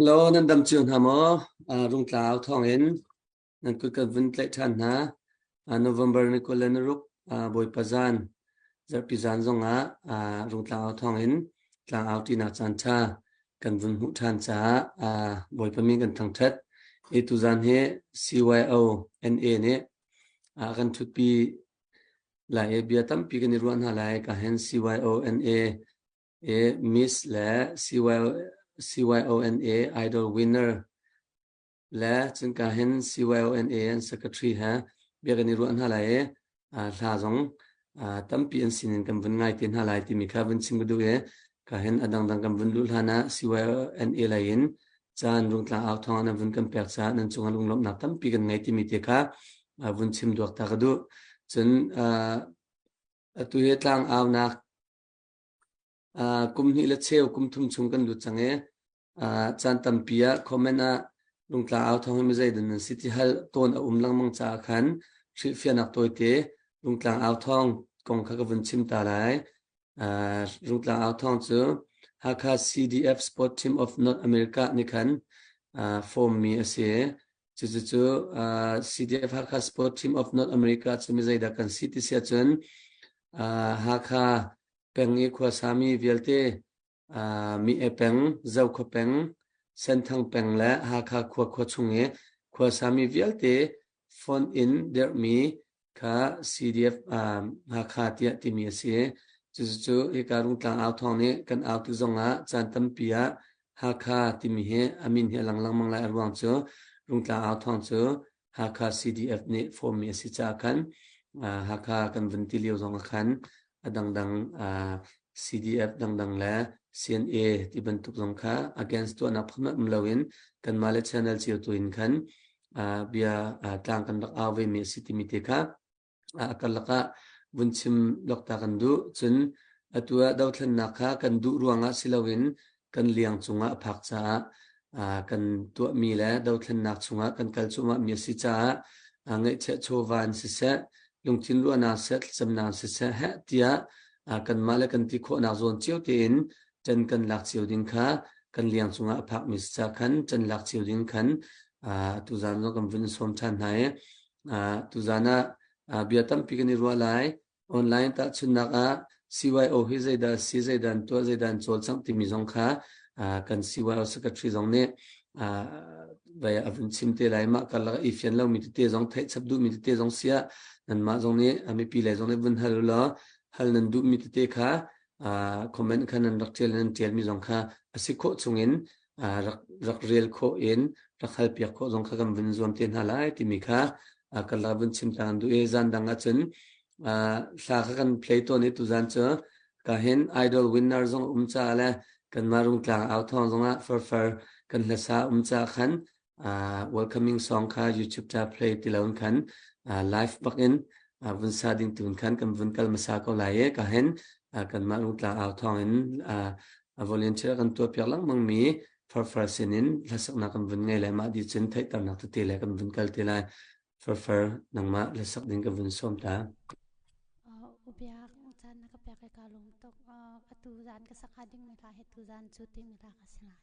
Hello, nan dam cio hna maw? Rungtlang thawngin nan kut kan vun tlaih ṭhan hna. November ni 26 Bawipa zan, zarhpi zan zongah Rungtlang thawngin tlangau ṭinak caan ṭha kan vun hmuh ṭhan caah Bawipa min kan thangṭhat. Hi tuzan hi CYO NA nih a kan ṭhutpi lai i bia tampi kan i ruah hna lai. Ka hen CYO NA i Miss le CYONA Idol winner le cun ka hin CYONA an secretary he bia kan i ruah hna lai i hla zong tampi an sinin kan vun ngai te hna lai timi kha vun chim ka duh i ka hin a dangdang kan vun luh hlan ah CYONA lei in caan rungtlang au thawng nan vun kan pek caah nan cungah lunglawmhnak tampi kan ngei timi te kha vun chim duak ta ka duh. Cun atu hi tlang aunak Kum hnih le cheu kum thum chung kan lut cang i caan tampi ah comment ah Rungtlang au thawng hi mizeidah nan si ti hal tawn a um lengmang caah khan hrilhfiahnak tawite Rungtlang au thawng kong kha ka vun chim ta lai. Rungtlang au thawng cu Hakha CDF Sport Team of North America nih khan form mi a si. Cucu CDF Hakha Sport Team of North America cu mizeidah kan si ti si ahcun Hakha peng i khuasami vialte Mi-e peng, Zokhua peng, Senthang peng le Hakha khua khua chung i khuasami vialte phone in dirhmi kha CDF Hakha tiah timi a si. Cucu hika Rungtlang au thawng nih kan au ti zongah caan tampi ah Hakha timi hi a min hi a lang lengmang lai. A ruang cu Rungtlang au thawng cu Hakha CDF nih form mi a si caah khan Hakha kan vun ti lio zong ah khan a dangdang CDF dangdang le CNA ti bantuk zong kha against tuahnak phun um loin kanmah le channel cio tu in khan bia tlang kan rak au ve mi a si timi te kha a karlak ah vun chim lawk ta kan duh. Cun atu ah dothlennak kha kan duh ruangah si loin kan liang cungah a phak caah kan tuahmi le dothlennak chungah kan kal cuahmahmi a si caah ngaihchiah chawva in siseh, lungthin ruahnak siseh, thlacamnak siseh heh tiah kanmah le kan ti khawhnak zawn cio tein ṭan kan lak cio ding kha kan liang cungah a phakmi si caah khan ṭan lak cio ding khan tuzaan zong kan vun sawm ṭhan hna i Tuzaan ah bia tampi kan i ruah lai. Online tahchunhnak ah CYO hi zeidah a si, zeidah an tuah, zeidah an cawlcangh timi zong kha kan CYO secretary zong nih vai a vun chim te lai. Mah karlak ah i fian lomi tete zong theih chap duhmi tete zong si ah nanmah zong nih mipi lei zong nih vun hal u law hal nan duhmi tete kha comment kha nan rak ṭial nan ṭialmi zong kha a si khawh chungin rak rak rel khawh in rak halpiak khawh zong kha kan vun zuam te hna lai timi kha kan la vun chim ta duh i zan dang ahcun hla kha kan play tawn i tuzan cu ka hin idol winner zong um ca le kanmah rungtlang au thawng zongah farfar kan hlasa um ca khan welcoming song kha YouTube ta play ti lo in khan live bak in vun sa ding tun khan kan vun kal masa ko lai e ka hen kanmah rungtlang au thawng in volunteer kan tuah piak lengmang mi farfar sinin hlasaknak kan vun ngei lai mah di cun theihternak tete le kan vun kal te lai farfar nangmah hlasak ding ka vun sawm ta. Ubiak caan na ka pek i ka lung tuk atu zan ka sak ding mi hla he tu zan cu ti mi hla ka si lai.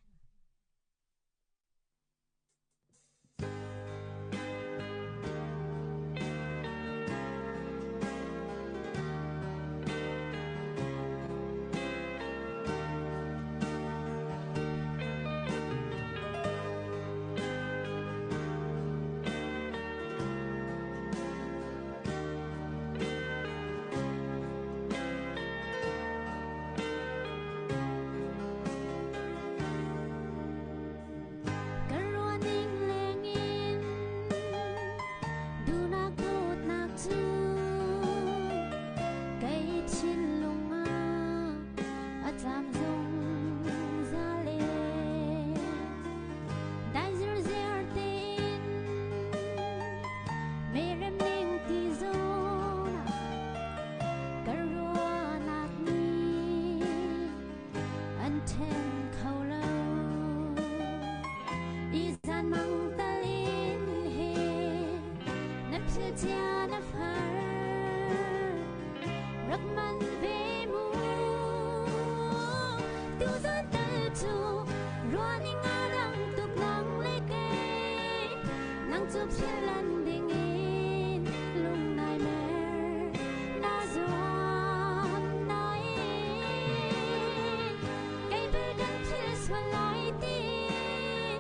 Kan ruahning lengin duhnak dawtnak cu kei thinlung ah a caam zungzal e. Dai zirziar tein merem ning ti zawn ah kan ruahnak nih an ṭhen kho lo. I zan mang tal in he na phil cia na far rak man ve mu tu zan tal cu ruahning a dang. cu philh ding in lung nai mer na zuam nain kei bel kan thil sual lai tin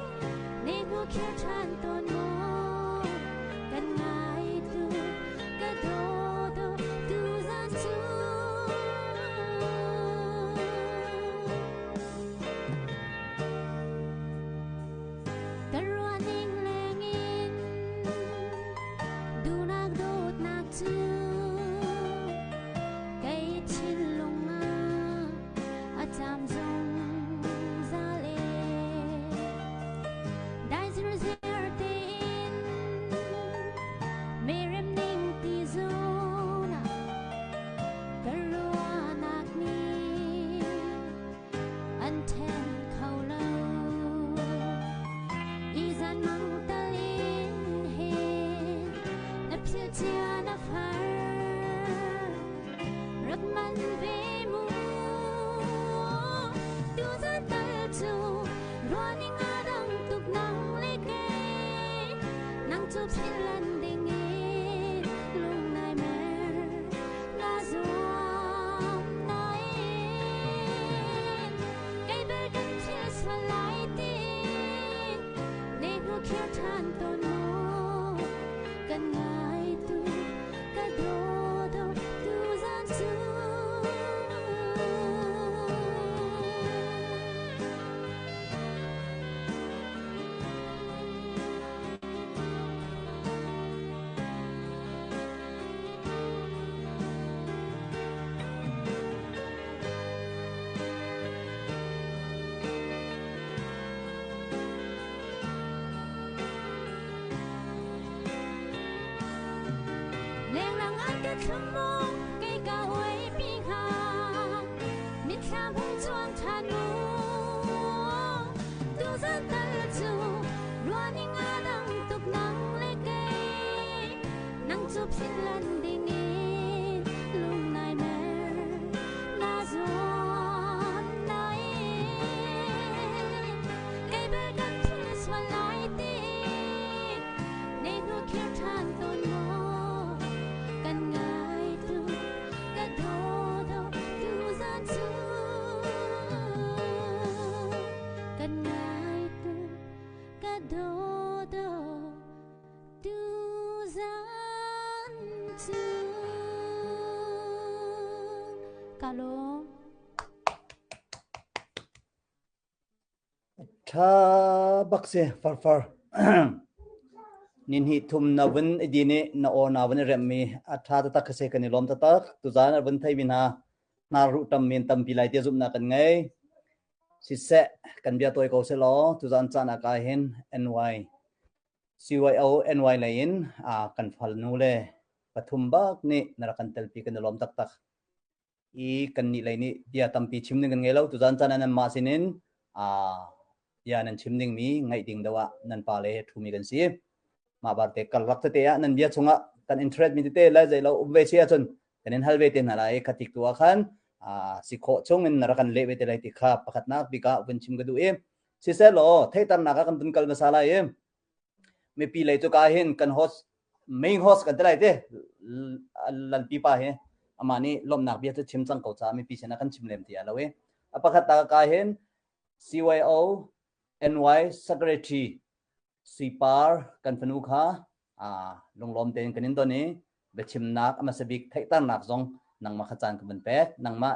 ne hnu khir ṭhan tawn maw kan ngai tu ka daw daw tu zan cu. Ka ruahning lengin duhnak dawtnak cu kei thinlung ah a caam zungzal e. Dai zirzer tein merem ning ti zawn ah ka ruahnak nih an ṭhen kho lo. Izan mang tal in hin na philh cia na far rak man ve mu. Tuzan tal cu ruahning a dang tuk nang le kei nang cu philh lan ding in lung nai mer na zuam nain kei bel kan thil sual lai tin ne hnu khir ṭhan tawn maw kan ngai tu ka daw daw tu zan cu. Lenglang an ka thlum mu kei ka uai pi hnga mitthlam hung cuang ṭhan mu tuzan tal cu ruahning a dang tuk nang le kei nang cu philh lan ding in lung nai mer na zuam nain kei bel kan philh sual lai tin ne hnu khir ṭhan tawn maw kan ngai tu ka daw daw tu zan cu kan ngai tu ka daw daw Tuzan cu ka lawm. Tha bak si farfar. Nin hi thum na vun i din i na aw na vun i remmi a tha taktak si kan i lawm taktak. Tuzan a vun theimi hna hnar ruh tam men tampi lai tia zumhnak kan ngei. Siseh kan bia tawi ko selaw tuzan caan ah ka hin NY CYO NY lei in kan falnu le pathum bak nih na rak kan telpi kan i lawm taktak. I kan nih lei nih bia tampi chim ding kan ngei lo. Tuzan caan ah nanmah sinin bia nan chim dingmi ngaih ding deuh ah nan pa le ṭhumi kan si. Mah barte karlak tete ah nan bia chungah kan interest mi tete le zei lo um ve si ahcun kan in hal ve te hna lai i khatik tu ah khan si khawh chung in na rak kan leh ve te lai ti kha pakhatnak bik ah vun chim ka duh i siseh law theihternak ah kan tun kal hmasa lai i mipi lei cu ka hin kan host main host kan ti lai te lalpi pa hi amah nih lawmhnak bia cu chim cang ko caah mipi sinah kan chim lem ti a lo i a pakhat ta ka hin CYO NY secretary Suipar kan fanu kha lunglawm tein kan in don i biachimnak a hmasa bik theihternak zong nangmah kha caan ka vun pek. Nangmah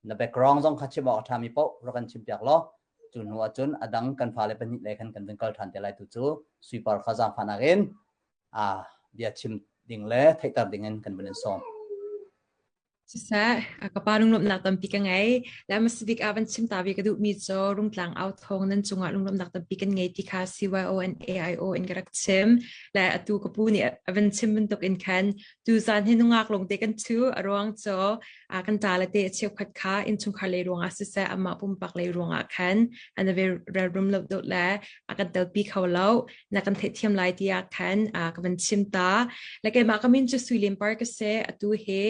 na background zong kha chim awk a ṭhami paoh rak kan chimpiak law cu hnu ahcun a dang kan fale pahnih le khan kan vun kal ṭhan te lai tu cu Suipar kha zaangfahnak in bia chim ding le theihter ding in kan vun in sawm. Siseh, ka pa lunglawmhnak tampi ka ngei. Le hmasa bik ah van chim ta ve ka duhmi cu Rungtlang au thawng nan cungah lunglawmhnak tampi kan ngei ti kha CYO and AIO in ka rak chim. Le atu ka pu nih a van chim bantuk in khan tuzaan hi nungak lawngte kan thu a ruang cu kan ṭa le te a cheukhat kha innchungkhar lei ruangah siseh amah pumpak lei ruangah khan an ve relrum lo deuh le a kan telpi kho lo. Na kan theihthiam lai tiah khan ka van chim ta. Le keimah ka min cu Sui Lim Par ka si. Atu hi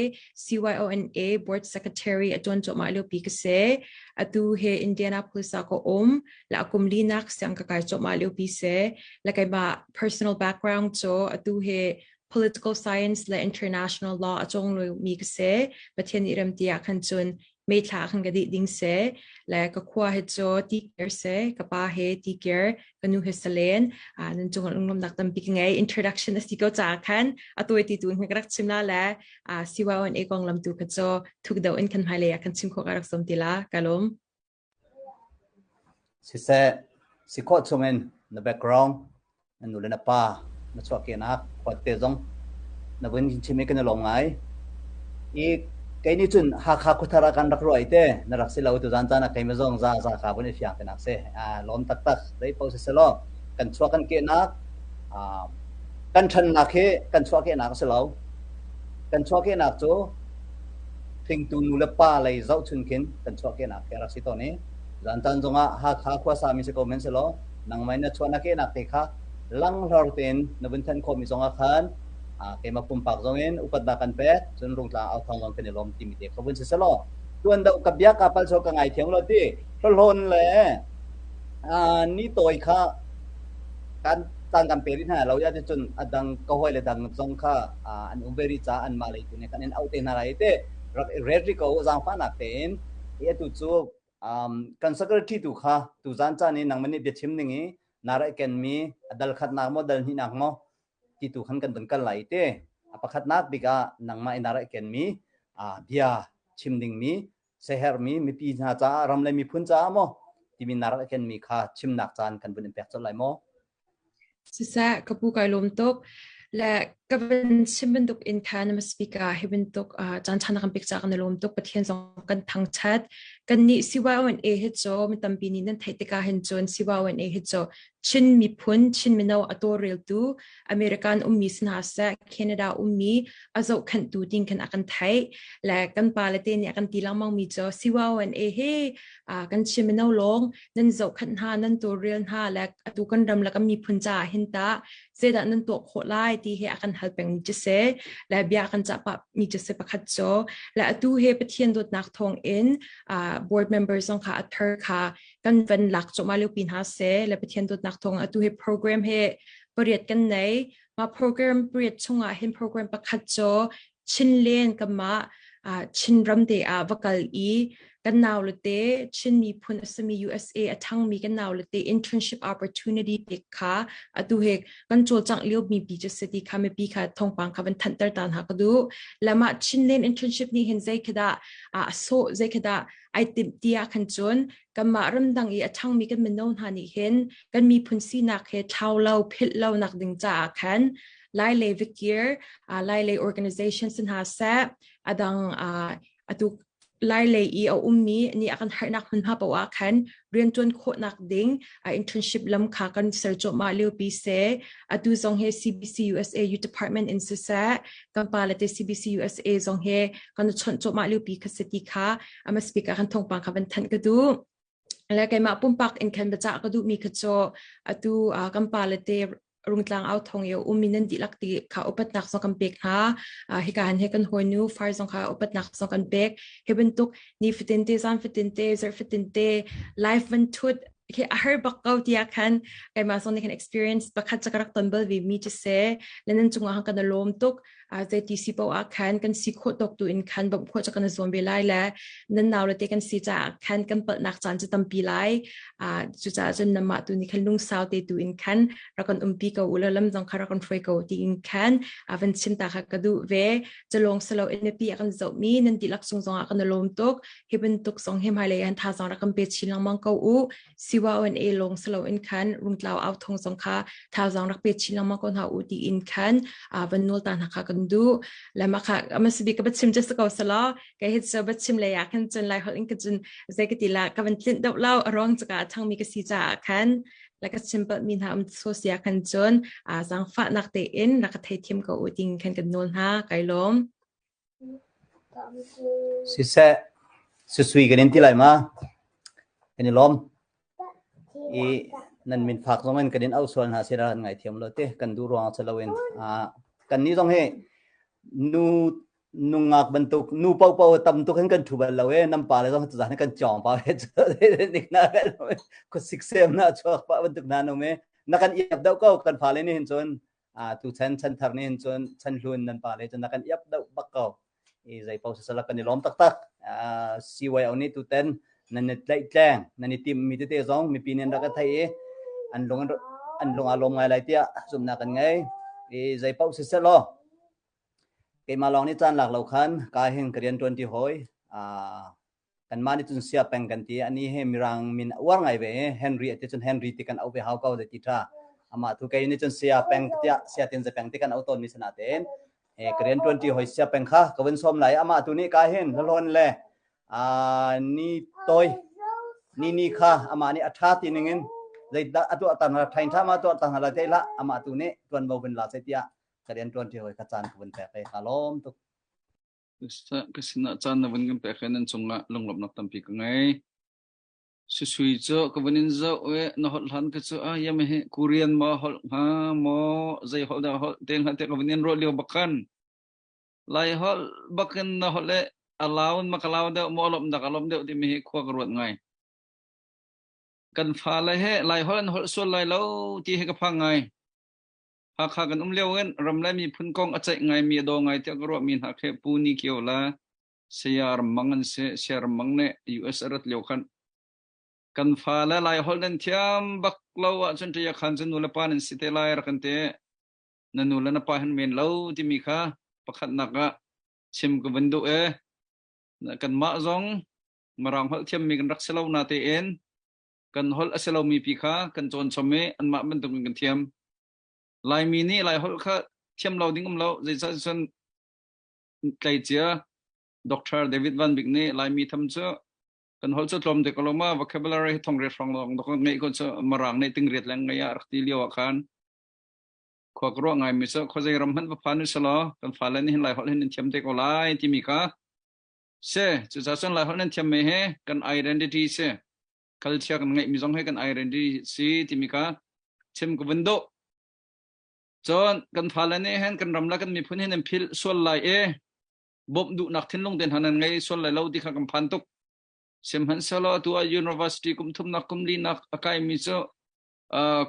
CYO CYONA Board Secretary a ṭuan cuahmah liopi ka si. Atu hi Indianapolis ah ka um. La kum linak siang ka kai cuahmah liopi si. La keimah personal background cu atu hi political science le international law a cawng mi ka si. Pathian nih rem ti ah khan cun May thla khan ka dih ding si. Le ka khua hi cu tikir si. Ka pa he tikir, ka nu he salen. Nan cung lunglawmnak tampi ka ngei. Introduction a si ko caah khan a tawi ti tu in ka rak chim la le CYONA konglam tu kha cu thuk deuh in kan hmailei ah kan chim khawh ka rak sawm ti la. Ka lawm. Siseh, si khawh chungin na background, na nu le na pa, na chuahkehnak khuate zong na vun chim i kan i lawm ngai. I kei nih cun Hakha khuathar ah kan rak ruah i te na rak si lo tuzan caan ah keimah zong za za ka vun i fiang tinak si. Lawm taktak. Zei paoh si selaw kan chuah kan kehnak kan ṭhannak hi kan chuahkehnak a si lo. Kan chuahkehnak cu Hringtu nu le pa lei zohchun khin kan chuahkehnak khi a rak si tawn i zantan zongah Hakha khuasa mi si ko men selaw nangmah in na chuahnak kehnak te kha langhlor tein na vun thanh khawhmi zongah khan keimah pumpak zongin upatnak kan pek cun Rungtlang au thawng zong kan i lawm timi te kha vun si selaw tuan deuh ka bia ka pal so ka ngai thiam lo ti hlawn le ni tawi kha kan caan kan pe rih hna lo ya cun a dang ka hawi le dang zong kha an um ve rih caah anmah lei tu nih kan in auh te hna lai te rak i ret rih ko zaangfahnak tein i atu cu kan secretary tu kha tu zan caan i nangmah nih biachim ning i na ra kenmi a dal khatnak maw dal hnihnak maw ti tu khan kan vun kal lai te a pakhatnak bik ah nangmah i na ra kenmi bia chim dingmi sehermi mipi hna caah ram le miphun caah maw timi na rak kenmi kha chimnak caan kan vun in pek colh lai maw? Siseh, ka pu kai lawm tuk. Le ka van chim bantuk in khan na speaker hi bantuk caan chan kan pek ca kan i lawm tuk. Pathian zong kan thangthat. Kan nih CYONA hi cu mi tampi nih nan theih tikah hin cun CYONA hi cu Chin miphun, Chin mino a tawlreltu, American ummi si hna seh, Canada ummi a zohkhenhtu ding khan a kan theih. Le kan pa le te nih a kan ti lengmang mi cu CYONA hi kan Chin mino lawng nan zohkhenh hna, nan tawlrel hna le atu kan ram le kan miphun caah hin tah zeidah nan tuah khawh lai ti hi a kan hal pengmi cu si. Le bia kan cah pah mi cu si pakhat cu. Le atu hi Pathian dawtnak thawng in board member zong kha a thar kha kan van lak cuahmah lio pi hna seh le Pathian dawtnak thawng atu hi program hi pariat kan nei ma program pariat chungah hin program pakhat cu Chinlen kanmah Chinram te ah va kal i kan nau le te Chin miphun a simi USA a ṭhangmi kan nau le te internship opportunity pek kha atu he kan cawlcangh lio mi pi cu si ti kha mipi kha thawngpang kha van thanhter ta hna ka duh lama Chinlen internship nih hin zei khi dah a sawh zei khi dah ai timh ti ah khan cun kanmah ramdang i a ṭhangmi kan mino hna nih hin kan miphun sinak he thlau lo philh lo nak ding caah khan Lai lei vikir Lai lei organization si hna seh adang atu Lai lei i a ummi nih a kan harnak hmunhma paoh ah khan rianṭuan khawhnak ding internship lam kha kan ser cuahmah liopi si. Atu zong hi CBC USA Youth Department in siseh, kan pa le te CBC USA zong hi kan chawnh cuahmah liopi kha si ti kha ama speaker kan thawngpang kha van thanh ka duh. Le keimah pumpak in khan biacah ka duhmi kha cu atu kan pa le te Rungtlang au thong i ummi nan dihlak ti kha upatnak zong kan pek hna. Hika han he kan hawinu far zong kha upatnak zong kan pek. Hi bantuk ni fatin te, zan fatin te, zarh fatin te live van thut khi a har bak ko tiah khan keimah zong nih khan experience pakhat ca ka rak ton bal ve mi cu si. Le nan cungah kan i lawm tuk. Zeiti si paoh ah khan kan si khawh tawk tu in khan bawmh khawh cu kan i zuam ve lai le nan nau le te kan si caah khan kan palhnak caan cu tampi lai. Cucaah cun namah tu nih khan lungsau te tu in khan rak kan umpi ko u law lam zong kha rak kan hruai ko tiin khan van chim ta kha ka duh ve. Calawng silo in mipi a kan zohmi nan dihlak cung zongah kan i lawm tuk. Hi bantuk zong hi hmailei ah thazaang rak kan pe chin lengmang ko u. CYONA lawng silo in khan Rungtlau au thong zong kha thazaang rak pe chin lengmang ko hna u tiin khan van nawl ta hna kha kan duh. Le mah kha ama sibi ka chim just ko sala kai hit so chim le ya khan cun lai hol in ka cun zei ka ti la ka van tlinh deuh lo a ruang chaka thangmi ka si caah khan la ka chim pal mi hna um so sia khan cun zaangfah nak tein rak ka theithiam ko u ting khan kan nawl hna kai lawm. Siseh, susui kan in ti lai ma? Kan i lawm. I nan min fak zong in kan in auh sual hna sira kan ngaithiam lo te kan duh ruang si loin. Kan nih zong hi nu. Nungak bantuk nu paohpaoh tam tuk hin kan ṭhu bal lo e nan pa le zong tuzaan kan cawng pa he nik na khuasik sem na chuak pa bantuk na num e na kan iap deuh ko kan fale nih hin cun a tu chan chan thar nih hin cun chan hlun nan pa le cun na kan iap deuh bak ko i zei paoh sisala kan i lawm taktak CYO nih tuten nan i tlaihtleng nan i timh mi tete zong mipi nih an rak thei i an lung an lung aa lawm ngai lai tiah zumhnak kan ngei i zei paoh siselaw Keimah lawng nih caan lak lo khan ka hin ka rian ṭuan ṭi hawi. Kanmah nih cun sia peng kan ti. Anih hi Mirang min a uar ngai ve i Henry a ti cun Henry ti kan auh ve hau ko zei ti ṭha. Amah tu kei nih cun sia peng tiah sia tin za peng ti kan auh tawnmi si natein ka rian ṭuan ṭi hawi sia peng kha ka vun sawm lai. Amah tu nih ka hin hlawn le ni toi ni ni kha amah nih a ṭha ti ningin zeidah a tuah tan ṭhain ṭha ma tuah tan la te hlah amah tu nih ṭuanvo vun la sai tiah ka rian ṭuan ṭi hawi ka caan ka vun pek i ka lawm tuk. Ka sinah caan na vun kan pek i nan cungah lunglawmhnak tampi ka ngei. Susui cu ka vun in zoh i na holh hlan ka cu ah yam hi Korean maw holh hnga maw zei holh dah holh te hnga te ka vun in ruah lio bak khan Lai holh bakin na holh le a laun ma ka lau deuh maw lawm dak a lawm deuh timi hi khua ka ruat ngai. Kan fale he Lai holh an holh sual lai lo ti hi ka phang ngai. Hakha kan um lio in ram le miphun kong a ceih ngaimi a daw ngai tiah ka ruahmi hna khi Pu Ni Kio le Saya Ram Mang an si. Saya Ram Mang nih US a rat lio khan kan fale Lai holh nan thiam bak lo ahcun ṭia khan cu nu le pa nan si te lai rak kan ti. Na nu le na pa hin men lo timi kha pakhatnak ah chim ka vun duh e. Kanmah zong Mirang holh thiammi kan rak si lo na tein kan holh a si lomi pi kha kan cawn chom i anmah bantuk in kan thiam. Laimi nih Lai holh kha thiam lo ding um lo zeicah cun tleicia Dr. David Van Bik nih Laimi tham cu kan holh cu tlawm te ko lo ma vocabulary hi thong riat hrawng lawng dok ngeih ko cu marang nih ting riat leng ngei ah rak ti lio ah khan khua ka ruah ngai mi cu khuazei ram hmanh va phan usalaw kan fale nih hin Lai holh hin an thiam te ko lai timi kha si cucaah cun Lai holh nan thiam me he kan identity si culture kan ngeihmi zong he kan identity si timi kha chim ka vun duh. Cun kan fale nih hin kan ram le kan miphun hin an philh sual lai i bawmh duhnak thinlung te hna nan ngei sual lai lo ti kha kan phan tuk. Sihmanhsehlaw atu ah university kum thumnak kum linak a kaimi cu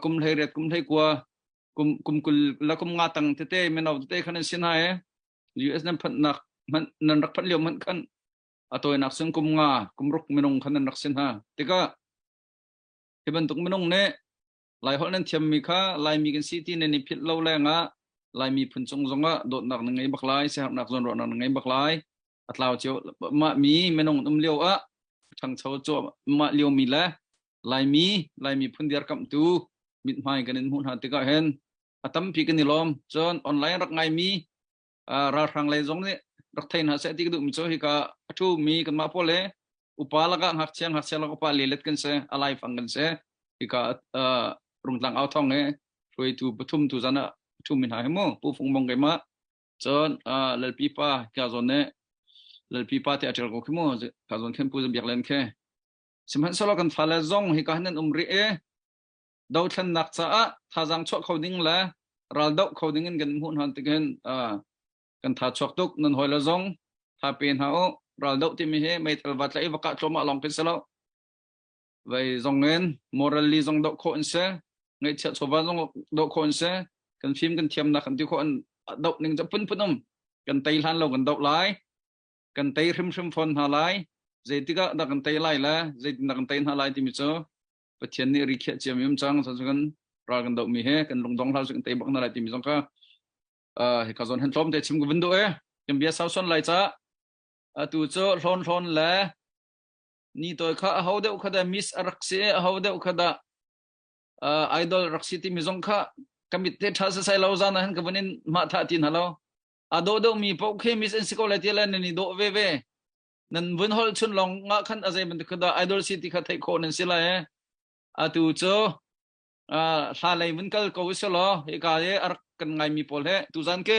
kum 18 kum 19 kum kum 20 le kum nga tang tete mino tete khan an si hna i US nan phanhnak hmanh nan rak phanh lio hmanh khan a tawinak cun kum nga kum ruk minung khan nan rak si hna tikah hi bantuk minung nih Laiholh nan thiammi kha Laimi kan si ti nan i philh lo lengah Laimi phun cung zongah dawtnak na ngei bak lai siaherhnak zawnruahnak na ngei bak lai a tlau cio mah mi minung um lio ah ṭhangcho cuahmah lio mi le Laimi Laimi phun dirkamhtu mithmai kan in hmuh hna tikah hin a tampi kan i lawm cun online rak ngaimi ralhrang lei zong nih rak thei hna seh ti ka duhmi cu hika a ṭhumi kanmah pawl he upa lakah ngakchia ngakchia lak upa lelet kan si a laifang kan si hika rungtlang au thong he hruaitu pathum tu zan ah ṭhumi hna hi mu Pu Fung Mong keimah cun Lalpi pa ka zawn nih Lalpi pa te a ṭial ko khi mu ka zawn khen Pu Biak Len khi sihmanhsehlaw kan fale zong hika hin nan um rih i dothlennak caah thazaang chuah kho ding le ral doh kho ding in kan hmuh hna tikin kan tha chuak tuk nan hawi le zong tha pe hna u ral doh timi hi meithal va tlaih va kah tlawmah lawng kan si lo vai zong in morally zong doh khawh an si ngaihchiah chawva zong doh khawh an si kan fim kan thiamnak kan ti khawh an doh ning cu phunphun um kan tei hlan lo kan doh lai kan tei hrimhrim fawn hna lai zeitikah dah kan tei lai le zeitindah kan tei hna lai timi cu Pathian nih ri khiah ciami um cang cun kan ral kan dohmi he kan lungdong hlah kan tei bak na lai timi zong kha hika zawn hen tlawm te chim ka vun duh e kan bia sau son lai ca atu cu hlawn hlawn le ni toi kha a ho deuh kha da miss a rak si a ho deuh kha da idol rak si timi zong kha ka mit te tha sai lo zan han ka vun in ma tha tin halo a do deuh mi paoh khi miss an si ko lai ti le nan i dawh ve ve Nan vun holh chun lawng nga khan a zei bantuk dah idol si ti kha theih khawh nan si lai e. Atu cu hla lei vun kal ko usih law hika i a rak kan ngaimi pawl he tuzan ke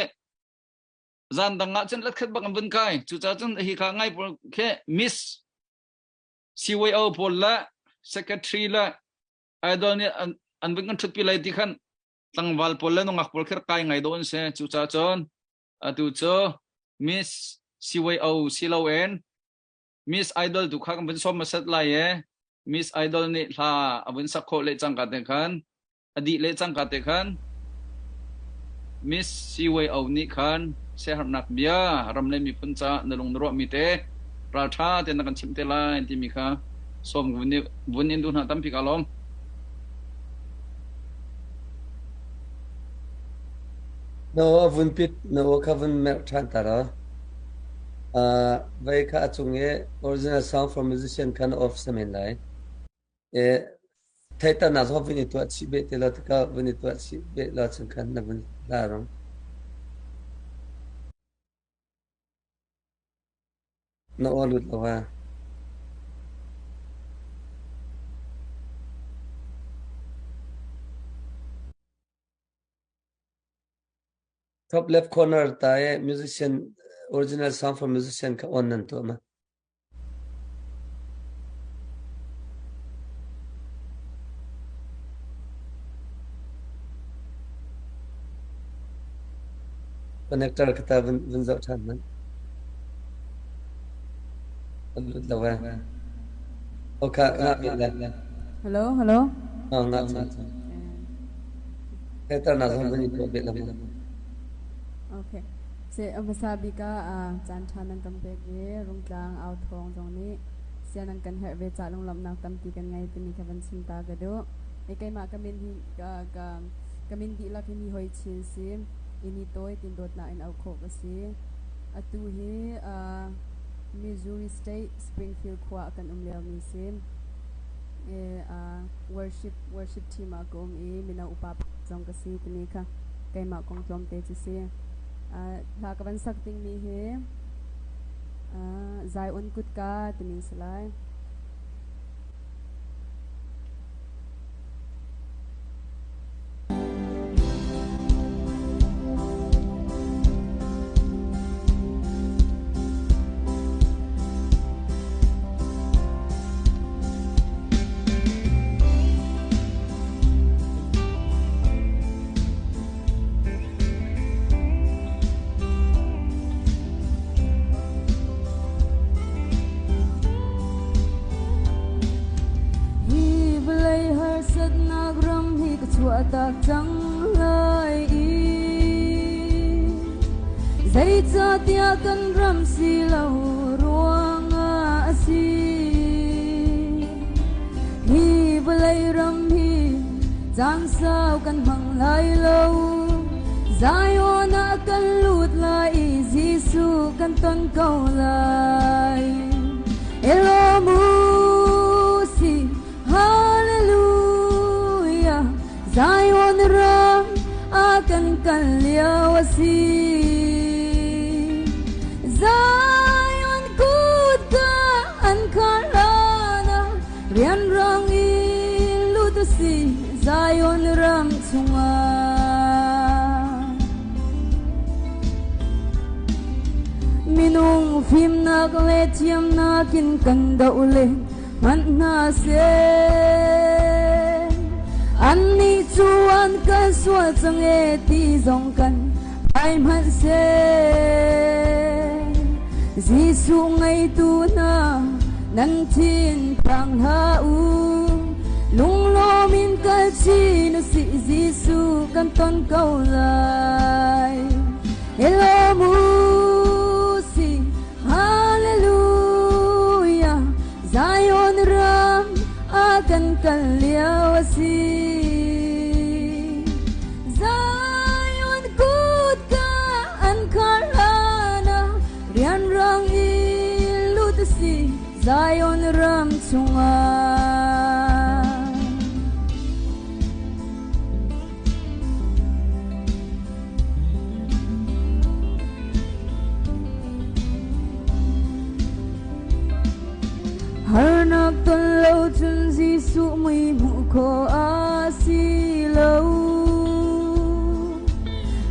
zan dang ah cun latkhat bak an vun kai cucaah cun hika ngai pawl khi miss CYO pawl le secretary le idol nih an vun kan ṭhutpi lai ti khan tlangval pawl le nungak pawl khi rak kai ngai dawh an si cucaah cun atu cu. Miss CYO si loin Miss Idol tu kha kan vun sawm hmasat lai e. Miss Idol nih hla a vun sak khawh le cangka te khan a dih le cangka te khan Miss CYO nih khan siaherhnak bia ram le miphun caah na lung na ruahmi te ralṭha tein na kan chimh te lai timi kha sawm vun in duh hna tampi ka lawm. Na aw a vun pit, na aw kha vun merh ṭhan ta law. Vei kha a cung i original sound for musician kha na off sa men lai. Theihternak zong vun i tuah chih beh ti law tikah vun i tuah chih beh law cun khan na vun hla rang. Na aw lut lo ha. Top left corner ta i musician original sound for musician kha on nan tuah ma? Connector kha ta vun zoh ṭhan hmanh. An lut lo eh. Okay, ngah bit le. Hello, hello. Oh, ngah cang. Theihternak zong vun i tuah bit la mu. Okay. Se a hmasa bik ah caan ṭha nan kan pek i Rungtlang au thawng zong nih sia nan kan herh ve ca lunglawmhnak tampi kan ngei timi kha van chim ta ka duh. E keimah ka min hi ka min dihlak hi mi hoi chin si. I ni tawi tin dawtnak in auh khawh ka si. Atu hi Missouri State Springfield khua ah kan um liomi si. Worship worship team ah ka um i mino upa zong ka si timi kha keimah kong tlawmte cu si. Hla ka van sak dingmi hi Zion Kutka timi si lai. Hi vawlei harsatnak ram hi ka chuahtak cang lai i zeicahtiah kan ram si lo ruangah a si. Hi vawlei ram hi caan sau kan hmang lai lo. Zion ah kan lut lai i Jesuh kan ton ko lai. Elomusi, Hallelujah, Zion ram ah kan kal lio a si. Zion kutka an khar hlan ah rianrang in lut u si Zion ram chungah. Minung fimnak le thiamnak in kan doh le hmanh hna seh. Annih cu an kan sual cang e ti zong kan ai hmanh seh. Jesuh ngeitu hna nan thin phang hlah u. Lunglawm in kal chin u sih Jesuh kan ton ko lai. Elomusi, Hallelujah, Zion ram a kan kal lio a si. Zion kutka an khar hlan ah rianrang in lut a si Zion ram chungah. Harnak ton lo cun Jesuh mui hmuh khawh a si lo.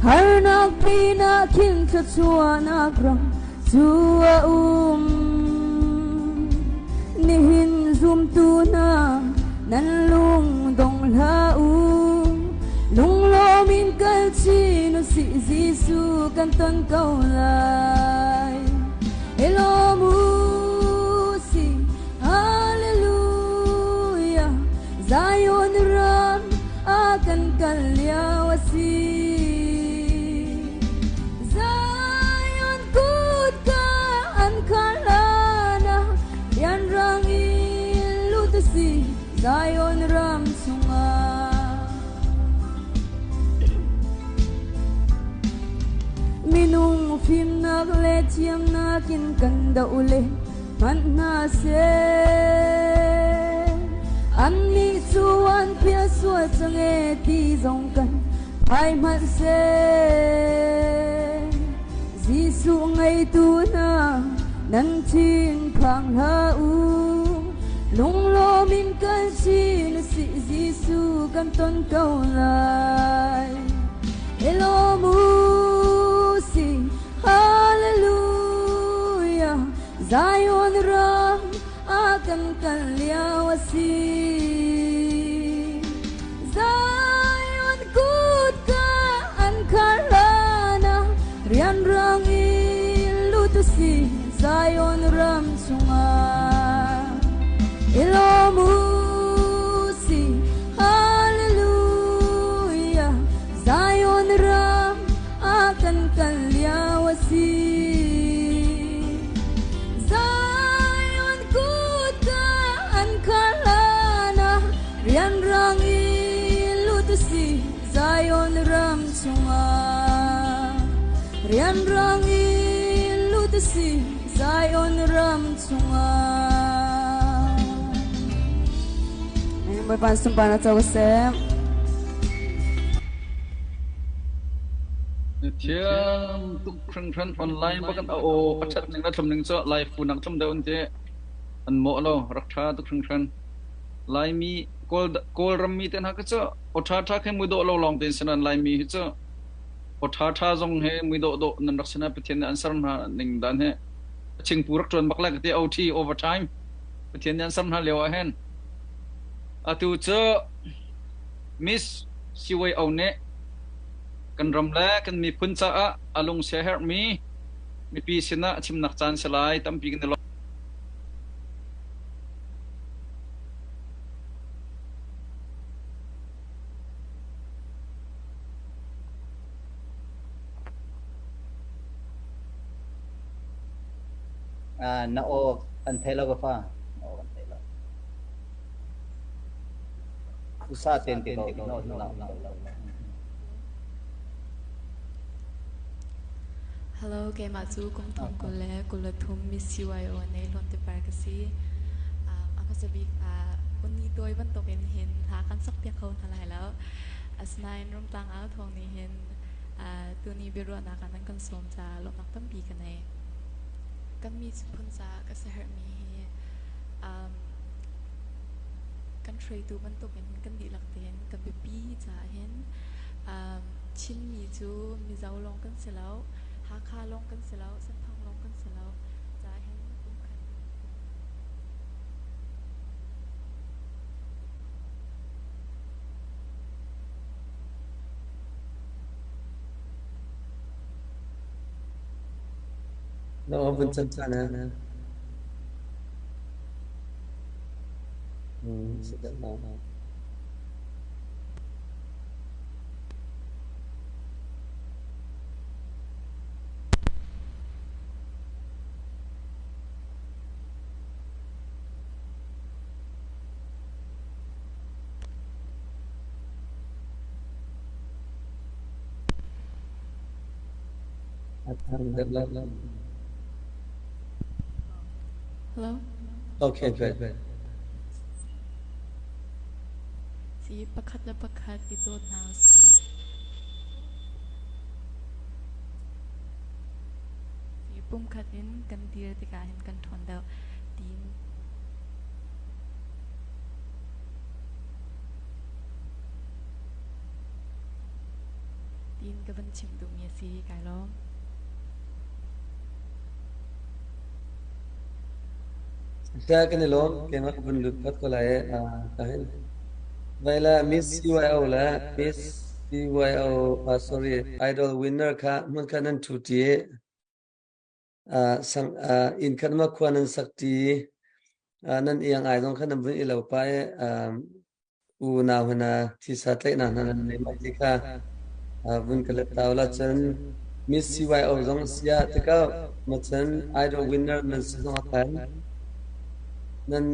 Harnak pinah khin thluachuahnak ram cu a um. Nihin zumtu hna nan lung dong hlah u. Lunglawm in kal chin u sih Jesuh kan ton ko lai. Ilawm u si, Hallelujah. Zion ram a kan kal lio a si. Zion kutka an khar hlan ah rianrang in lut a si Zion ram chungah. Minung fimnak le thiamnak in kan doh le hmanh hna seh. Annih cu an pial sual cang e ti zong kan phai hmanh seh. Jesuh ngeitu hna nan thin phang hlah u. Lunglawm in kan sin si Jesuh kan ton ko lai. Ilawm u si Hallelujah Zion ram a kan kal lio a si. Zion kutka an khar hlan ah rianrang in lut u si Zion ram chungah. Ilawm u si Hallelujah Zion ram a kan kal lio a si. Zion kutka an khar hlan ah rianrang in lut u si Zion ram chungah. Rianrang in lut u si Zion ram chungah. Bawipa sunparnak co seh. Thiam tuk hringhran online bak an a aw a ṭhat ning le thlum ning cu Lai fu nak thlum deuh an ti. An mawh lo rak ṭha tuk hringhran. Laimi Kawl Kawlram mi te hna khi cu aw ṭha ṭha khi muidawh lo lawng tein sinan Laimi hi cu aw ṭha ṭha zong he muidawh dawh nan rak si na Pathian nih an ser hna ning dan hi a chingpu rak ṭuan bak le ka ti OT overtime Pathian nih an ser hna lio ah hin atu cu Miss CYO nih kan ram le kan miphun caah a lung siaherhmi mipi sinah a chimnak caan si lai tampi kan i lawm. Na aw kan thei lo ka fa. Na aw kan thei lo. Usa ten ti ko na aw na na lo. Hello, keimah cu kum thong 23 Miss CYO nei hlawn te par ka si. A hmasa bik ah unni tawi bantukin hin hla kan sak piak kho hna lai lo. Asinain Rungtlang au thawng nih hin tuni biaruahnak ah nan kan sawm caah lawmhnak tampi ka nei. Kan miphun caah ka siaherhmi hi kan hruaitu bantukin kan dihlak tein kan biapi caah hin Chinmi cu Mizo lawng kan si lo, Hakha lawng kan si lo, Senthang lawng kan si lo caah hin pumkhat Na aw vun cam caan ah. Si dah lo. A thang deuh lo. Hello? Okay, good. Si pakhat le pakhat i dawt hna u sih. Si pumkhat in kan dir tikah hin kan ṭhawn deuh tiin tiin ka van chim duhmi a si. Kai lawm. Saya kan i lawm. Keimah ka vun lut phot ko lai i ka hin. Vai la Miss CYO le Miss CYO sorry Idol winner kha hmun kha nan ṭhu ṭi. Sang inn khat ma khua nan sak ṭi nan iang ai zong kha nan vun i lo pah i unau hna thisa tlaihnak hna nan nei mah ti kha vun ka let tau la cun Miss CYO zong sia tikah ma cun idol winner nan si zong khan nan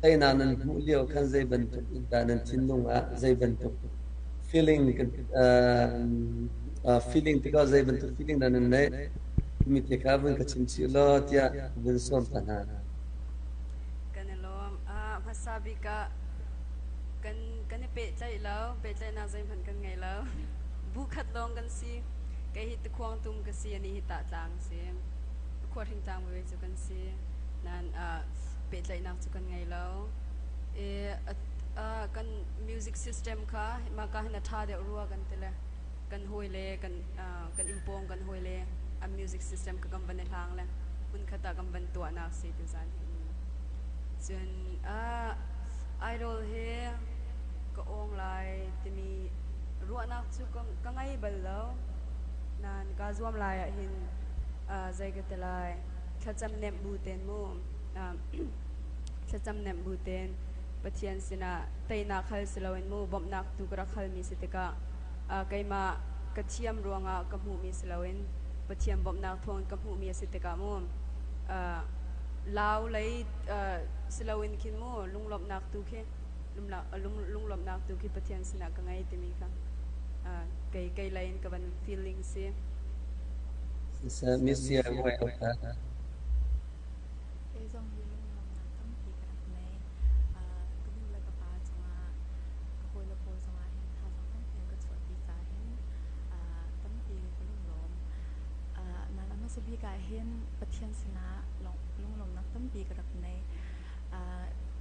teinak nan hmuh lio khan zei bantuk in dah nan thinlung ah zei bantuk feeling feeling tikah zei bantuk feeling dah nan neih timi te kha vun ka chim chih law tiah vun sawm ta hna. Kan i lawm. Hmasa bik ah kan kan i pehtlaih lo, pehtlaihnak zeihmanh kan ngei lo. Bu khat lawng kan si. Kei hi Tikhuang tum ka si, ani hi Tahtlang si. Khuahring tlang veve cu kan si. Nan pehtlaihnak cu kan ngei lo. E, kan music system kha maka hin a ṭha deuh rua kan ti le kan hawi le kan kan innpawng kan hawi le a music system ka kan van i hlang le hmunkhat ah kan van tuahnak si tu zan hi. Cun idol hi ka awng lai timi ruahnak cu ka ngei bal lo. Nain kaa zuam lai ahhin zei ka ti lai thlacam nemh bu ten mu thlacam nemh bu ten Pathian sinah teinak hal si loin mu bawmhnak tu ka rak halmi si tikah keimah ka thiam ruangah ka hmuhmi si loin Pathian bawmhnak thawngin ka hmuhmi a si tikah mu lau lei si loin khin mu lunglawmhnak tu khi lunglawmhnak tu khi Pathian sinah ka ngei timi kha kei kei lei in ka van feeling si. Miss Sia Kei zong hi lunglawmhnak tampi ka rak ngei. Ka nu le ka pa cungah, ka hawile pawl zongah hin thazaang tampi an ka chuahpi caah hin tampi ka lunglawm. Nain a hmasa bik ah hin Pathian sinah lunglawmhnak tampi ka rak ngei.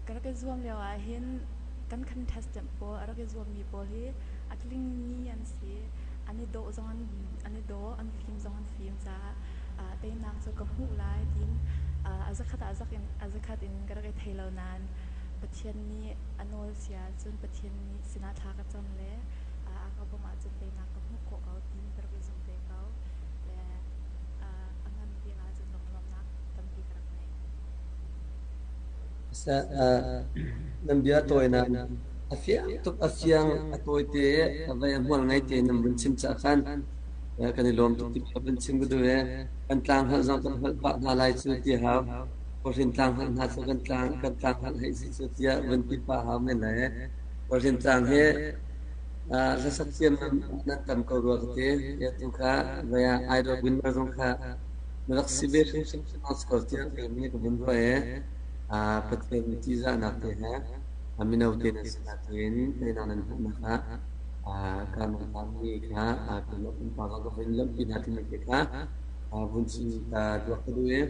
Ka rak i zuam lio ah hin kan contestant pawl, a rak i zuammi pawl hi a tlingmi an si. An i dawh zong an i dawh, an fim zong an fim caah teinak cu ka hmuh lai tiin a zakhat ah a zakhat in ka rak i thei lo nain Pathian nih a nawl si ahcun Pathian nih sinah thla ka cam le a ka bawmh ahcun teinak ka hmuh khawh ko tiin ka rak i zum ve ko. Le a ngan bik ahcun lunglawmhnak tampi ka rak ngei. Nan bia tawinak a fiang tuk a fiang a tawite a vei a hmual ngei te nan vun chim cah khan Kan i lawm tuk ti ka vun chim ka duh i kan tlang hngalh zong kan hngalh pah hna lai cu ti hau. Kawhrin tlang hngalh hna cu kan tlang kan tlang hngalh hei si cu tiah vun ti pah hau men lai. Kawhrin tlang hi hlasak thiam nan tam ko rua ka ti. Ya tu kha vai ah idol winner zong kha na rak si ve hrimhrim ko tiah kei ka vun ruah i Pathian tihzahnak te he mino te nan si hna tuin teinak nan hmuhnak ah kaan hngahmi kha keimah pumpak ah ka vun lawmhpi hna timi te kha vun chim ta duak ka duh i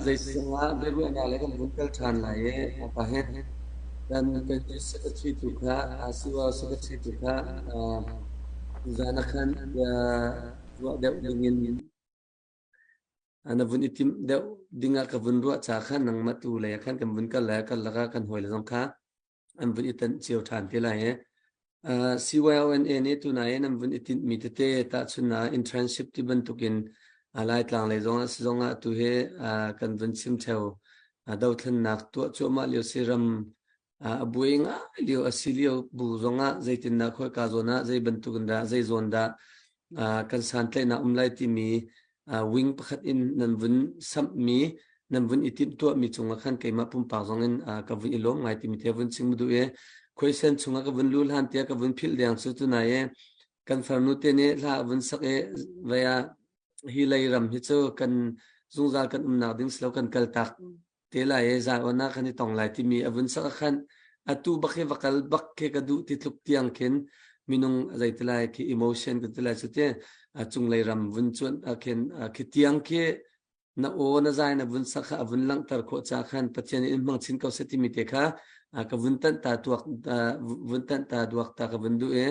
zeizong ah biaruahnak le kan vun kal ṭhan lai i pa hin kan kan secretary tu kha CYO secretary tu kha tuzaan ah khan ruah deuh dingin na vun i timh deuh dingah ka vun ruah ca khan nangmah tu lei ah khan kan vun kal lai kal lakah kan hawile zong kha an vun i tanh cio ṭhan te lai i CYONA nih tunai in an vun i tinhmi tete tahchunhnak internship ti bantukin Laitlang lei zongah si zongah tu hi kan vun chim theo dothlennak tuah cuahmah lio si ram a buai ngai lio a si lio bu zongah zeitindah khawika zawn ah zei bantukin dah zei zawn dah kan santlaihnak um lai timi wing pakhat in nan vun samhmi nan vun i timhtuahmi cungah khan keimah pumpak zong in ka vun i lawm ngai timi te vun chim duh i khuaisen chungah ka vun lu hlan tiah ka vun philh deng cu tunai i kan farnu te nih hla a vun sak i vei ah hi lei ram hi cu kan zungzal kan umnak ding silo kan kaltak te lai i Zion ah kan i tong lai timi a vun sak ah khan atu bak hi va kal bak khi ka duh ti tluk tiang khin minung zei ti lai khi emotion kan ti lai cu ti a cunglei ram vun cuanh ah khin khi tiang khi na aw na zai na vun sak kha a vun langhter khawh ca khan Pathian in hmang chin ko seh timi te kha ka vun tanh ta tuak vun tanh ta duak ta ka vun duh i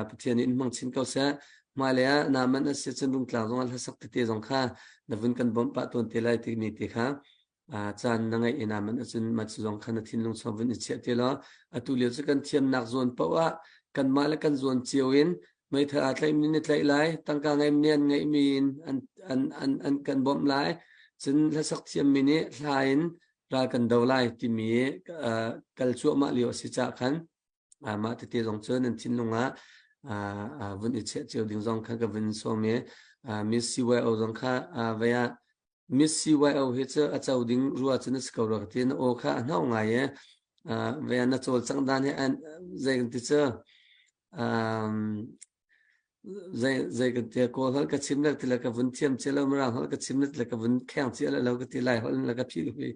Pathian in hmang chin ko seh hmailei ah na man a si cun rungtlang zong ah hlasak tete zong kha na vun kan bawmh pah tawn te lai timi te kha caan na ngeih i na man ahcun mah cu zong kha na thinlung chung vun i chiah te law atu lio cu kan thiamnak zawn paoh ah kanmah le kan zawn cio in. Meithal aa tlaihmi nih tlaih lai, tangka ngeimi nih an ngeihmi in an, an, an, an kan bawmh lai. Cun hlasak thiammi nih hla in ral kan do lai timi uh, kal cuahmah lio a si caah khan uh, mah tete zong cu nan thinlung ah uh, uh, vun i chiah cio ding zong kha ka vun sawm i uh, Miss CYO zong kha uh, vei ah Miss CYO hi cu a co ding rua cu na si ko rua ka ti. Na aw kha a hno ngai i ve na cawlcangh dan hi an zei kan ti cu um, zei zei kan ti kawl holh ka chim le ti le ka vun thiam cia lo mirang holh ka chim le ti le ka vun kheng cia le lo ka ti lai holh le ka phi pi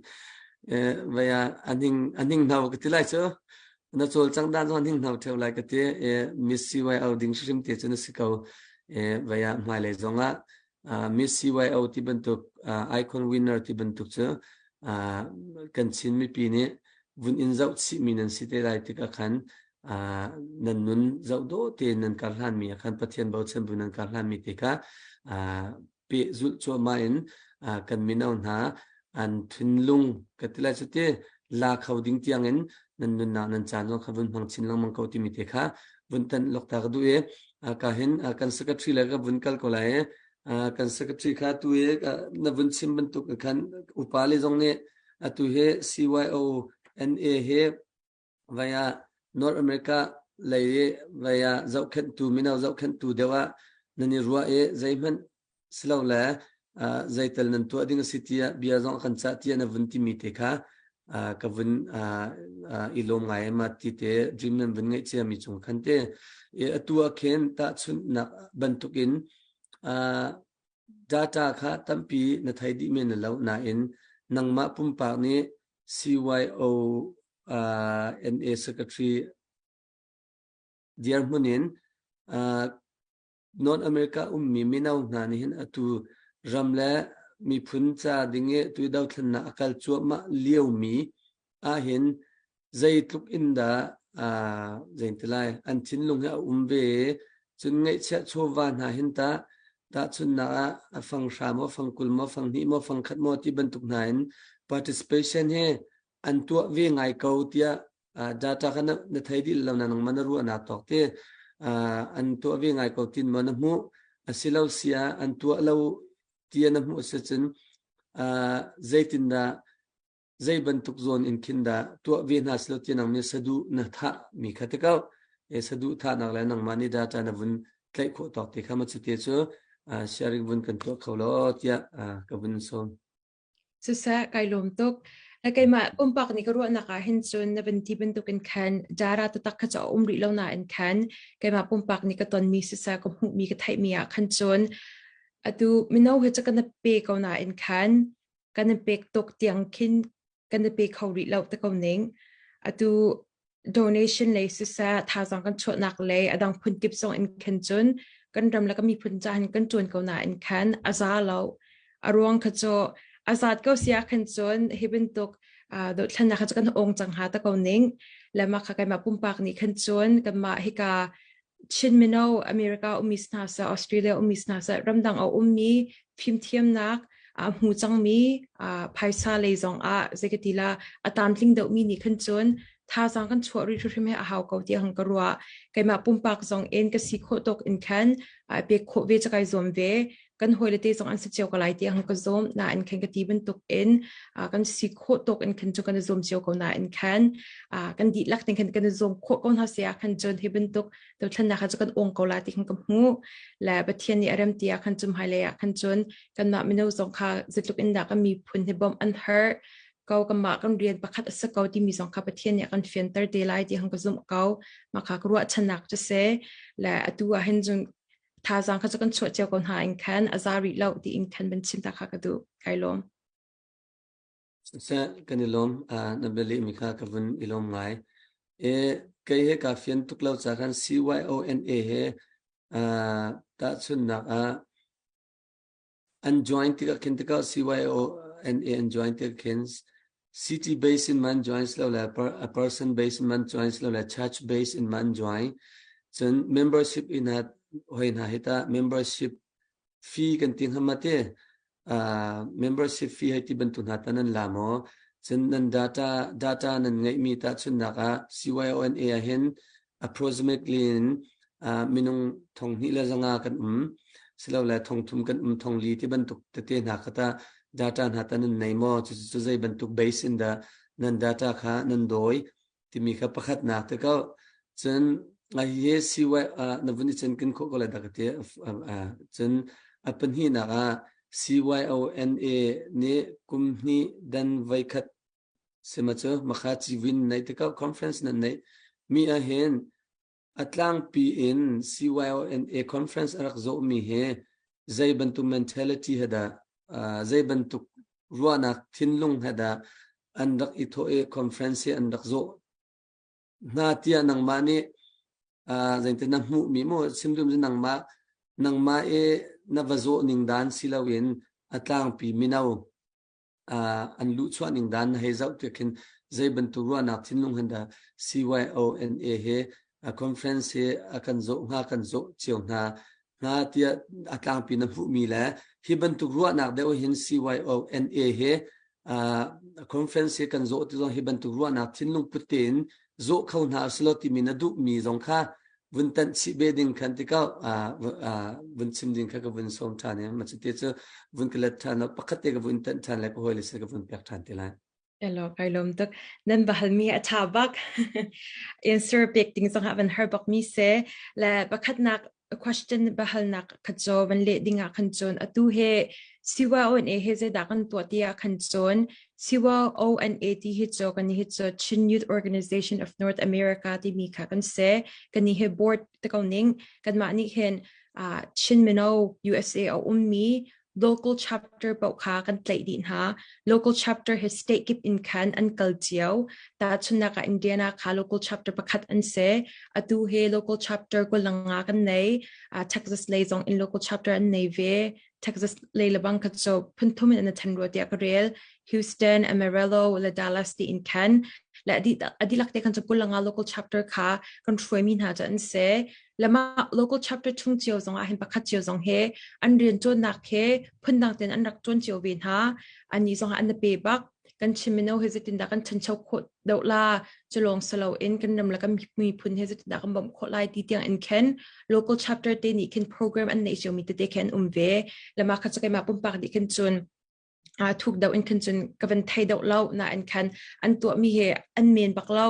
vei ah aning aning hno ka ti lai cu na cawlcangh dan zong aning hno theu lai ka ti Miss CYO ding hrim te cu na si ko vei ah hmailei zong ah Miss CYO ti bantuk icon winner ti bantuk cu kan Chin mipi nih vun in zoh chihmi nan si te lai tikah khan nan nun zoh dawh tein nan kar hlanmi ah khan Pathian bochan bu nan kar hlanmi te kha peh zulh cuahmah in kan mino hna an thinlung ka ti lai cu ti la kho ding tiangin nan nunnak nan caan zong kha vun hmang chin lengmang ko timi te kha vun tan lok ta ka duh i ka hin kan secretary le ka vun kal ko lai i kan secretary kha tu i na vun chim bantuk khan upa le zong nih atu hi CYO NA he vaya North America lei i vaya zohkhenhtu mino zohkhenhtu deuh ah nan i ruah i zeihmanh silole zeital nan tuah ding a si tiah bia zong a kan cah tiah na vun timi te kha ka vun i lawm ngai ma ti te dream nan vun ngeih cia mi cung khan te atu ah khin tahchunhnak bantukin data kha tampi na thei dih men na lo nain nangmah pumpak nih CYO NA secretary dirhmun in North America ummi mino hna nih hin atu ram le miphun ca ding i tu dothlennak a kal cuahmah liomi ahhin zeitluk in dah zeiti lai an thinlung hi a um ve i cun ngeihchiah chawva hna hin tah tahchunhnak ah a fang hra maw fang 20 maw fang hnih maw fang khat maw ti bantuk hna in participation hi an tuah ve ngai ko tiah data kha na thei dih lo na nangmah na ruahnak tawk te an tuah ve ngai ko tin maw na hmuh asilo sia an tuah lo tia na hmuh si cun zeitindah zei bantuk zawn in khin dah tuah ve hna silo ti nang nih saduh na thah mi kha te ko e saduh thahnak le nangmah nih data na vun tlaih khawh tawk te kha ma chu te cu sharing vun kan tuah kho lo tiah ka vun sawm. Siseh, kai lawm tuk. Le keimah pumpak nih ka ruahnak ah hin cun na van ti bantukin khan data taktak kha cu a um rih lo nain khan keimah pumpak nih ka tonmi siseh, ka hmuhmi, ka theihmi ah khan cun atu mino hi cu kan pe ko nain khan kan i pek tuk tiang khin kan i pe kho rih lo te ko ning. Atu donation lei siseh, thazaang kan chuahnak lei a dang phunkip zong in khin cun kan ram le kan miphun ca hin kan ṭuan ko nain khan a za lo. A ruang kha cu a zat ko si ah khan cun hi bantuk dothlennak kha cu kan ong cang hnga ta ko ning. Le mah kha keimah pumpak nih khan cun kanmah hika Chin mino America ummi hna seh, Australia ummi hna seh, ramdang a ummi fimthiamnak a hmu cangmi phaisa lei zong ah zeikati la a tlamtling deuhmi nih khan cun thazaang kan chuah rih hrimhrim hi a hau ko tiah ka ruah. Keimah pumpak zong in ka si khawh tawk in khan pek khawh ve cu kai zuam ve. Kan hawile te zong an si cio ko lai tiah ka zuam. Nain khan ka ti bantuk in kan si khawh tawk in khan cu kan i zuam cio ko nain khan kan dihlak ting khan kan i zuam khawh ko hna si ah khan cun hi bantuk dothlennak kha cu kan ong ko la ti khan ka hmuh. Le Pathian nih a rem ti ah khan cum hmailei ah khan cun kanmah mino zong kha zeitluk in dah kan miphun hi bawmh an herh ko kanmah kan rian pakhat a si ko timi zong kha Pathian nih a kan fianter te lai ti khan ka zumh ko. Mah kha ka ruahchannak cu si. Le atu ah hin cun thazaang kha cu kan chuah cio ko hna in khan a za rih lo tiin khan van chim ta kha ka duh. Kai lawm. Siseh, kan i lawm. Na bialeh mi kha ka vun i lawm ngai. E, kei he kaa fian tuk lo ca khan CYONA he tahchunhnak ah an join tikah khin tikah CYONA an join tikah khin city base in man join lo le a person base in man join lo le church base in man join. Cun membership in ha hoi hna hi ta membership fee kan ti hnga ma te membership fee hei ti bantuk hna ta nan la maw? Cun nan data data nan ngeihmi tahchunhnak ah CYONA ah hin approximately in. Minung 2000 le 500 kan um silole 3000 kan um 4000 ti bantuk tete hna kha tah data hna ta nan nei maw? Cucu zei bantuk base in dah nan data kha nan dawi timi kha pakhatnak te ko. Cun hi CY na vun i cun kan khawh ko lai dah ka ti. Cun a pahnihnak ah CYONA nih kum hnih dan voikhat sima cu makha civin nei te ko conference nan neih mi ah hin a tlangpi in CYONA conference a rak zawhmi hi zei bantuk mentality he dah zei bantuk ruahnak thinlung he dah an rak i thawh i conference hi an rak zawh hna tiah nangmah nih zeitin na hmuhmi maw chim dum cu nangmah nangmah i na va zawh ning dan si loin a tlangpi mino an luhchuah ning dan na hei zoh tik khin zei bantuk ruahnak thinlung hen dah CYONA he conference he a kan zawh hnga kan zawh cio hna hna tiah a tlangpi na hmuhmi le hi bantuk ruahnak deuh hin CYONA he conference he kan zawh ti zong hi bantuk ruahnak thinlung put tein zawh kho hna usilo timi na duhmi zong kha vun tanh chih be ding khan tikau vun chim ding kha ka vun sawm ṭhan i ma cuti cu vun ka let ṭhan pakhat te ka vun tanh ṭhan le ka hawi le sin ka vun pek ṭhan te lai. Hello, kai lom tuk. Nan bahal mi a tha bak. Answer pek ding zong ah van har bak mi se. Le pakhatnak question bahalnak kha cho van leh ding ah khan cun atu he CYONA he zeidah kan tuah ti ah khan cun CYONA ti hi cu kan hi cu Chin Youth Organization of North America timi kha kan si. Kan hi board te ko ning kanmah nih hin uh, Chin Mino USA a ummi local chapter paoh kha kan tlaih dih hna. Local chapter hi state kip in khan an kal cio. Tahchunhnak ah Indiana kha local chapter pakhat an si. Atu hi local chapter kulanga kan nei. Uh, Texas lei zong in local chapter an nei ve. Texas lei lebang kha cu phunthum in an ṭhen rua tiah ka rel. Houston, Amarillo le Dallas ti in khan le a dihlak te khan cu kulanga local chapter kha kan hruaimi hna cu an si. Le mah local chapter chung cio zong ah hin pakhat cio zong he an rian ṭuannak he phundang tein an rak ṭuan cio ve hna. Annih zong ah an pe bak. Kan Chin mino hi zeitindah kan ṭhancho khawh deuh la cu lawng si loin kan ram le kan miphun hi zeitindah kan bawmh khawh lai ti tiang in khin local chapter te nih khin program an neih ciomi tete khi an um ve. Le mah kha cu keimah pumpak nih khin cun thuk deuh in khin cun ka van thei deuh lo nain khan an tuahmi hi an men bak lo.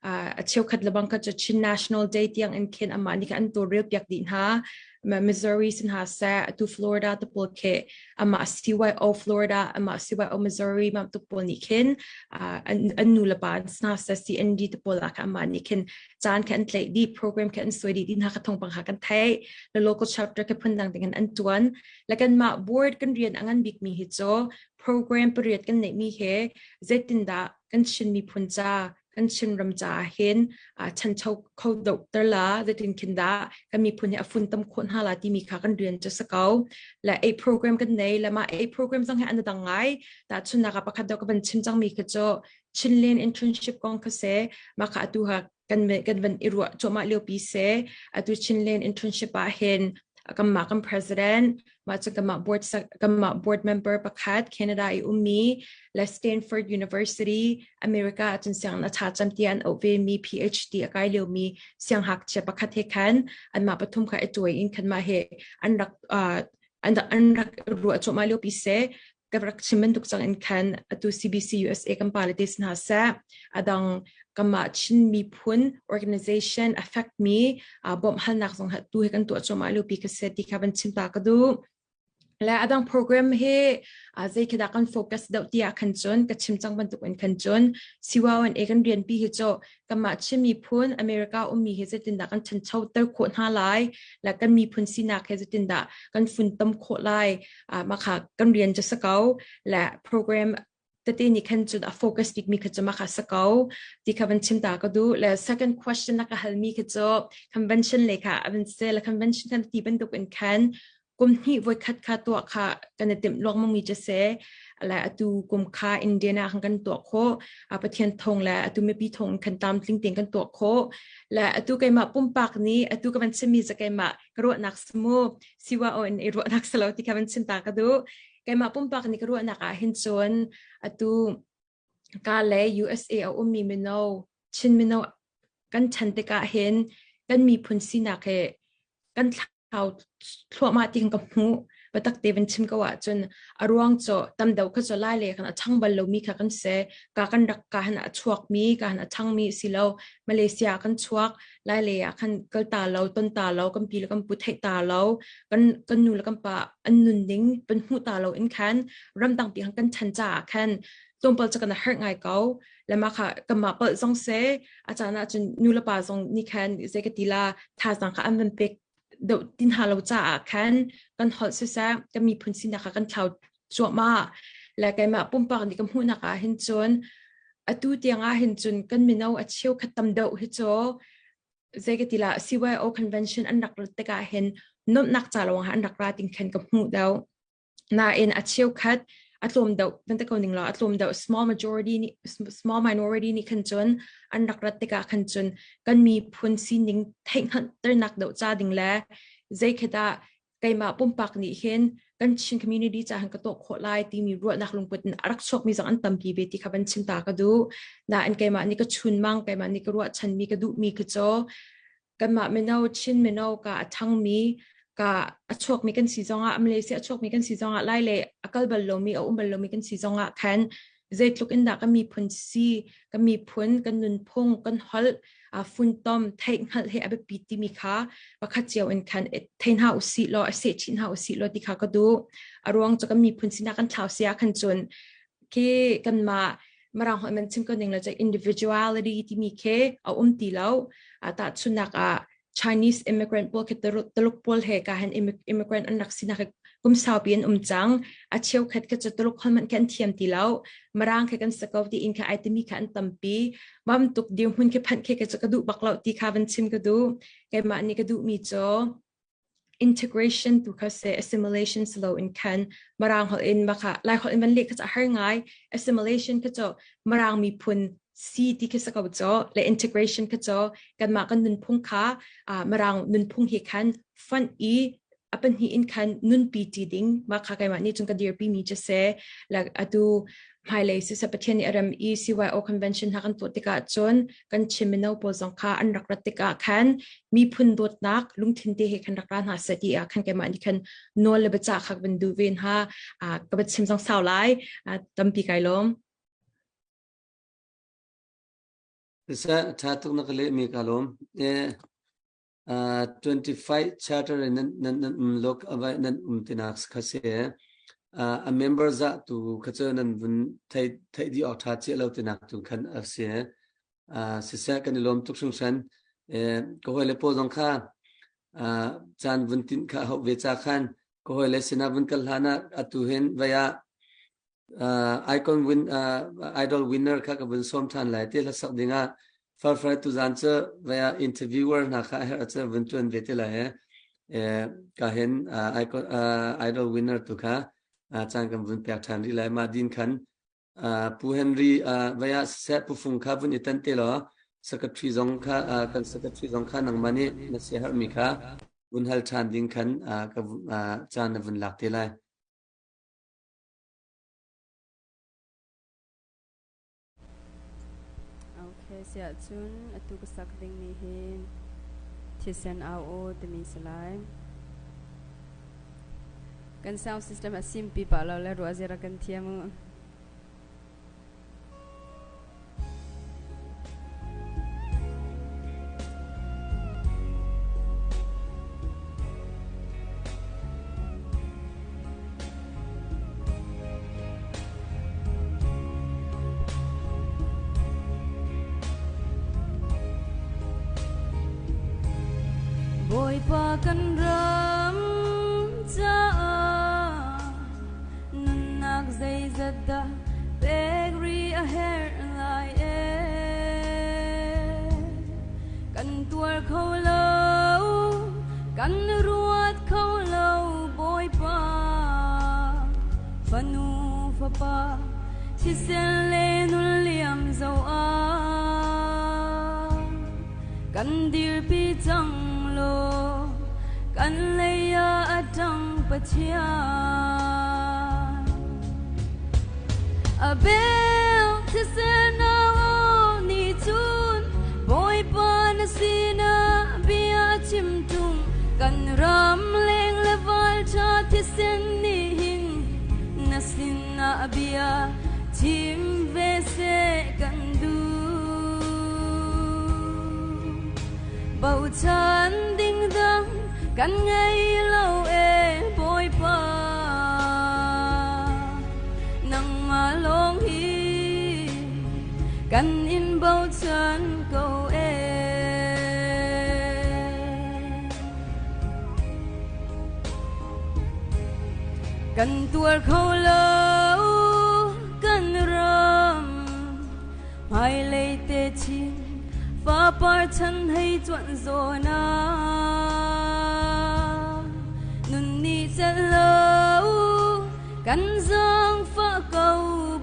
A cheukhat lebang kha cu Chin National Day tiang in khin amah nih khan an tawlrel piak dih hna. Missouri sin hna seh atu Florida te pawl khi amah CYO Florida amah CYO Missouri ma tu pawl nih khin an nu le pa an sna seh CND te pawl ah kha amah nih khin caan kha an tlaih dih program kha an suai dih din ha ka thong pang ha kan thei le local chapter ke phun dang ding an tuan le kan mah board kan rian angan bik mi hi cho program pariat kan neih mi he zeitindah kan Chin miphun ca kan Chinram caah hin ṭhancho kho deuhter la zeitin khin dah kan miphun hi a funtom khawh hna la timi kha kan rian cu si ko. Le A program kan nei le mah A program zong hi an dang ngai. Tahchunhnak ah pakhat deuh ka van chim cangmi kha cu Chinland internship kong kha si mah kha atu ha kan kan van i ruah cuahmah liopi si. Atu Chinland internship ah hin kanmah kan president mah cu kanmah board kanmah board member pakhat Canada i ummi le Stanford University America ahcun sianginn a ṭha cem tiah an auh ve mi PhD a kai liomi sianghngakchia pakhat he khan anmah pathum kha i tuai in khan mah he an rak uh, an an rak ruah cuahmah liopi seh ka rak chim bantuk cang in khan atu CBC USA kan pa le te hna seh adang kanmah Chin miphun organization affect mi bawmh halnak zong tu he kan tuah cuahmah liopi ka se ti kha van chim ta ka duh le adang program hi zei khi dah kan focus deuh tiah khan cun ka chim cang bantuk in khan cun CYONA kan rian pi hi cu kanmah Chin miphun America ummi hi zeitindah kan ṭhanchoter khawh hna lai le kan miphun sinak he zeitindah kan funtom khawh lai mah kha kan rian cu si ko le program tete nih khan cun a focus bikmi kha cu mah kha si ko ti kha van chim ta ka duh le second question na ka halmi kha cu convention le kha a van si le convention kan ti bantuk in khan kum hnih voikhat kha tuah kha kan i timh luangmang mi cu si le atu kum kha Indiana khan kan tuah khawh Pathian thong le atu mipi thong khan tlamtling tein kan tuah khawh le atu keimah pumpak nih atu ka van chimmi cu keimah ka ruahnak samu siwa o in i ruahnak salo ti kha van chim ta ka duh keimah pumpak nih ka ruahnak ah hin cun atu ka le USA a ummi mino Chin mino kan chan tikah hin. kan miphun sinak he kan thlau thluahmah ti kan ka hmuh. Biatak te van chim ko ahcun a ruang cu tam deuh kha cu lai le kan a chang bal lomi kha kan si. Ka kan rak ka han a chuakmi, ka han a changmi si lo. Malaysia kan chuak, lai le ah khan kal ta lo, ton ta lo, kan pi le kan pu theih ta lo, kan kan nu le kan pa an nunning pan hmuh ta lo in khan ramdang pi kan chan caah khan tlawmpal cu kan a herh ngai ko. Le mah kha kanmah palh zong se a caan ah cun nu le pa zong nih khan zei ka ti la thazaang kha an van pek deuh tin hna lo caah khan kan holh siseh kan miphun sinak kha kan thlau cuahmah. Le keimah pumpak nih ka hmuhnak ah hin cun atu tiang ah hin cun kan mino a cheukhat tam deuh hi cu zei ka ti la CYO convention an rak rat tikah hin nuamhnak ca lawng ah an rak ra ting khan ka hmuh deuh. Nain a cheukhat a tlawm deuh van ti ko ning law a tlawm deuh small majority nih small minority nih khan cun an rak rat tikah khan cun kan miphun sining theihhngalhternak deuh ca ding le zei khi dah keimah pumpak nih hin kan Chin community ca han ka tuah khawh lai timi ruahnak lungput in a rak chuakmi zong an tampi ve ti kha van chim ta ka duh. Nain keimah nih ka chunmang keimah nih ka ruahchanmi ka duhmi khi cu kanmah mino Chin mino ka a ṭhangmi ka a chuakmi kan si zongah Malaysia a chuakmi kan si zongah Lai le a kal bal lomi a um bal lomi kan si zongah khan zeitluk in dah kan miphun si kan miphun kan nunphung kan holh funtom theih hngalh he a biapi timi kha pakhat cio in khan thei hna usih law a seh chih hna usih law ti kha ka duh. A ruang cu kan miphun sinak kan thlau sia khan cun khi kanmah Mirang holh man chim ko ning lo cu individuality timi khi a um ti lo. Tahchunhnak ah Chinese immigrant pawl khi Tuluk pawl he ka han immigrant an rak sinak hi kum saupi an um cang. A cheukhat khi cu Tuluk holh hmanh khi an thiam ti lo. Mirang khi kan si ko ti in kha ai timi kha an tampi. Mam tuk dirhmun khi phanh khi cu ka duh bak lo ti kha van chim ka duh. Keimah nih ka duhmi cu integration tu kha seh assimilation si loin khan Mirang holh in maka Lai holh in van leh kha cu a har ngai. Assimilation kha cu Mirang miphun si ti khi si ko cu le integration kha cu kanmah kan nunphung kha Mirang nunphung he khan fonh i a pahnih in khan nunpi ti ding mah kha keimah nih cun ka dirpi mi cu si. Like atu hmailei siseh Pathian nih a rem i CYO convention hna kan tuah tikah cun kan Chin mino pawl zong kha an rak rat tikah khan miphun dawtnak lungthin te he khan rak ra hna seh ti ah khan keimah nih khan nawl le biacah kha ka van duh ve hna. Ka va chim zong sau lai. Tampi kai lawm. Siseh, ṭha tuk na ka lehmi ka lawm. 25 charter in nan nan nan um lok avai nan um tinak kha si. A member za tu kha cu nan vun thei thei di awk tha che lo tinak tu khan a si. Siseh kan i lawm tuk hringhran. Ka hawi le pawl zong kha caan vun tin kha hau ve cha khan ka hawi le sinah vun kal hlan ah atu hin vai ah icon win idol winner kha ka vun sawm ṭhan lai ti hlasak dingah farfar tuzan cu vaya interviewer hna kha a herh cu vun ṭuan ve te lai ka hin icon idol winner tu kha caan kan vun pek ṭhan rih lai. Mah din khan Pu Henry vaya siseh Pu Fung kha vun i tan te law secretary zong kha kan secretary zong kha nangmah nih na siaherhmi kha vun hal ṭhan ding khan ka caan na vun lak te lai. Okay, siah cun atu ka sak dingmi hi thisen au aw timi si lai. Kan sound system a simpi pah lo le ruah zira kan thiam u. Bawipa kan ram caah nunnak zeizat dah pek rih a herh lai ee. Kan tuar kho lo, kan ruat kho lo Bawipa. Fanu fapa thisen le nun liam zo ah kan dirpi cang law kan lei ah a ṭang Pathian. A bel thisen au nih cun Bawipa na sinah bia. Bochan ding dang kan ngei lo e Bawipa. Nangmah lawng hi kan in bochan ko e. Kan tuar kho lo kan ram hmailei te chin fapar chan hei cuan zawn ah nun nih celh lo kan zaangfah ko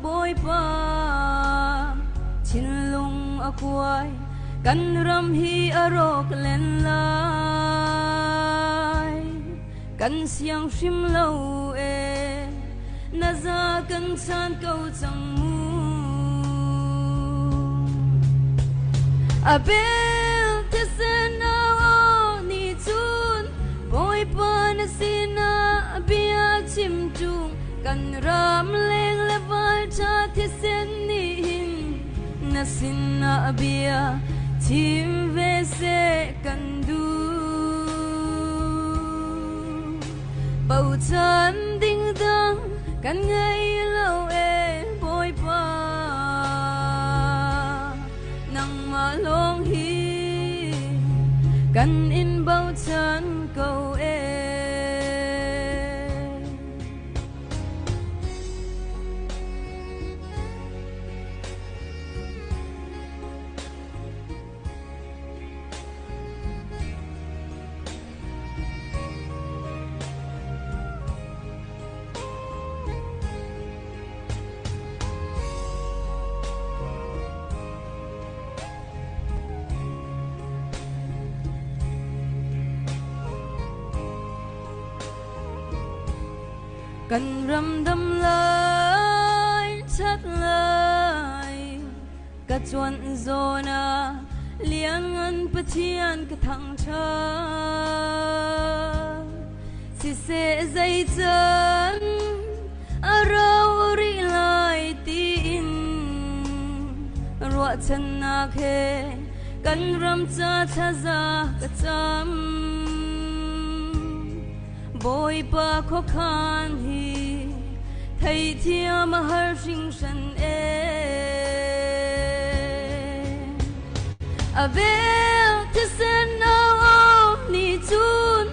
Bawipa thinlung a kuai kan ram hi a rawk len lai kan siang hrim lo e na za kan chan ko cang mu a bel thisen aw ni cun Bawipa na sinah bia chim ṭung kan ram leng le val ṭha thisen nih hin na sinah bia chim ve seh kan duh. Bochan ding dang kan ngei lo e Bawipa nangmah lawng hi kan in bochan ko e. Kan ram dam lai that lai ka cuan zawn ah lianngan Pathian ka thangṭhat. Siseh zeican a rau rih lai tiin ruahchannak he kan ram ca thlaza ka cam. Bawipa khuakhan hi theithiam a har hringhran e. A vel thisen au ni cun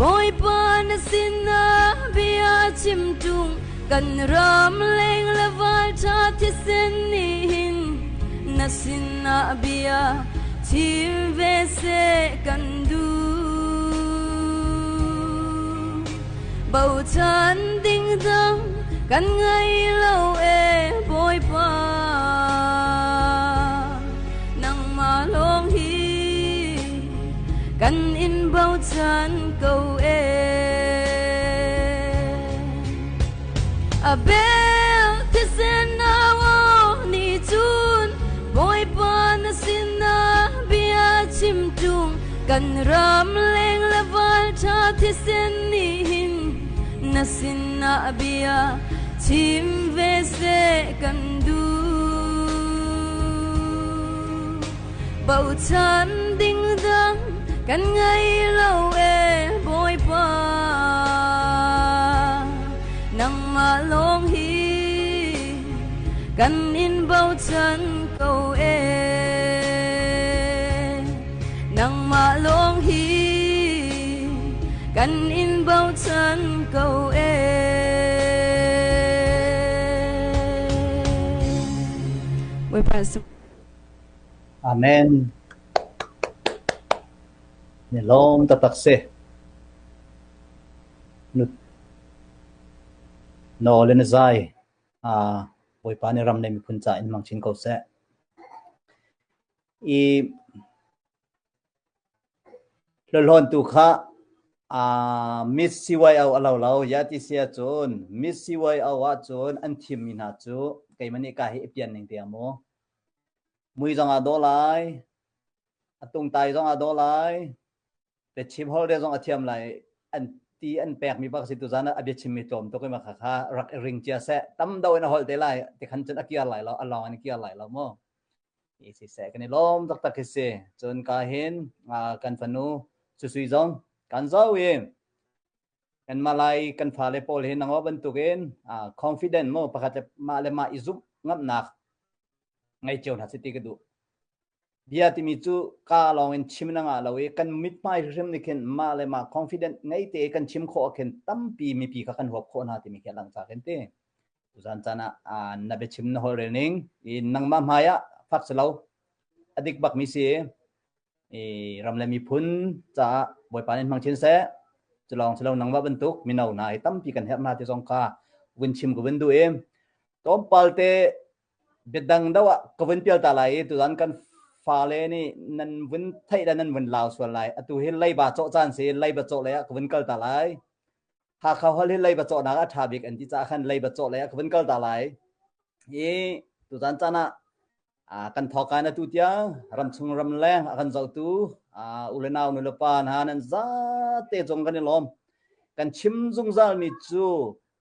Bawipa na sinah bia chim ṭung kan ram leng le val ṭha thisen nih hin na sinah bia chim ve seh kan duh. Bochan ding dang kan ngei lo e Bawipa nangmah lawng hi kan in bochan ko e. A bel thisen au ni cun Bawipa na sinah bia chim ṭung kan ram leng le val ṭha thisen nih hin na sinah bia chim ve seh kan duh. Bochan ding dang kan ngei lo e Bawipa nangmah lawng hi kan in bochan ko e nangmah lawng hi kan in bochan ko e Bawipa Amen. Ni lawm taktak si. Nawl in a zai. Bawipa nih ram le miphun ca in hmang chin ko seh. I hlawntu kha Miss CYO a lo lo. Ya ti si ahcun Miss CYO ahcun an thimmi hna cu keimah nih ka hi i pian ning tiang mu. Mui zong aa dawh lai, a tungtai zong aa dawh lai, biachim holh zong a thiam lai. An ti an pekmi bak si tuzan ah a biachimmi tlawm tuk i mah kha rak i ring cia seh. Tam do in a holh te lai, tikhan cun a kiar lai lo, a lawng in a kiar lai lo mu. I siseh kan i lawm taktak khi si. Cun ka hin kan fanu Susui zong kan zoh i kan Malay kan fale pawl hi nango bantukin confident mu pakhat le mah le mah i zumh ngamnak ngei cio hna si ti ka duh. Bia timi cu ka lawng in chim na ngah lo i kan mithmai hrim nih khin mah le mah confident ngei te kan chim khawh ah khin tampi mipi kha kan huap khawh hna timi khi a lang ca khin ti. Tuzan caan ah na biachim na holhrel ning i nangmah hmai ah fak si lo a dik bak mi si i ram le miphun caah Bawipa nih hmang chin seh. Culawng silo nangmah bantuk mino hna hi tampi kan herh hna ti zong kha vun chim ka vun duh i tlawmpal te biadang deuh ah ka vun pial ta lai i tuzan kan fale nih nan vun theih le nan vun lau sual lai. Atu hi leiba cawh caan si leiba cawh lei ah ka vun kal ta lai. Hakha holh hi leiba cawhnak a ṭha bik an ti caah khan leiba cawh lei ah ka vun kal ta lai. Hi tuzan caan ah kan thawkan atu tiang ramchung ramleng a kan zohtu u le nau nu le pa hna nan zate zong kan i lawm. Kan chim zungzalmi cu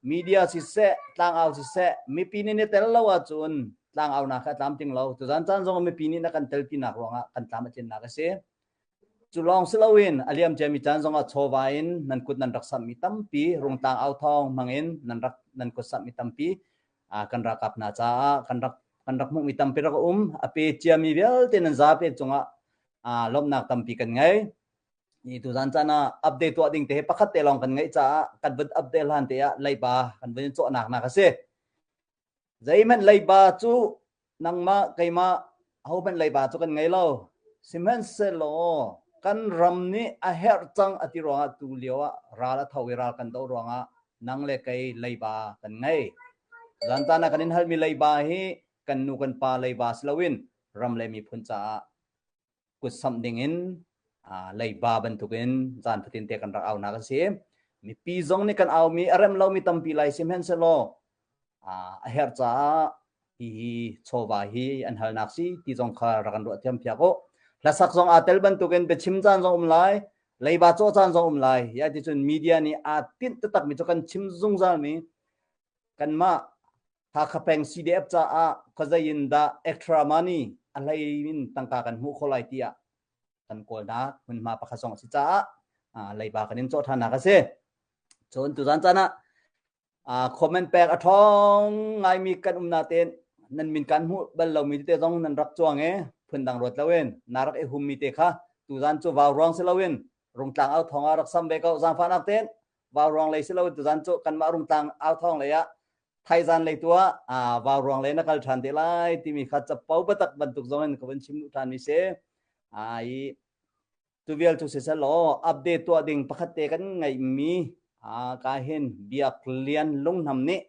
media siseh, tlangau siseh, mipi nih ni tel lo ahcun tlangaunak kha a tlamtling lo. Tuzan caan zong mipi nih na kan telpinak ruangah kan tlam a tlinnak a si. Cu lawng si loin a liam ciami caan zongah chawva in nan kut nan rak samhmi tampi, rungtlang au thawng hmangin nan rak nan kut samhmi tampi kan ralkap hna caah kan rak kan rak hmuhmi tampi rak um. A pe ciami vialte nan zapi cungah lawmhnak tampi kan ngei. Ni tuzan caan ah update tuah ding te hi pakhat te lawng kan ngeih caah kan vun update hlan te ah leiba kan vun cawhnak nak a si. Zeihmanh leiba cu nangmah keimah ahohmanh leiba cu kan ngei lo. Sihmanhsehlaw kan ram nih a herh cang a ti ruangah tu lio ah ral a tho i ral kan doh ruangah nang le kei leiba kan ngei. Zan caan ah kan in halmi leiba hi kan nu kan pa leiba si loin ram le miphun caah kutsamh dingin leiba bantukin zan fatin te kan rak aunak a si. Mipi zong nih kan aumi a rem lomi tampi lai sihmanhsehlaw a herh caah hihi chawva hi an halnak si ti zong kha rak kan ruah thiam piak u. Hlasak zong aa tel bantukin biachim caan zong um lai, leiba cawh caan zong um lai. Ya ti cun media nih aa tinh taktak mi cu kan chim zungzal mi kanmah Hakha peng CDF caah khuazei in dah extra money a hlei in tangka kan hmuh khawh lai tiah kan kawlnak hmunhma pakhat zong a si caah leiba kan in cawh ṭhannak a si. Cun tuzan caan ah comment pek a ṭhawng ngaimi kan um natein nan min kan hmuh bal lomi tete zong nan rak cuang i phundang ruat loin na rak i hummi te kha tuzan cu vau ruang si loin rungtlang au thawng ah rak sam ve ko zaangfahnak tein vau ruang lei si loin tuzan cu kanmah rungtlang au thawng lei ah thaizan lei tu ah vau ruang lei na kal ṭhan te lai timi kha capo batak bantuk zong in ka vun chim duh ṭhan mi si. I tu vial cu siseh law update tuah ding pakhat te kan ngeihmi ka hin Biak Lian Lungnam nih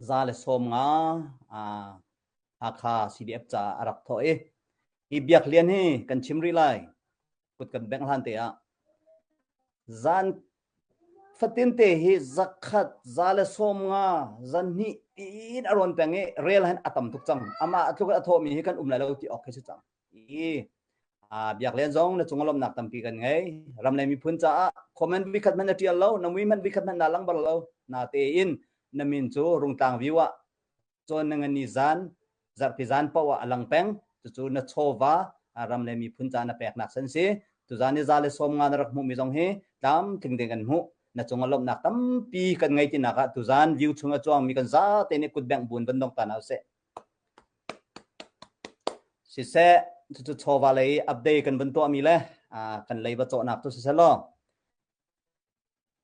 115 Hakha CDF caah a rak thawh i hi Biak Lian hi kan chim rih lai kut kan bengh hlan te ah zan fatin te hi zakhat 150 zanhnih tiin a rawn peng i rel han a tam tuk cang amah a tluk a thawhmi hi kan um lai lo ti awk khi si cang i biak len zong na cung lawmnak tampi kan ngei ram le miphun caah comment vikhat hmanh na tial lo na mui hmanh vikhat hmanh na lang bal lo na tein na min cu rungtlang view ah cawn na ngan ni zan zarhpi zan paoh ah a lang peng cucu na chawva ram le miphun ca na peknak san si tuzan ni 150 na rak hmuhmi zong hi tlamtling ding kan hmuh na cung a lawmhnak tampi kan ngei tinak ah tuzan view chung a cuangmi kan zate nih kut bengh bun van dong ta na usih siseh cucu chawva lei update kan vun tuahmi le kan lei va cawhnak cu siseh law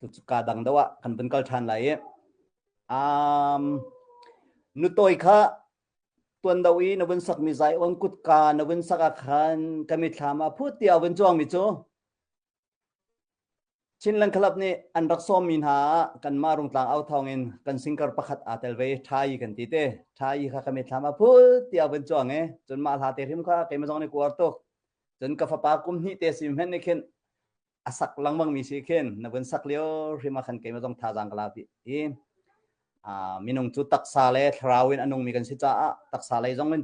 Tucu ka dang deuh ah kan vun kal ṭhan lai i um, nutawi kha tuan do i na vun sakmi Zion kutka na vun sak ah khan ka mithlam ah phut tiah vun cuangmi cu Chinland Club nih an rak sawmmi hna ah kanmah Rungtlang au thawngin kan singer pakhat aa tel ve Ṭha Yi kan ti te. Ṭha Yi kha ka mithlam ah phut tiah vun cuang i cun mah hla te hrim kha keimah zong nih ka uar tuk. Cun ka fapa kum hnih te si hmenh nih khin a sak lengmang mi si khin na vun sak lio hrim ah khan keimah zong thazaang ka la i minung cu taksa le thlarau in a nungmi kan si caah taksa lei zong in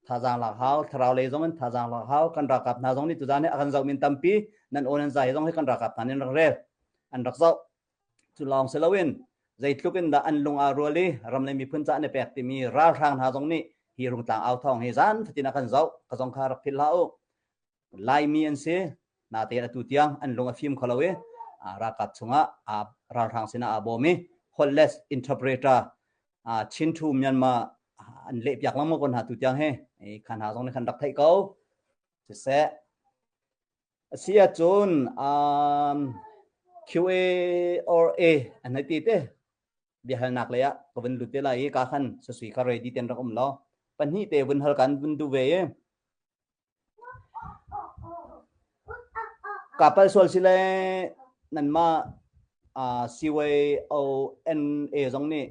thazaang lak hau thlarau lei zong in thazaang lak hau kan ralkap hna zong nih tuzan hi a kan zoh min tampi nan aw nan zai zong hi kan ralkap hna nih an rak rel an rak zoh cu lawng si loin zeitluk in dah an lung aa rual i ram le miphun ca an i pek timi ralhrang hna zong nih Hi Rungtlang au thawng hi zan fatin a kan zoh ka zong kha rak philh hlah u. Laimi an si natein atu tiang an lung a fim kho lo i ralkap chungah ralhrang sinah aa bawm i holhless interpreter Chin to Myanmar an leh piak lengmang ko hna tu tiang hi khan hna zong nih khan rak theih ko. Siseh a si ahcun um, QA or A an hei ti te biahalnak lei ah ka vun lut te lai i ka khan sasui ka ready ten rak um law pahnih te vun hal kan vun du ve i Ka palh sual si le nanmah CYONA zong nih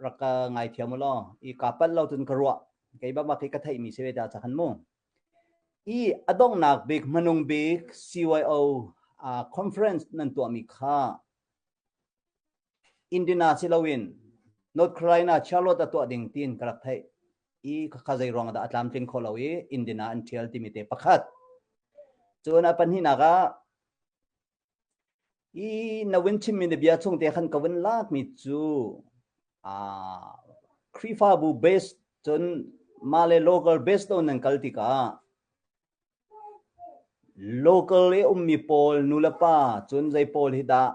rak ka ngaithiam u law i kaa palh lo cun ka ruah. Kei bak hi ka theihmi si ve ta ca khan mu. I a donghnak bik hmanung bik CYO conference nan tuahmi kha Indiana si loin North Carolina Charlotte ah tuah ding tiin ka rak theih i khakha zei ruang dah a tlamtling kho lo i Indiana an ṭhial timi te pakhat. Cun a pahnihnak ah i na vun chimmi na bia chung te khan ka vun lakmi cu uh, Khrihfabu base cun mah le local base to nan kal tikah Local i ummi pawl nulepa cun zei pawl hi dah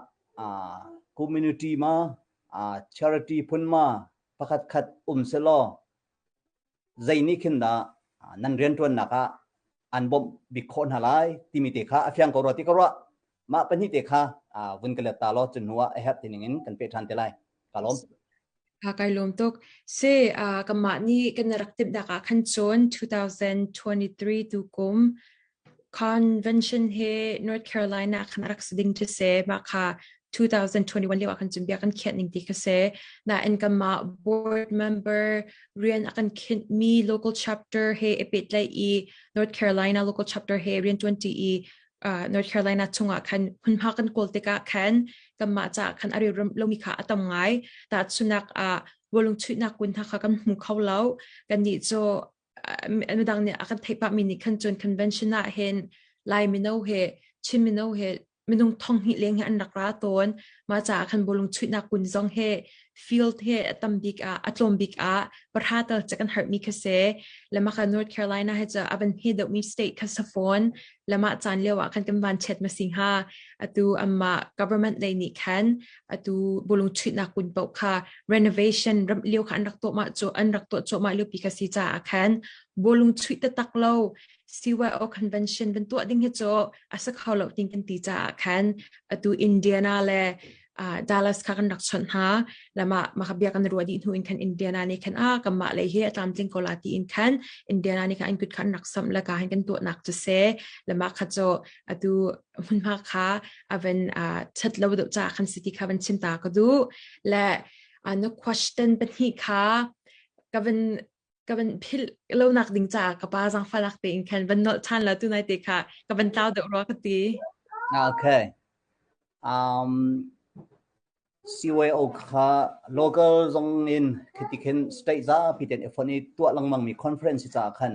community ma charity phun ma pakhatkhat um selaw zei nih khin dah nan rianṭuannak ah an bawmh bik khawh hna lai timi te kha a fiang ko rua ti ka ruah. Mah pahnih te kha vun ka let ta law cu hnu ah a herh ti ning in kan peh ṭhan te lai. Ka lawm. Kai lawm tuk. Si, kanmah nih kan rak timhnak ah khan cun 2023 tukum convention hi North Carolina khan a rak si ding cu si. Mah kha 2021 lio ah khan cun bia kan khiah ning ti kha si. Nain kanmah board member rian a kan khinhmi local chapter he i pehtlaih i North Carolina local chapter he rianṭuan ṭi i uh, North Carolina chungah khan hmunhma kan kawl tikah khan kanmah caah khan a rilram lomi kha a tam ngai. Tahchunak ah bawlung chuihnak kun hna kha kan hmu kho lo. Kannih cu midang nih a kan theih pahmi nih khan cun convention ah hin Lai mino he Chin mino he minung thong hnih leng he an rak ra tawn. Mah caah khan bawlung chuihnak kun zong he field he a tam bik ah a tlawm bik ah pahra tal ca kan harh mi kha si. Le mah kha North Carolina he cu a van hme deuh mi state kha sa fawn. Le mah caan lio ah khan kan van chet ma sing ha. Atu amma government lei nih khan atu bulung chuihnak kun paoh kha renovation ram lio kha an rak tuah mah cu an rak tuah cuahmah lio pi kha si caah khan bawlung chuih taktak lo CYO convention van tuah ding hi cu a sa kho lo ting kan ti caah khan atu Indiana le uh, Dallas kha kan rak chawnh hna lama maka bia kan ruah dih hnu in khan Indiana nih khan a kanmah lei hi a tlamtling ko la ti in khan Indiana nih khan an kut kha an rak samh la ka hin kan tuahnak cu se lama kha cu atu hmunhma kha avan uh, chat lo deuh ca khan city kha van chim ta ka du le uh, na question pahnih kha ka van ka van philh lonak ding caah ka pa zaangfalak tein khan van nolh ṭhan la tu nai te kha ka van tlau deuh rua ka ti. Okay. Um, CYO kha local zong in khiti khin state zapi ten i fon i tuah lengmang mi conference caah khan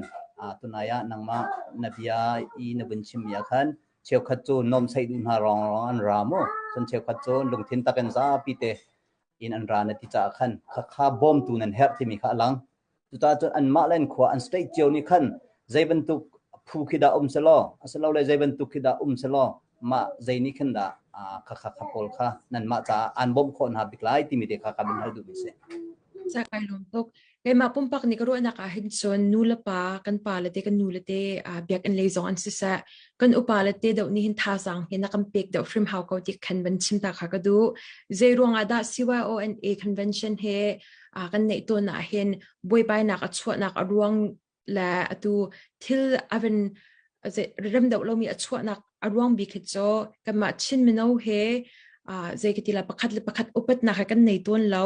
tunai ah nangmah na bia i na vun chim mi ah khan cheukhat cu nom sei duh hna rong rong an ra mu cun cheukhat cu lungthin takin zapi te in an ra na ti caah khan khakha bawmtu nan herh timi kha a lang. Cucaah cun anmah le an khua an state cio nih khan zei bantuk phu khi dah um selaw asilole zei bantuk khi dah um selaw mah zei nih khin dah khakha kha pawl kha nanmah caah an bawmh khawh hna bik lai timi te kha ka bin hal duhmi si. Ca kai lawm tuk. Keimah pumpak nih ka ruahnak ah hin cun nu le pa kan pa le te kan nu le te biakinn lei zong an siseh kan upa le te deuh nih hin thazaang hi na kan pek deuh hrim hau ko ti khan van chim ta kha ka duh. Zei ruangah dah CYONA convention he kan neih tawn ah hin buaibainak a chuahnak a ruang le atu thil a van rem deuh lomi a chuahnak a ruang bik hi cu kanmah Chin mino he zei ka ti la pakhat le pakhat upatnak he kan nei tawn lo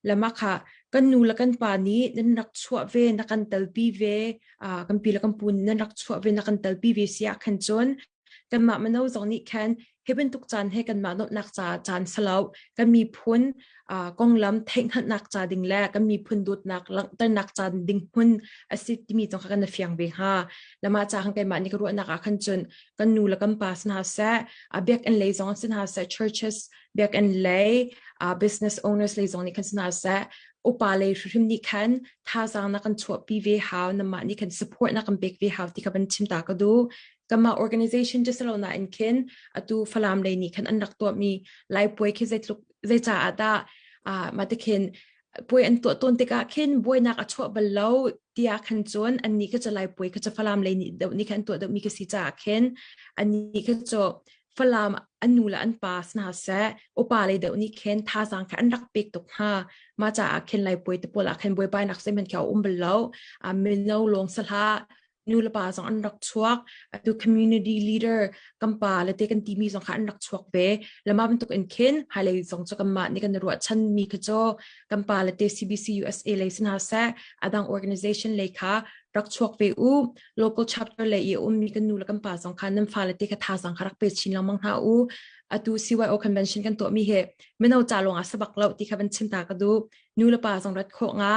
le mah kha kan nu le kan pa nih nan rak chuah ve na kan telpi ve kan pi le kan pu nan rak chuah ve na kan telpi ve si ah khan cun Kanmah mino zong nih khan hi bantuk caan he kanmah nuamhnak ca caan si lo kan miphun konglam theihhngalhnak ca ding le kan miphun dawtnak langhternak ca ding hmun a si timi zong kha kan i fiang ve hnga. Le mah ca khan keimah nih ka ruahnak ah khan cun kan nu le kan pa si hna seh, biakinn lei zong si hna seh, churches biakinn lei, business owners lei zong nih khan si hna seh, Upa lei hrimhrim nih khan thazaang na kan chuahpi ve hau, namah nih khan support na kan pek ve hau ti kha van chim ta ka duh. Kanmah organization cu si lo nain khin atu Falam lei nih khan an rak tuahmi Lai puai khi zeitluk zeicaah dah mah ti khin puai an tuah tawn tikah khin buainak a chuah bal lo tiah khan cun annih kha cu Lai puai kha cu Falam lei nih deuh nih khan an tuah deuhmi ka si caah khin annih kha cu Falam an nu le an pa si hna seh upa lei deuh nih khin thazaang kha an rak pek tuk hna. Mah caah khin Lai puai te pawl ah khin buaibainak zeihmanh khi a um bal lo. Mino lawng si hlah nu le pa zong an rak chuak. Atu community leader kan pa le te kan timi zong kha an rak chuak ve. Lama bantuk in khin hmailei zong cu kanmah nih kan ruahchan mi kha cu kan pa le te CBC USA lei si hna seh adang organization lei kha rak chuak ve u. Local chapter lei i ummi kan nu le kan pa zong kha nan fale te kha thazaang kha rak pe chin lengmang hna u. Atu CYO convention kan tuahmi hi mino ca lawng ah sabak lo ti kha van chim ta ka duh. Nu le pa zong rat khawh nga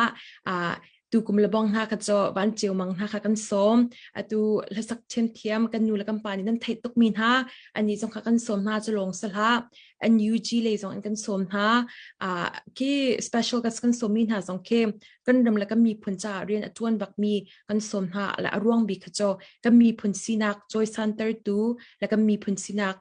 tukum le bong hna kha cu van ceu mang hna kha kan sawm. Atu hlasak thiamthiam kan nu le kan pa nih nan theih tukmi hna ani zong kha kan sawm hna cu lawng si hlah. NUG lei zong in kan sawm hna. Khi special guest kan sawmmi hna zong khi kan ram le kan miphun caah rian a ṭuan bakmi kan sawm hna le a ruang bik kha cu kan miphun sinak cawisantertu le kan miphun sinak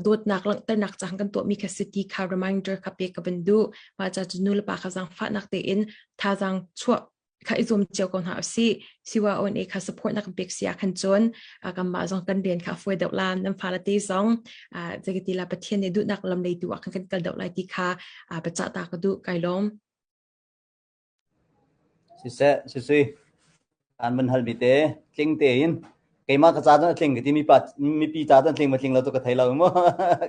dawtnak langhternak caah kan tuahmi kha si ti kha reminder kha pek ka van duh. Mah ca cu nu le pa kha zaangfahnak tein thazaang chuah kha i zuam cio ko hna usih. Siwa on e kha support na kan pek si ah khan cun kanmah zong kan rian kha a fawi deuh la nan fale te zong zeikati la Pathian nih duhnak lam lei tu ah khan kan kal deuh lai ti kha biacah ta ka duh kai lawm. Siseh, sisui, an van halmi te tling tein keimah ka ca cun a tling ka ti mi pa mipi ca cun tling ma tling lo tu ka thei lo mu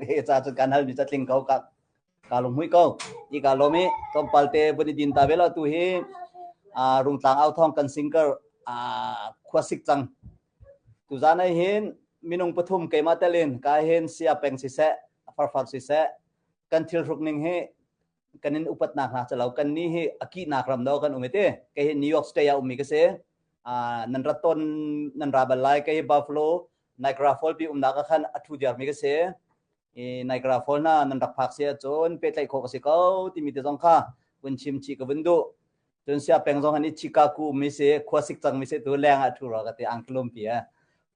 kei ca cun kan halmi ca tling ko ka ka lunghmuih ko i ka lawm i tlawmpal te vun i din ta ve lo tu hi Rungtlang au thawng kan singer khuasik cang tuzan ai hin minung pathum keimah telin ka hin sia peng siseh farfar siseh kan thil hruk ning hi kan in upatnak hna calo kan ni hi a kihnak ram do kan um te kei hi New York State ah ummi ka si nan rat ton nan ra bal lai kei Buffalo Niagara Falls pi umnak ah khan a thu diarmi ka si i Niagara Falls na nan rak phak si ahcun pehtlaih khawh ka si ko timi te zong kha vun chim chih ka vun duh cun sia peng zong han i Chicago mi si khua sik cang mi si tu leng ah thu ro ka ti angklum pi eh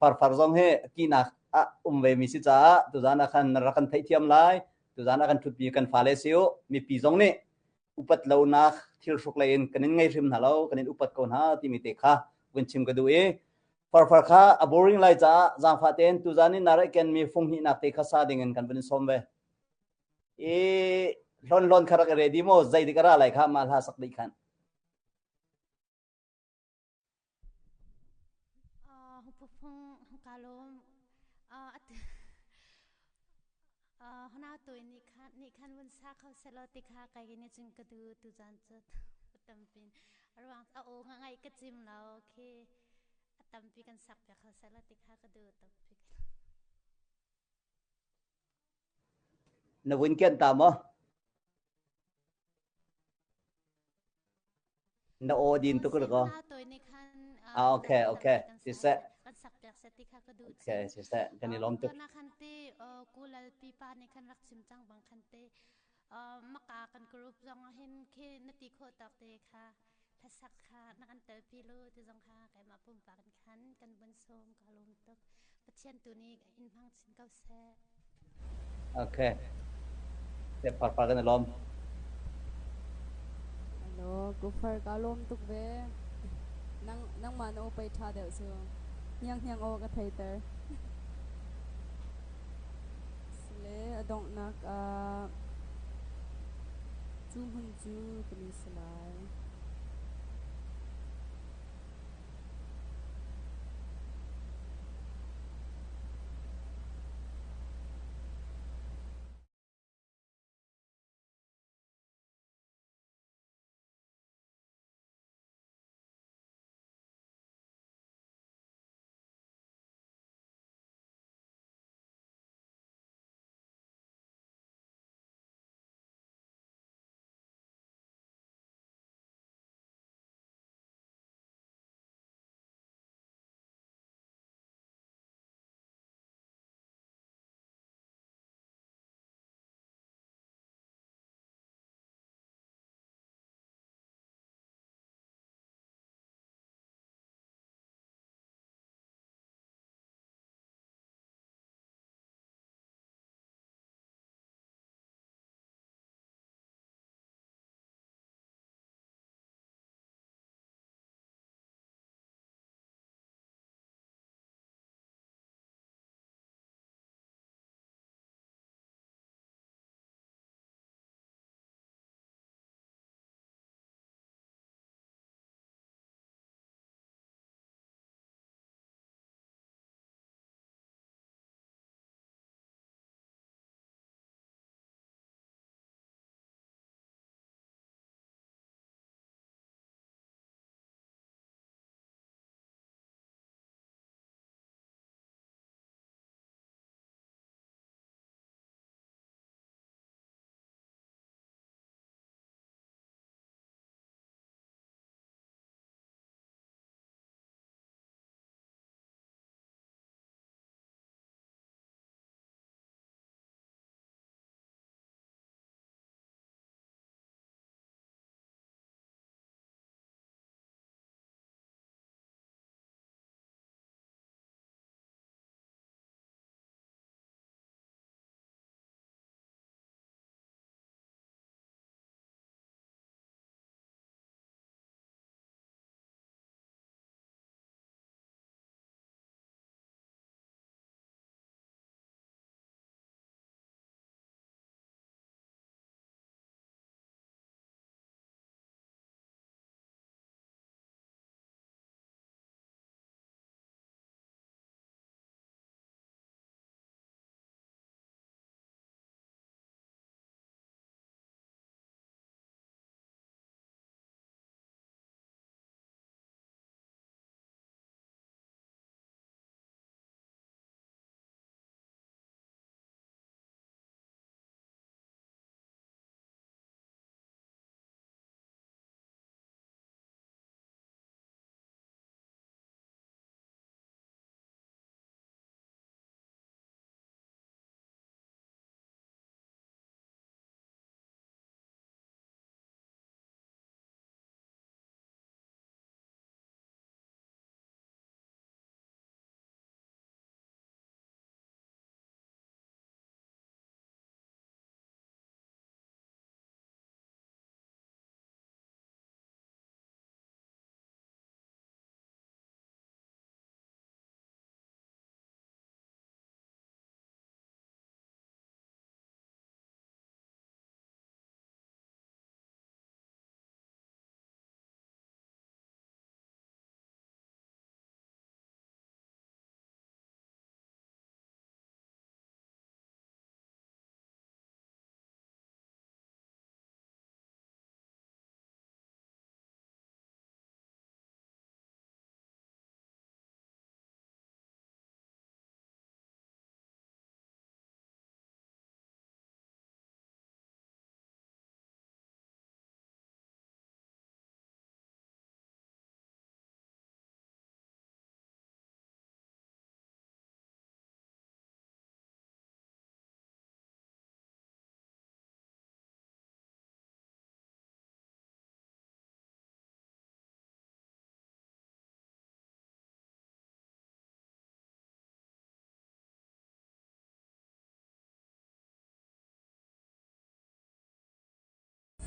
farfar zong hi kinak ah um ve mi si caah tuzan ah khan rak kan theihthiam lai Tuzan ah kan ṭhutmi kan fale si u, mipi zong nih upat lonak thil hruk lei in kan in ngei hrim hna lo, kan in upat ko hna timi te kha vun chim ka duh i farfar kha a boring lai caah zaangfah tein tuzan in na rak kenmi fung hnihnak te kha sa ding in kan vun sawm ve. I hlon hlon kha rak i ready maw zei dik a ra lai kha mah hla sak dih khan. Na vun kianh ta maw? Na aw din tuk ko. Ah, okay, okay. Siseh. Okay, siseh. Kan i lawm tuk. Maka kan group zong hin khi na ti khawh tawk te kha hlasak kha na kan telpi lu ti zong kha keimah pumpak in khan kan vun sawm ka lawm tuk. Pathian tu nih in hmang chin ko seh. Okay. Te farfar kan i lawm. Hello, Gopher ka lawm tuk ve. Nang nangmah na upei ṭha deuh cu. Hniang hniang aw ka theiter. Sile a donghnak ah cu hmun cu timi si lai.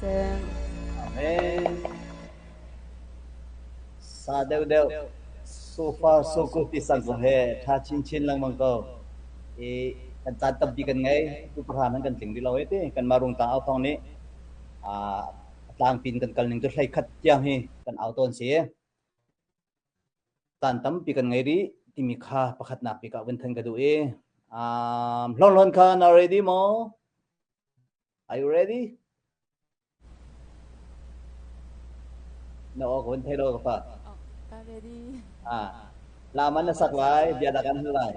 Seh. Amen. Sa deuh deuh. So far so good ti sang ko he tha chinchin lengmang ko. I kan caan tampi kan ngei. Tu pahra nan kan tling rih lo e ti. Kan mah rung tlang au thawng nih a tlangpin kan kal ning cu hlei khat tiang hi kan au tawn si. Caan tampi kan ngei rih timi kha pakhatnak bik ah vun than ka duh i um, hlon hlon kha na ready maw? Are you ready? Na aw ka vun thei lo ka fa. Oh, ka ready. Ah, la man na sak lai, bia dah kan hal lai.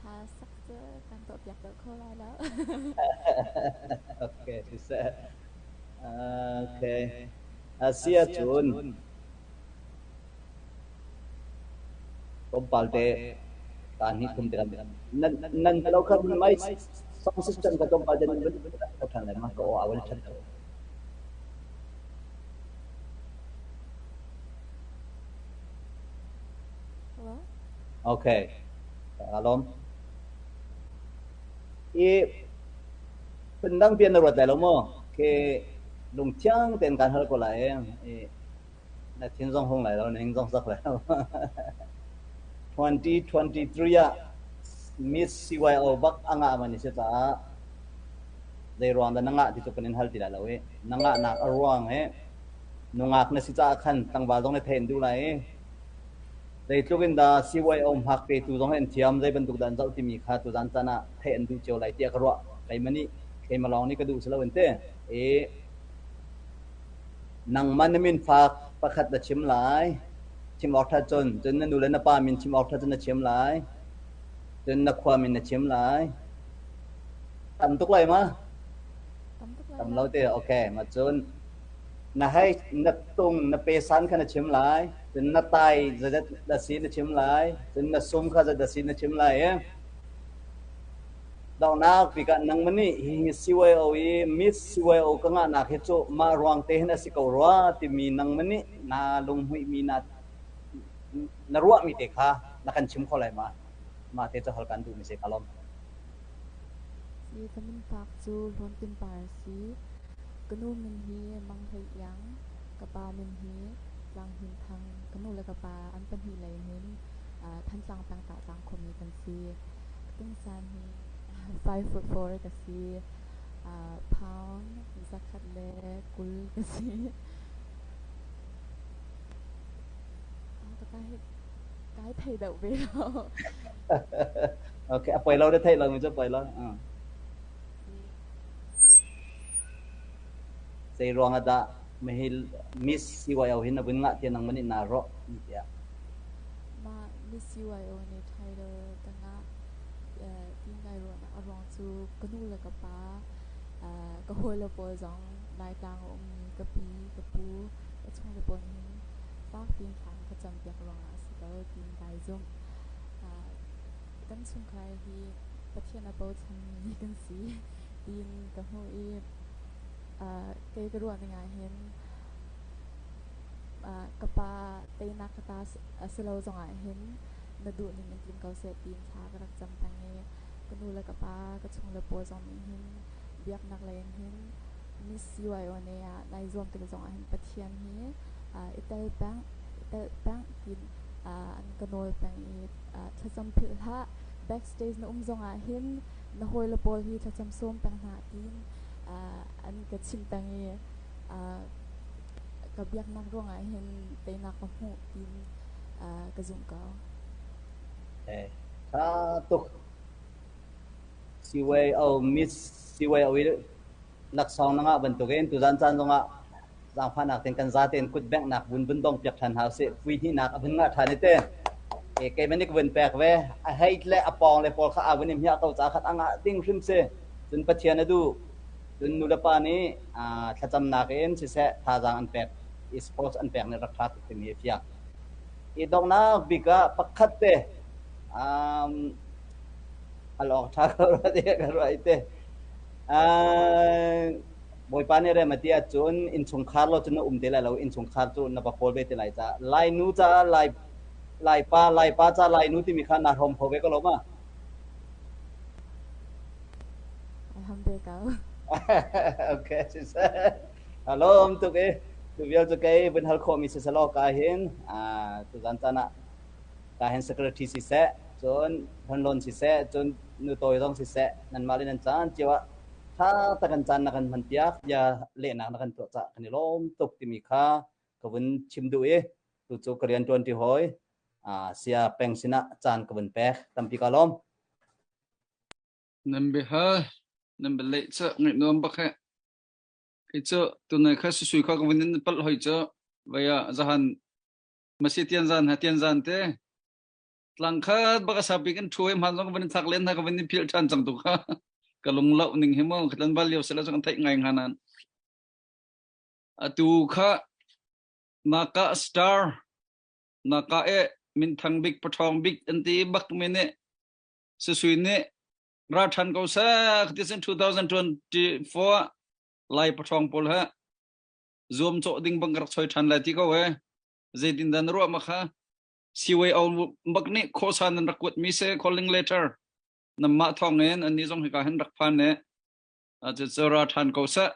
Ha sak cu kan tuah piak deuh kho lai lo. Okay, siseh. Okay. Asi ahcun tlawmpal te ta hnih thum te kan nan nan lo kha mai sound system ka tlawmpal te nan vun ka ṭhan lai ma ka aw a van ṭhan lo. Hello? Okay. Ka lawm. I phundang pian na ruat lai lo maw? Ke lungthiang tein kan hal ko lai i na thin zong hung lai lo, na ning zong zak lai lo. 2023 ah Miss CYO bak a ngah man si caah zei ruang dah na ngah ti cu kan in hal ti lai lo i na ngahnak a ruang hi nungak na si caah khan tlangval zong na thein duh lai i zeitluk in dah CYO hmak petu zong an thiam zei bantuk dah an zoh timi kha tuzan caan ah theih an duh cio lai tiah ka ruah. Keimah nih keimah lawng nih ka duh si lo in te. I nangmah na min fak pakhat na chim lai. Chim awk ṭhat cun, cun na nu le na pa min chim awk ṭhat cun na chim lai. Cun na khua min na chim lai. Tam tuk lai ma? Tam tuk lai Tam lo te, okay. Ma cun na hei na tung na pesan kha na chim lai. Cun na tai zeizat na si na chim lai. Cun na sum kha zeizat si na chim lai. Eh? Donghnak bik ah nangmah nih hihi CYO i Miss CYO ka ngahnak hi cu mah ruang te hin a si ko rua timi nangmah nih naa lunghmuihmi na na ruahmi te kha na kan chim kho lai ma? Mah te cu hal kan duhmi si ka lawm. Si ka min fak cu Hlawn Tin Par a si. Ka nu min hi Mang Hlei Iang, ka pa min hi Tlang Hnin Thang. Ka nu le ka pa an pahnih lei hin Thantlang peng Tahtlang khuami kan si. Tungsan hi 5'4" ka si. Pound 120 ka si. Ka kai thei deuh ve lo. Okay, a poi lo na theih lo mi cu poi lo. Zei ruang ah dah mahi Miss CYO hin na vun ngah tiah nangmah nih naa ruah tiah? Mah Miss CYO nih title ka ngah ti ngai ruahnak a ruang cu ka nu le ka pa, ka hawile pawl zong Laitlang a ummi ka pi, ka pu, ka chungle pawl nih hin fak piin thla an ka campiak ruangah a si ko tiin kai zumh. Kan chungkhar hi Pathian a bochanmi kan si tiin ka hmuh i kei ka ruah ning ah hin ka pa teinak ka ta a si lo zongah hin na duh ning in tling ko seh tiin thla ka rak cam peng i ka nu le ka pa ka chungle pawl zong nih hin biaknak lei in hin Miss CYONA ah nai zuam tik zongah hin Pathian hi i tel peng i telh peng tiin an ka nawl peng i thlacam philh hlah backstage na um zongah hin na hawile pawl hi thlacam sawm peng hna tiin an ka chimh peng i ka biaknak ruangah hin teinak ka hmuh tiin ka zumh ko. Tha tuk. CYO Miss CYO i laksawng na ngah bantukin tuzan caan zongah zaangfahnak tein kan zatein kut benghnak vun vun dong piak ṭhan hna usih. Pui hnihnak a vun ngah ṭhan i te. Keimah nih ka vun pek ve. A heit le a pawng le pawl kha aa vun i hmiah ko caah khan a ngah ding hrim si. Cun Pathian a duh. Cun nu le pa nih thlacamnak in siseh thazaang an pek i sports an pek nih rak ṭha tuk timi a fiang. I donghnak bik ah pakhat te um, hal awk ṭha ko rua tiah ka ruah i te. Bawipa nih rem a ti ahcun innchungkhar lo cun na um te lai lo. Innchungkhar cu na va kawl ve te lai caah Lainu caah Lai Laipa Laipa ca Lainu timi kha naa hrawm kho ve ko lo ma? Ai ham ve ko. Okay, siseh. Lawm tuk i tu vial cu kei vun hal khawhmi si selaw ka hin tuzan caan ah ka hin secretary siseh, cun Hlonlon siseh, cun nu tawi zong siseh, nanmah le nan caan cio ah ṭha tak in caan na kan hman piak, bia lehnak na kan tuah cah kan i lawm tuk timi kha ka vun chim duh i tu cu ka rian ṭuan ṭi hawi sia peng sinah caan ka vun pek tampi ka lawm. Nan biahal, nan bialeh cu ngaih nuam bak he. Kei cu tunai kha susui kha ka vun in palh hoi cu vai ah zahan masi tian zan ha tian zan te tlang khat bak a sapi kan thu hman zong van in thak len ha ka van in phil than cang tu kha ka lung lo ning hi mo ka tlan bal lio sela kan theih ngai nga nan atu kha naka star naka e min thang bik pathong bik an ti bak mi ne Susui nih ra ṭhan ko seh ti sin 2024 Lai paṭhawng pawl he zuam cawh ding bang ka rak choi ṭhan lai ti ko he zeitin dah na ruah ma kha CYO bak nih khawsa nan rak kuat mi se calling letter namah thawng in annih zong hika hin rak phan ne cu ra ṭhan ko seh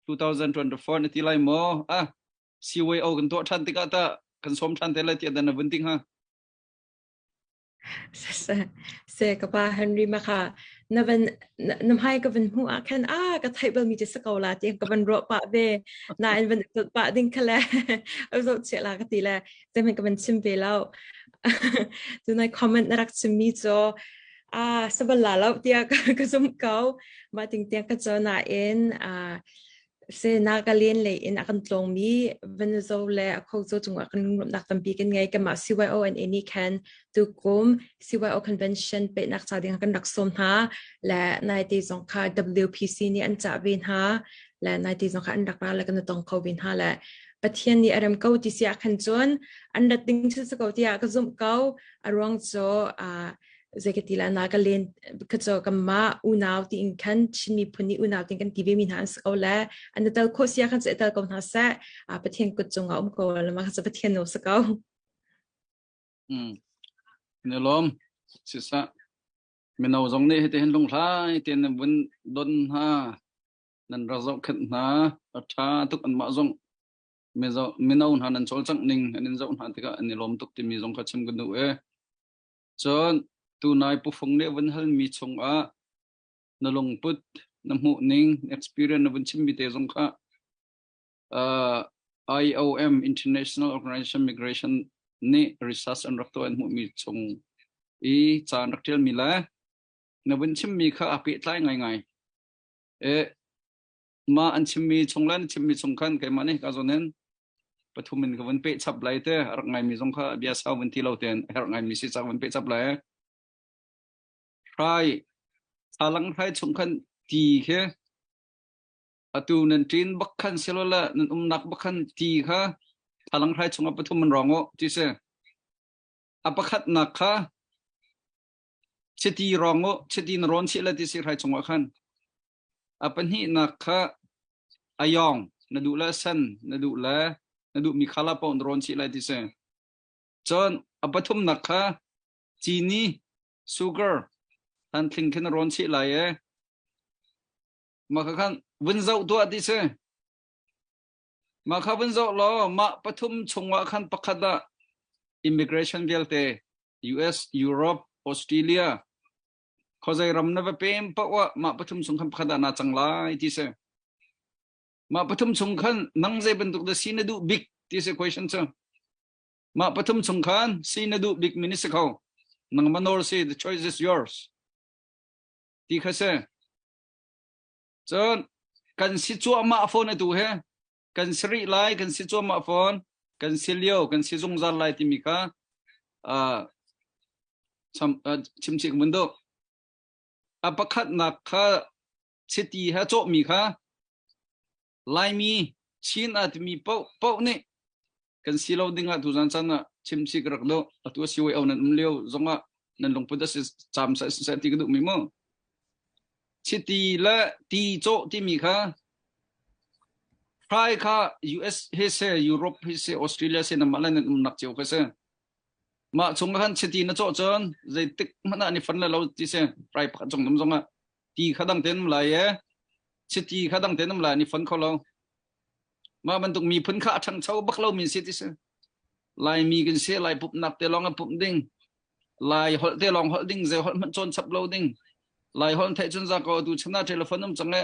2024 na ti lai maw ah CYO kan tuah ṭhan tikah ta kan sawm ṭhan te lai tiah dan na vun ting ha Se ka pa Henry ma kha na van na hmai ka van hmuh ah khan a ka theih bal mi te sa ko la ti ka van ruah pah ve nain van zoh pah ding kha le zoh chiah la ka ti le zeihmanh ka van chim ve lo tunai comment na rak chim mi cu a sabal la lo tiah ka zum ko mah ting tiang ka cho nain a Se Nagaland lei in a kan tlawngmi Venezuela le a khozo cungah kan lunglawmhnak tampi kan ngei. Kanmah CYO an nih khan tukum CYO Convention pehnak ca ding kan rak sawm hna le naite zong kha WPC nih an cah ve hna le naite zong kha an rak ra le kan tong kho ve hna le Pathian nih a rem ko ti si ah khan cun an rat ding cu si ko tiah ka zumh ko. A ruang cu zeikati la na ka len ka cho kanmah unau tiin khan Chin miphun nih unau tiin kan ti ve mi hna an si ko le an tel khawh sia khan cu tel ko hna seh a Pathian kut cungah um ko la ma kha Pathian no si ko. Ne lom sisa mino zong nih hiti hin lunghlai ten nan vun don hna nan rak zohkhenh hna a tha tuk an mah zong mino hna nan cawlcangh ning an in zoh hna tikah an i lawm tuk timi zong kha chim kan duh e Cun tunai pufung nih vun halmi chungah na lungput, na hmuhning, experience na vun chimmi te zong kha uh, IOM International Organization Migration nih research an rak tuah an hmuhmi chung i ca an rak ṭialmi le na vun chimmi kha aa pehtlai ngaingai. E, mah an chimmi chung le na chimmi chung khan keimah nih ka zawn in pathum in ka vun peh chap lai te a rak ngaimi zong kha bia sau vun ti lo tein a herh ngaimi si cang vun peh chap lai. Hrai thlalang hrai chung khan ti khi atu nan ṭin bak khan silole nan umnak bak khan ti kha thlalang hrai chungah pathum an rong u ti si. A pakhatnak kha chiti rong u chiti na rawn chih le ti si hrai chungah khan. A pahnihnak kha a yawng na duh le sen na duh le na duhmi khala paoh na rawn chih lai ti si. Cun a pathumnak kha cini sugar thanthling khi na rawn chih lai e. Mah kha khan vun zoh tuah ti si. Mah kha vun zoh law mah pathum chungah khan pakhat ah immigration vialte US, Europe, Australia Khuazei ram na va pem paoh ah mah pathum chung khan pakhat ah naa cang lai ti si. Mah pathum chung khan nang zei bantuk dah si na duh bik ti si question cu. Mah pathum chung khan si na duh bik mi ni si kho. Nangmah nawl si the choice is yours. Ti kha si. Cun kan si cuahmah fawn atu he kan si rih lai kan si cuahmah fawn kan si lio kan si zungzal lai timi kha uh, chimchih ka vun duh. A pakhatnak kha chiti he cawhmi kha Laimi Chin a timi paoh paoh nih kan si lo ding ah tuzan caan ah chimchih ka rak duh. Atu a si wei au nan um lio zongah nan lungput a si caam seh seh ti ka duhmi mu. Chiti le ti cawh timi kha hrai kha US he se Europe he se Australia se namah le nan umnak cio kha si. Mah chung khan chiti na cawh cun zeitik hmanh ah ni fan le lo ti si hrai pakhat cung um zongah ti kha dang ten um lai e. Chiti kha dang te nam lai ni fon kho lo. Mah bantuk miphun kha a ṭhangcho bak lomi si ti si. Laimi kan si, Lai pumhnak te lawng a pumh ding. Lai holh te lawng holh ding, zei holh hmanh cawn chap lo ding. Lai holh theih cun za ko tu chan ah telephone um cang e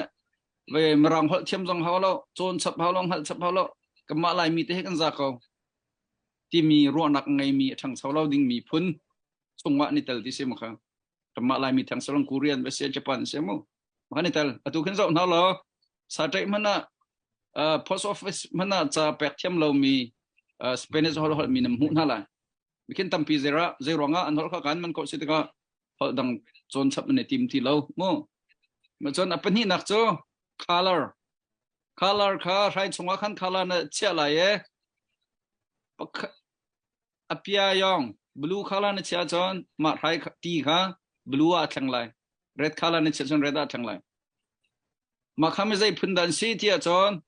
ve mirang holh thiam zong hau lo, cawn chap hau lo, hngalh chap hau lo. Kanmah Laimi te he kan za ko. Timi ruahnak ngeimi a ṭhangcho lo ding miphun chungah ni tel ti si mu kha. Kanmah Laimi thang salong Korean va si Japan si mu. Maka ni tel. Atu khin zoh hna law sa ṭaih hmanh ah post office hmanh ah ca pek thiam lomi Spanish holh holh mi nan hmuh hna lai. Mikhin tampi zeira zei ruangah an holh kha kan man ko si tikah holh dang cawn chap nan i tim ti lo mu. Ma cun a pahnihnak cu color. Color kha hrai chungah khan color na chiah lai e. A pia yong blue color na chiah cun mah hrai ti kha blue ah a thleng lai. Red color na chiah cun red ah a thleng lai. Mah kha mi zei phun dah an si tiah cun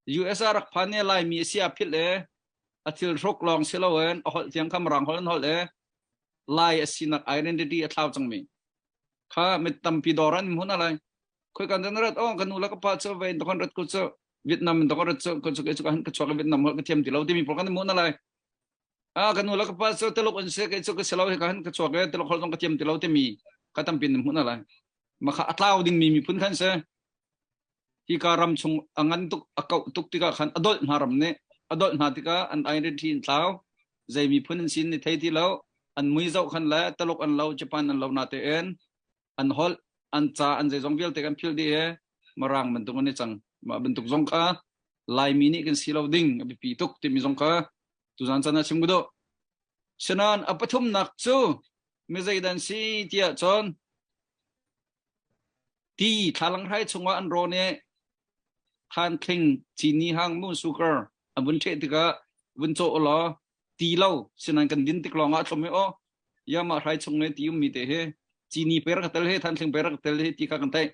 US ah rak phan i Laimi a si a philh i a thil hruk lawng si loin a holh tiang kha Mirang holh an holh i Lai a sinak identity a thlau cangmi kha mi tampi dawr an hmun a lai. Khoi kan rat oh kan nu le ka pa cu vein tokon rat ku cu Vietnam in tokon rat cu ka cu ka cu ka chuak Vietnam holh ka thiam ti lo timi pawl kan hmun a lai. Ah kan nu le ka pa cu Tuluk an si kei cu ka si lo hi ka han ka chuak i Tuluk holh zong ka thiam ti lo timi ka tampi in hmun a lai. Mah kha a tlau dingmi miphun khan si. Hi ka ram chung a ngan tuk a kauh tuk tikah khan a dolh hna ram nih a dolh hna tikah an identity in tlau zei miphun an sin ni thei ti lo an mui zoh khan le Taluk an lo Japan an lo na tein an holh an ca an zeizong vialte kan philh dih i Mirang bantuk an i cang mah bantuk zong kha Laimi nih kan si lo ding a biapi tuk timi zong kha tuzan chan ah chim ku duh sinan a pathumnak cu mi zeidan si tiah cun Ti thlalang hrai chungah an rawn i thanthling cini hang mu sugar a vun ṭheh tikah vun cawh ulaw ti lo sinan kan din tik lawngah a thlum i aw ya mah hrai chung i ti ummi te hi cini per ka tel hi thanthling per ka tel hi ti kha kan theih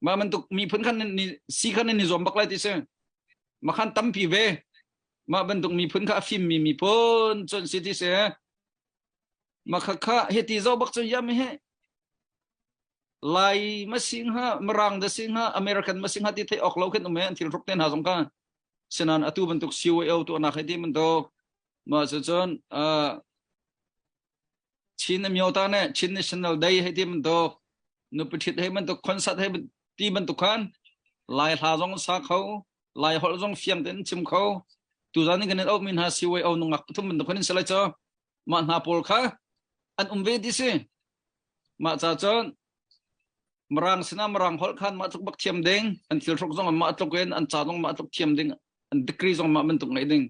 mah bantuk miphun khan ni si khan ni zuam bak lai ti si mah khan tampi ve mah bantuk miphun kha a fimmi miphun cun si ti si mah kha kha hiti zo bak cun yam he Lai ma sing ha Mirang da sing ha American ma sing ha ti thei ok lo khin um an thil hruk te hna zong ka sinan atu bantuk CYO tu nak hei ti bantuk ma cu cun Chin amyota ne Chin National Day hei ti bantuk nupi hei bantuk concert hei ti bantuk khan Lai hla zong sa kho Lai holh zong fiang tein chim kho tuzan in kan in auh mi hna CYO nungak pathum bantuk khan in selai cho mah hna pawl kha an um ve ti si mah ca cun Mirang sinah Mirang holh khan mah tluk bak thiam ding an thil hruk zong mah tluk in an ca zong mah tluk thiam ding an degree zong mah bantuk ngeih ding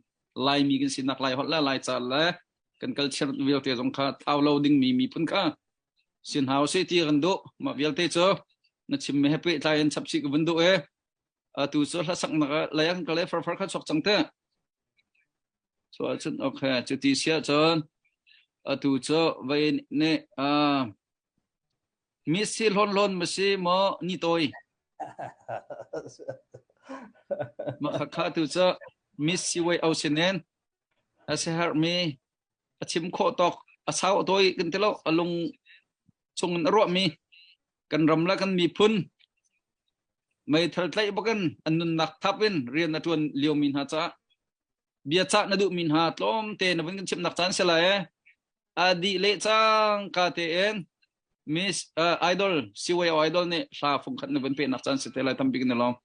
Laimi kan sinak Lai holh le Lai ca le kan culture vialte zong kha thlau lo ding mi miphun kha sin hau se ti kan duh mah vialte cu na chim mi he pehtlai in chapchih ka vun duh e atu cu hlasak nak lei an kal e farfar kha chok cang te So ahcun okay cuti si ahcun atu cu vei nih uh, Miss si hlawn hlawn ma si maw ni tawi? Mah khakha tu cu Miss si wei au sinin a si herhmi a chim khawh tawk a sau a tawi kan ti lo a lung chung in a ruahmi kan ram le kan miphun meithal tlaih bakin an nunnak thap in rian a ṭuan liomi hna caah biacah na duhmi hna tlawmte na vun kan chimnak caan si lai a dih le cang ka tein Miss uh, Idol CYO Idol nih hla fungkhat na vun pehnak caan si te lai tambik na lawm.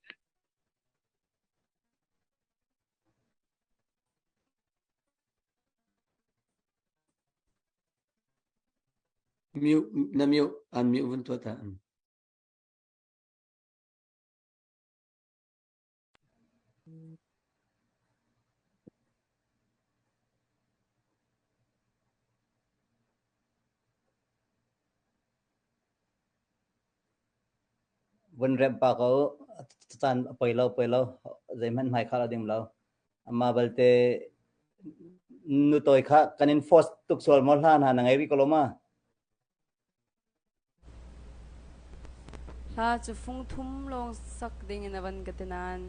Mute na mute an mute vun tuah ta. Vun remh pah ko. Caan a poi lo poi lo. Zeihmanh hmai khal a ding lo. Amah balte nutawi kha kan in force tuk sual maw hla hna na ngei rih ko lo ma? Hla cu fung thum lawng sak ding in a van ka ti nain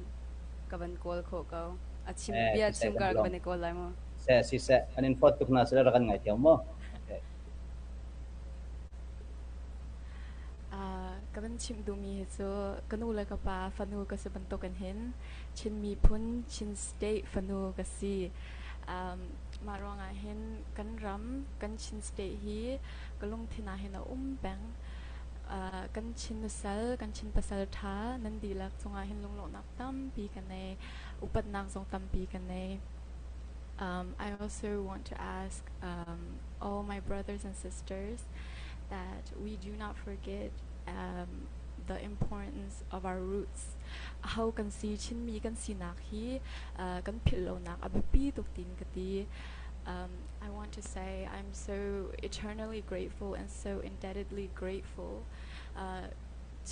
ka van kawl khawh ko. A chim Eh, bia siseh chim kan kar ka lawm. van i kawl lai mu. Seh siseh an in force tuk hna sile rak kan ngaithiam mu. Okay. Uh, Ka van chimh duhmi hi cu ka nu le ka pa fanu ka si bantukin hin Chin miphun, Chin state fanu ka si. Um, mah ruangah hin kan ram, kan Chin state hi ka lungthin ah hin a um peng. Uh, kan Chin nusal, kan Chin pasal ṭha nan dihlak cungah hin lunglawmhnak tampi ka nei, upatnak zong tampi ka nei. Um, I also want to ask um, all my brothers and sisters that we do not forget um, the importance of our roots. How kan si Chinmi kan sinak hi uh, kan philh lonak a biapi tuk tin ka ti. Um, I want to say I'm so eternally grateful and so indebtedly grateful uh,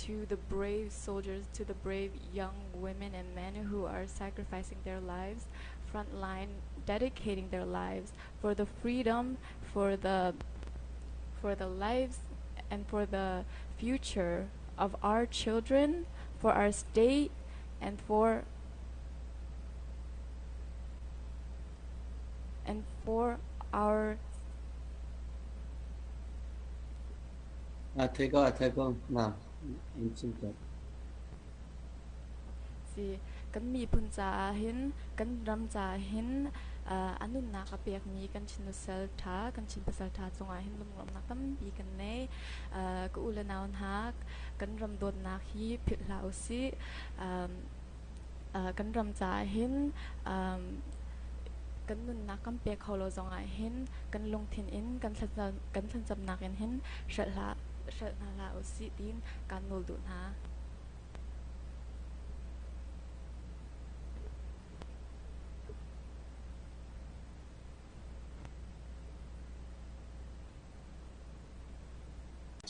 to the brave soldiers, to the brave young women and men who are sacrificing their lives frontline, dedicating their lives for the freedom, for the for the lives and for the future of our children, for our state, and for and for our A thei ko, a thei ko. Na, in chim ko. Si, kan miphun caah hin, kan ram caah hin a nunnak a pekmi kan Chin nusal ṭha, kan Chin pasal ṭha cungah hin lunglawmhnak tampi kan nei. Ka u le nau hna, kan ram dawtnak hi philh hlah usih. Kan ram caah hin kan nunnak kan pek kho lo zongah hin kan lungthin in kan thlacamnak in hin hrelh hlah hrelh hna hlah usih tiin kaan nawl duh hna.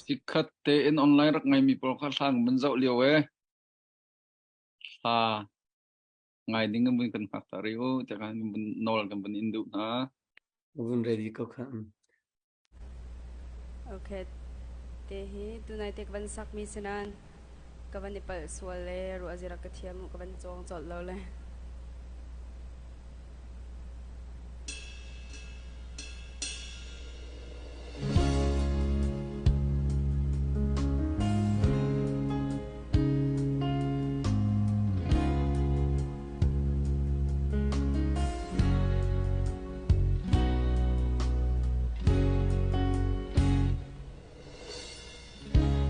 Sikhat tein online rak ngaimi pawl kha hlang mun zoh lio e. Hla ngai ding in kan hngak ta rih u tiah kan nawl kan vun in duh hna. Vun ready ko kha. Okay. Te hi tunai te ka van sakmi si nain ka van i palh sual le ruah zira ka thiam ka van cawng colh lo le.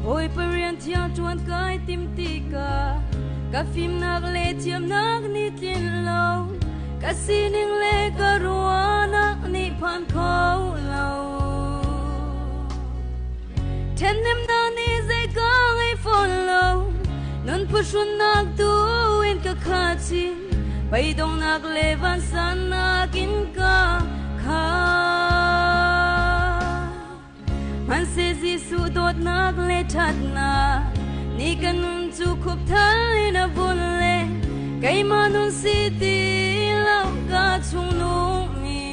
Bawipa rian thiang ṭuan kai tim tikah ka fimnak le thiamnak nih tlin lo ka sining le ka ruahnak nih phan kho lo. Ṭhennemnak nih zei ka ngei fawn lo nun phuhrunnak tu in ka khat chin Beidongnak le vansannak in ka khat. Hmanhseh Jesuh dawtnak le ṭhatnak ni ka nun cu khupthal in a vun le keimah nun si ti lo ka chung nungmi.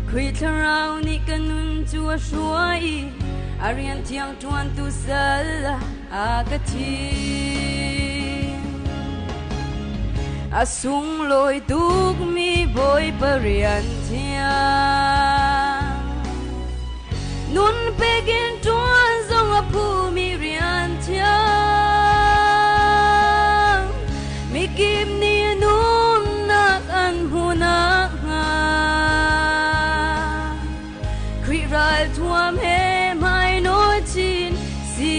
Khrih thlarau nih ka nun cu a hruai i a rian thiang ṭuantu sal a ka thim. A sunglawi tukmi Bawipa rian thiang. Nun pekin ṭuan zong a phumi rian thiang. Mikip nih nunnak an hmuh nakhnga. Khrih ral thuam he hmai nawi chin si.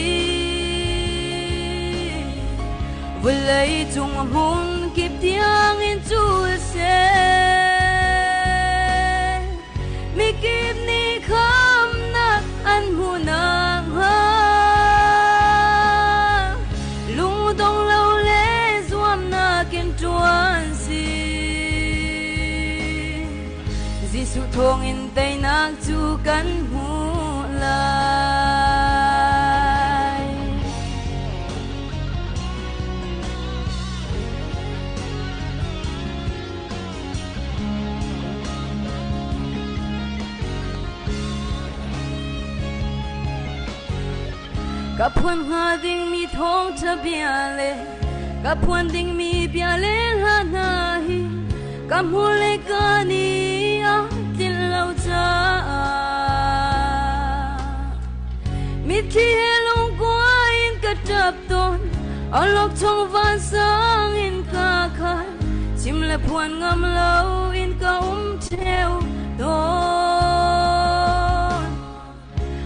Vawlei cung hmun kip tiang in cul seh. Mikip nih khamnak an hmuh nakhnga. Lungdong lo le zuamnak in ṭuan si. Jesuh thawngin teinak cu kan hmuh lai. Ka phuan hnga dingmi thawngṭha bia le ka phuan dingmi bia le hla hna hi ka hmur le ka ni a tlin lo caah. Mitthli he lungkuai in ka ṭap tawn. Awlokchong vansang in ka khan. Chim le phuan ngam lo in ka um ṭheo tawn.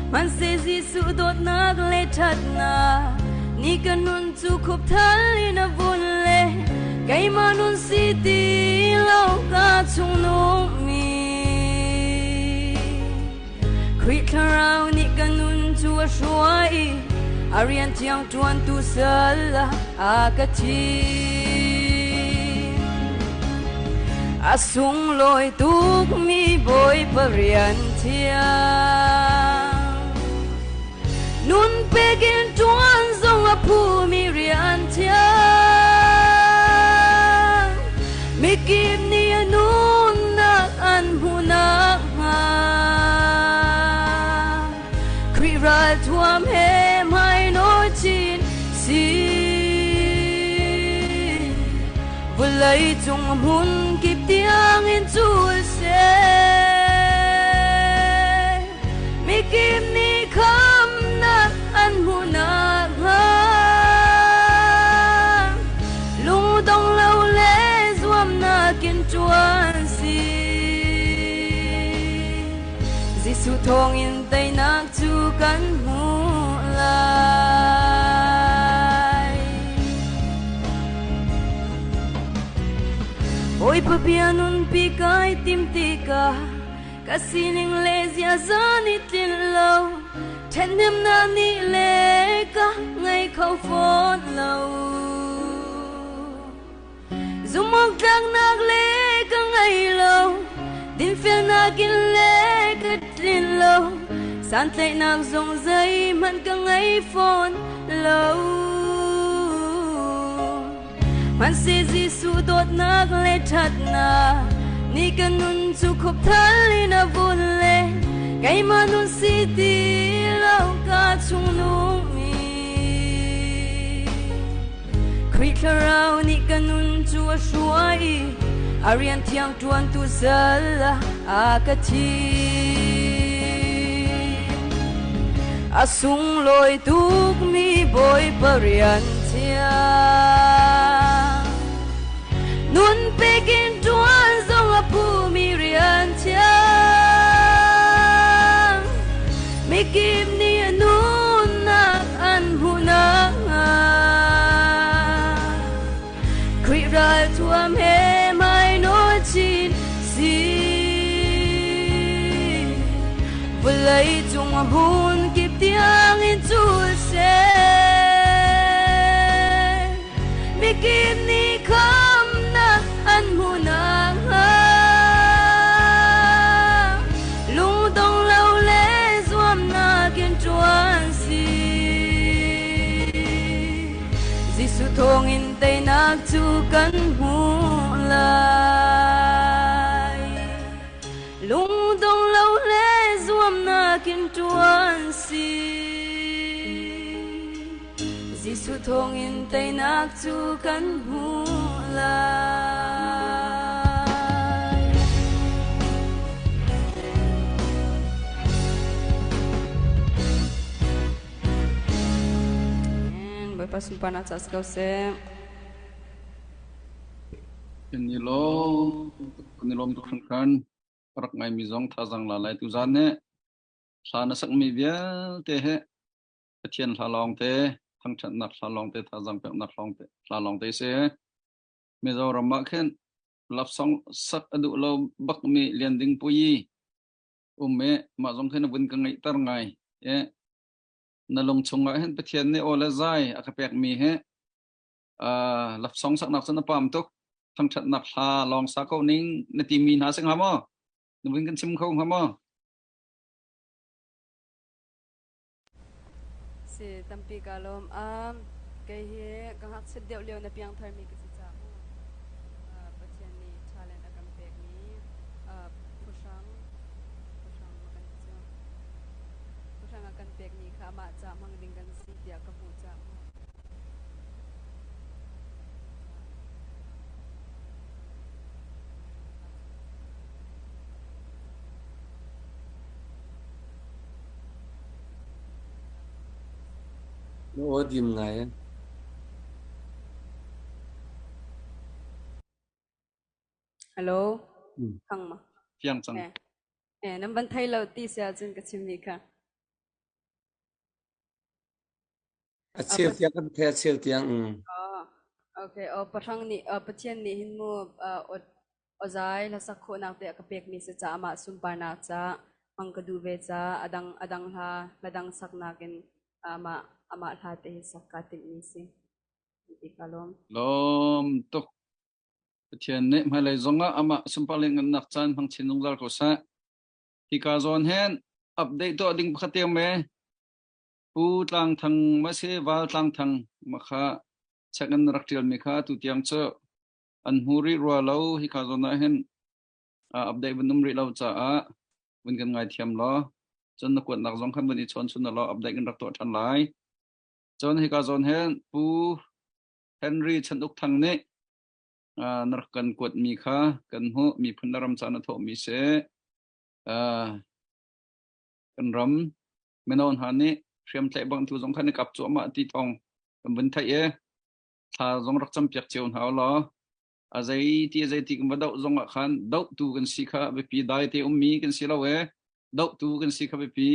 Hmanhseh Jesuh dawtnak le ṭhatnak ni ka nun cu khupthal in a vun le keimah nun si ti lo ka chung nungmi. Khrih Thlarau nih ka nun cu a hruai i a rian thiang ṭuantu sal ah a ka thim. A sunglawi tukmi Bawipa rian thiang. Nun pekin ṭuan zong a phumi rian thiang. Mikip nih a nunnak an hmuh nakhnga. Khrih ralthuam he hmainawi chin si. Vawlei cung hmun kip tiangin cul seh. Mikip nih khamnak an hmuh nakhnga. Lungdong lo le zuamnak in ṭuan si. Jesuh thawngin teinak cu kan hmuh lai. Bawipa bia nunpi kai tim tikah ka sining le ziaza nih tlinh lo ṭhathnemnak nih le ka ngei kho fawn lo. Zumhawktlaknak le ka ngei lo, dinfelnak in le ka tlin lo, santlaihnak zong zeihmanh ka ngei fawn lo. Hmanhseh Jesuh dawtnak le ṭhatnak nih ka nun cu khupthal in a vun le keimah nun si ti lo ka chung nungmi. Khrih Thlarau nih ka nun cu a hruai i a rian thiang ṭuantu sal ah a ka thim. A sunglawi tukmi Bawipa rian thiang. Nun pekin ṭuan zong a phumi rian thiang. Mikip nih a nunnak an hmuh nakhnga. Khrih ralthuam he hmainawl chin si. Vawlei cung a hmun kip tiangin cul seh. Mikip nih khamnak an hmuh nakhnga. Lungdong lo le zuamnak in ṭuan si. Jesuh thawngin teinak cu kan hmuh lai. Lungdong lo le zuamnak in ṭuan si. Jesuh thawngin teinak cu kan hmuh lai. Bawipa sunparnak ca si ko seh. Kan i lawm, kan i lawm tuk hringhran. Rak ngaimi zong thazaang la lai tuzaan nih hla na sakmi vialte he Pathian hla lawng te, thangṭhatnak hla lawng te, thazaang peknak hla lawng te si. Mizoram ah khin love song sak a duh lo bakmi Lian Ding Pui um i mah zong khin a vun ka ngaihter ngai. E, na lung chungah hin Pathian nih aw le zai a ka pekmi hi love song saknak cun a pam tuk. Thangṭhatnak hla lawng sa ko ning na timi hna si hnga maw? Na vun kan chim kho hnga maw? Si tampi ka lawm. Kei hi ka ngakchiat deuh lio na piangtharmi ka si caah mu. Pathian nih talent a kan pekmi phuhrang phuhrang ma kan ti cu. Phuhrang a kan pekmi kha amah ca hmang ding kan si tiah ka hmuh caah mu. Na aw dim ngai. Hello. Thang ma. Fiang cang. Eh. Eh, nan van thei lo ti sia cun ka chim mi kha. A cheu tiang kan thei a cheu tiang. Mm. Oh, okay. Oh, pahrang nih uh, Pathian nih hin mu uh, ozai hlasak khawhnak te a ka pekmi si ca amah sunparnak ca hmang ka duh ve ca adang adang hla hla dang saknak in amah amah hla te hi sak ka timhmi si. Ti ka lawm. Lawm tuk. Pathian nih hmailei zongah amah sunpar le ngannak caan hmang chin zungzal ko seh. Hika zawn hin update tuah ding pakhat te me Pu Tlang Thang ma si Val Tlang Thang ma kha check in rak tial mi kha tu tiang cu an hmu rih rua lo hika zawn ah hin update vun um rih lo caah vun kan ngai thiam law cun na kuatnak zong khan vun i chawn chun law update kan rak tuah ṭhan lai. Cun hika zawn hin Pu Henry Chan Uk Thang nih na rak kan kuatmi kha kan hmuh miphun le ram ca na thawhmi si. Kan ram mino hna nih hriamtlaih bangtu zong khan i kap cuahmah ti thawng kan vun theih i thla zong rak campiak cio hna u law a zei ti a zei ti kan va doh zong ah khan dohtu kan si kha biapi dai te ummi kan si lo e dohtu kan si kha biapi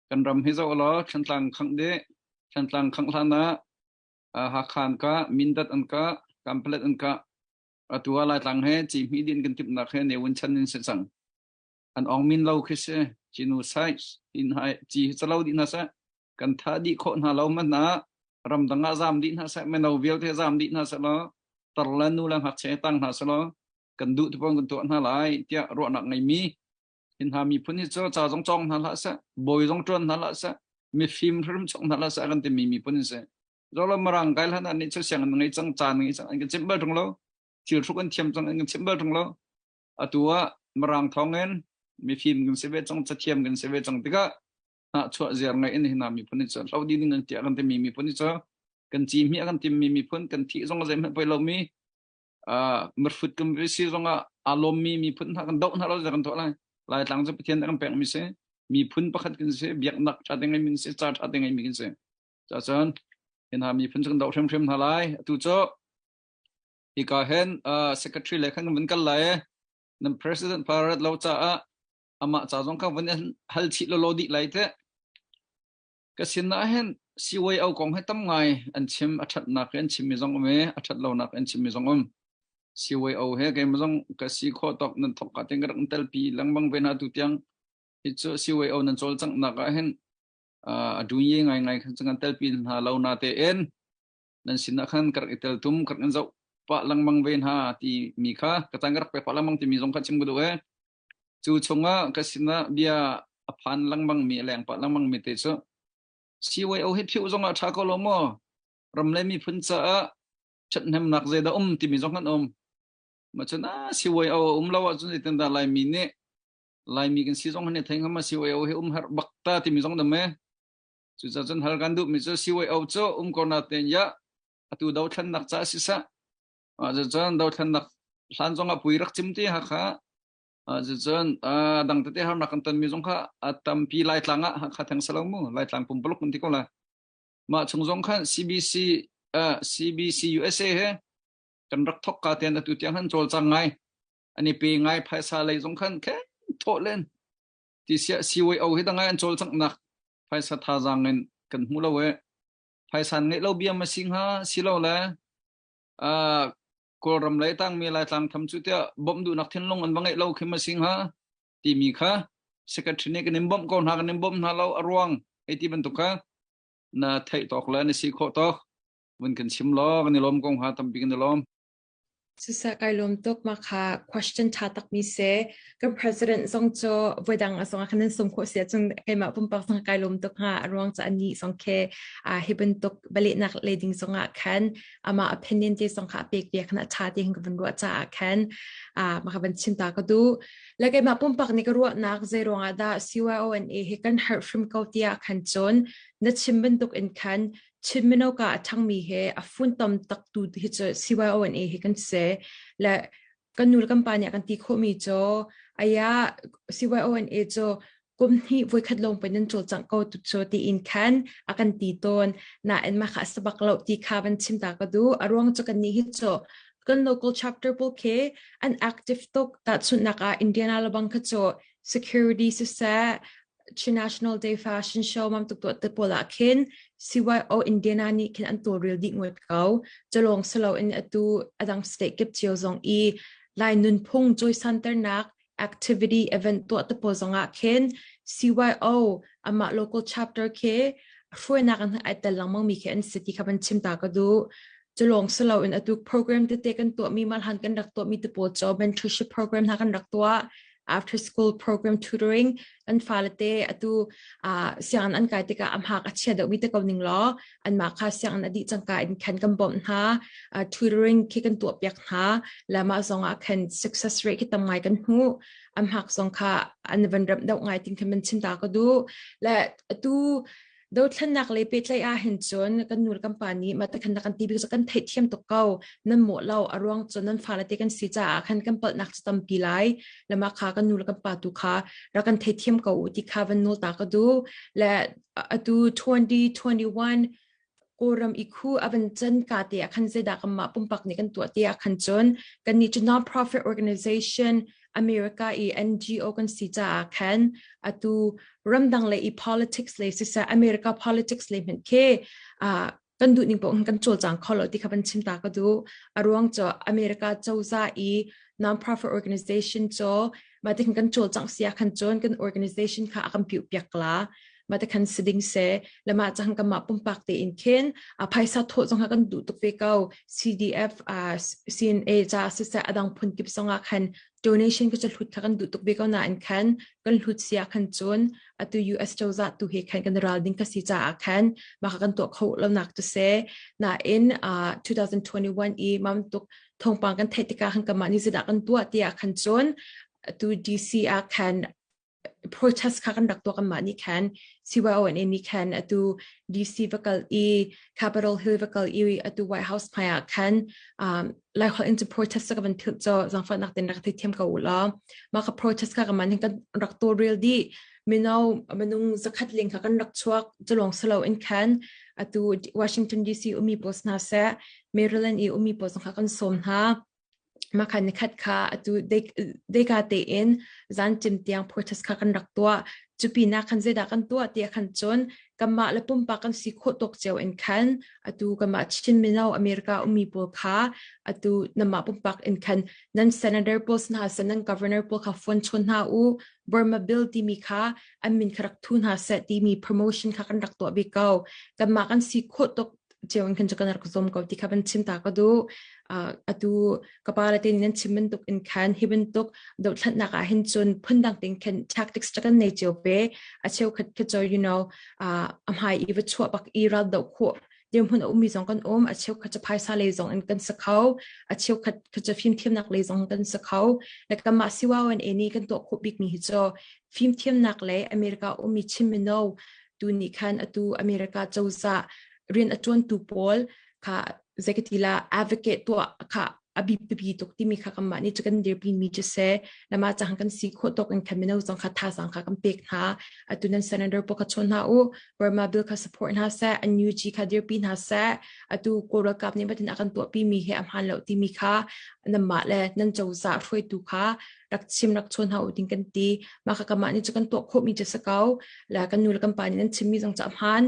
kan ram hi zoh law Thlantlang khangh dih Thlantlang khangh hlan ah Hakha an kah Mindat an kah Kanpalet an kah atu ah Laitlang he Cihmih din kan timhnak he Ne Win chan in si cang an ong min lo khi si genocide in hai ci calo dih hna seh kan tha dih khawh hna lo man na ramdang ah zam dih hna seh meno vialte zam dih hna seh law tar le nu le ngakchia tang hna seh law kan duh tu kan tuah hna lai tiah ruahnak ngeimi hin hna miphun hi cu ca zong cawng hna hlah seh bawi zong ṭuan hna hlah seh mifim hrim chong hna hlah seh kan timi miphun in si zolo marang kai hlan an nih cu siang an ngei cang caan ngei cang an kan chimh bal ṭung lo thil hruk an thiam cang an kan chimh bal ṭung lo atu ah mirang thawngin mifim kan si ve cang cathiam kan si ve cang tikah hnahchuah ziar ngai in hina miphun hi cu hlo ding ding tiah kan timi miphun hi cu kan ci hmi kan timmi miphun kan thih zong zeihmanh poi lomi mirfut kan si zongah aa lawmmi miphun hna kan doh hna lo kan tuah lai laitlang cu pathian kan pek mi si miphun pakhat kan si biaknak ṭha te ngai mi si ca ṭha te ngai mi kan si cacun hina miphun cu kan doh hrimhrim hna lai atu cu hika hin secretary le khan kan vun kal lai nan president parat lo caah amah ca zong kha vun hal chih lolo dih lai te ka sin ah hin CYO kong hi tam ngai an chim a thatnak an chim mi zong um i a that lonak an chim mi zong um CYO he keimah zong ka si khawh tawk nan thok ka ting ka rak tel pi lengmang ve na tu tiang hi cu CYO nan cawlcangh nak ah hin a duye ngai ngai khan kan tel pi hna lo na te in nan sin ah khan ka rak i tel tum ka rak in zoh pah lengmang ve hna ti mi kha ka cang ka rak pek pah lengmang ti mi zong kha chim ka duh e cu chungah ka sinah bia a phan lengmang mi a leng pah lengmang mi te cu CYO hi phiu zong ah ṭha ko lo maw ram le miphun caah ṭhathnemnak zeidah um timi zong kan um ma cun a CYO um lo ahcun zeitindah Laimi nih Laimi kan si zong han i thei ngam ma CYO hi um har bak ta timi zong dam e Cucaah cun hal kan duhmi cu CYO cu um ko na ten ya atu dothlennak ca si seh cucun dothlennak hlan zong ah pui rak cim ti Hakha cucun dang tete harnak kan tonmi zong kha a tampi Laitlang ah Hakha theng salo mu Laitlang pumpuluk kan ti ko lai mah chung zong khan CBC CBC USA he kan rak thok ka ten atu tiang han cawlcang ngai ani pe ngai phaisa lei zong khan khen thawh len ti sia CYO hi dangai an cawlcanghnak phaisa thazaang in kan hmu lo e phaisa ngeih lo bia ma si hnga si lo le Kawlram lei tangmi Laitlang tham cu tiah bawmh duhnak thinlung an va ngeih lo khi ma si hnga timi kha secretary nih kan in bawmh ko hna kan in bawmh hna lo a ruang hei ti bantuk kha na theih tawk le na si khawh tawk vun kan chim law kan i lawm ko hnga tampi kan i lawm Siseh kai lawm tuk mah kha question ṭha takmi si. Kan president zong cu voidang a zong ah khan nan sum khawh si ahcun keimah pumpak zong kai lawm tuk hnga. A ruang cu anih zong khi hi bantuk bialehnak lei ding zong ah khan amah opinion te zong kha a pek ve khan a ṭha ti ka van ruah caah khan mah kha van chim ta ka duh. Le keimah pumpak nih ka ruahnak zei ruangah dah CYONA hi kan herh hrim ko tiah khan cun na chim bantuk in khan Chin mino ka a ṭhangmi he a funtom taktu hi cu CYONA hi kan si. Le kan nu le kan pa nih a kan ti khawhmi cu aya CYONA cu. Kum hnih voikhat lawng pei nan cawlcangh ko tu cu tiin khan a kan ti tawn. Nain mah kha a si bak lo ti kha van chim ta ka duh. A ruang cu kannih hi cu kan local chapter pawl khi an active tuk. Tahchunhnak ah Indiana lebang kha cu security siseh, Chin National Day Fashion Show mam tuk tuah te pawl ah khin CYO Indiana nih khin an tawlrel dih ngawt ko. Culawng siloin atu adang state kip cio zong i Lai nunphung cawisanternak activity event tuah te pawl zong ah khin CYO amah local chapter khi hruainak in ai tel lengmang mi khi an si ti kha van chim ta ka duh. Culawng siloin atu program tete kan tuahmi malhan kan rak tuahmi te pawl cu mentorship program hna kan rak tuah after school program tutoring an fale te atu uh, sianginn an kai tikah amhak a chia deuhmi te ko ning law anmah kha sianginn a dih cangka in khan kan bawmh hna uh, tutoring khi kan tuah piak hna le mah zong ah khan success rate khi tam ngai kan hmu amhak zong kha an van ramh deuh ngai ting khan man chim ta ka du le atu Dothlennak lei pehtlaih ahhin cun kan nu le kan pa nih mah ti khan kan ti bik cu kan theihthiam tuk ko. Nan mawh lo a ruang cu nan fale te kan si caah khan kan palhnak cu tampi lai. Le mah kha kan nu le kan pa tu kha rak kan theithiam ko u ti kha van nawl ta ka duh. Le atu 2021 Kawlram i khu a van can ka te ah khan zeidah kanmah pumpak nih kan tuah te ah khan cun kannih cu non-profit organization America i NGO kan si caah khan atu ramdang le i politics le siseh America politics le hmanh khi uh, kan duh ning paoh kan cawlcang kho lo ti kha van chim ta ka duh. A ruang cu America cozah i non-profit organization cu mah ti kan cawlcangh sia khan cun kan organization kha a kan piuh piak la mah ti khan si ding se le mah cang kan mah pumpak tein khin a phaisa thawh zong kha kan duh tuk ve ko CDF uh, CNA ca siseh adang phun kip zong ah khan donation ka hlut kha kan duh tuk ve ko nain khan kan hlut sia khan cun atu US cozah tu he khan kan ral ding ka si caah khan mah kha kan tuah kho lo nak tu se nain uh, 2021 i mam tuk thawngpang kan theih tikah khan kanmah nih zeidah kan tuah tiah khan cun atu DC ah khan protest kha kan rak tuah kanmah nih khan CYONA nih khan atu DC va kal i Capitol Hill va kal i atu White House hmai ah khan um, Laiholh in cu protest ka van thilh cu zaangfahnak ten rak theithiam ko u law mah ka protest kha kanmah nih kan rak tawlrel dih mino minung zakhat ling kha kan rak chuak culawng silo in khan atu Washington DC umi pawl hna seh Maryland i umi pawl zong kha kan sawm hna Mah kha nikhat kha atu deika tein zancim tiang protest kha kan rak tuah. Cu pinah khan zeidah kan tuah tiah khan cun kanmah le pumpak kan si khawh tawk cio in khan atu kanmah Chin mino America ummi pawl kha atu nanmah pumpak in khan nan senator pawl hna seh nan governor pawl kha phone chawn hna u Burma bill timi kha an min kha rak thu hna seh timi promotion kha kan rak tuah bik ko. Kanmah kan si khawh tuk cio in khan cu kan rak zum ko ti kha van chim ta ka duh. Uh, atu ka pa le te nih nan chim bantuk in khan hi bantuk dothlatnak ah hin cun phundang ting khan tactics ta kan nei cio pe a cheu khat kha cho you know uh, a hmai i va chuah bak i ral do khawh dirhmun a ummi zong kan um a cheu khat cu phaisa lei zong in kan sa kho a cheu khat kha cu fimthiamnak lei zong kan sa kho le kanmah siwawan e ni kan tuah khawh bik mi hi cu fimthiamnak le America ummi Chin mino tu nih khan atu America cozah rian a ṭuantu pawl kha zeikatila advocate tuah kha a biapi tuk timi kha kanmah nih cu kan dirpi mi cu si lama cang kan si khawh tawk in khan mino zong kha thazaang kha kan pek hna atu nan senator pawl kha chawn hna u Burma bill kha support hna seh NUG kha dirpi hna seh atu Kawl ralkap nih batin a kan tuahpi mi he a hmaan lo timi kha nanmah le nan cozah hruaitu kha rak chim rak chawn hna u ding kan ti mah kha kanmah nih cu kan tuah khawhmi cu si ko le kan nu le kan pa nih nan chimmi zong cu a hmaan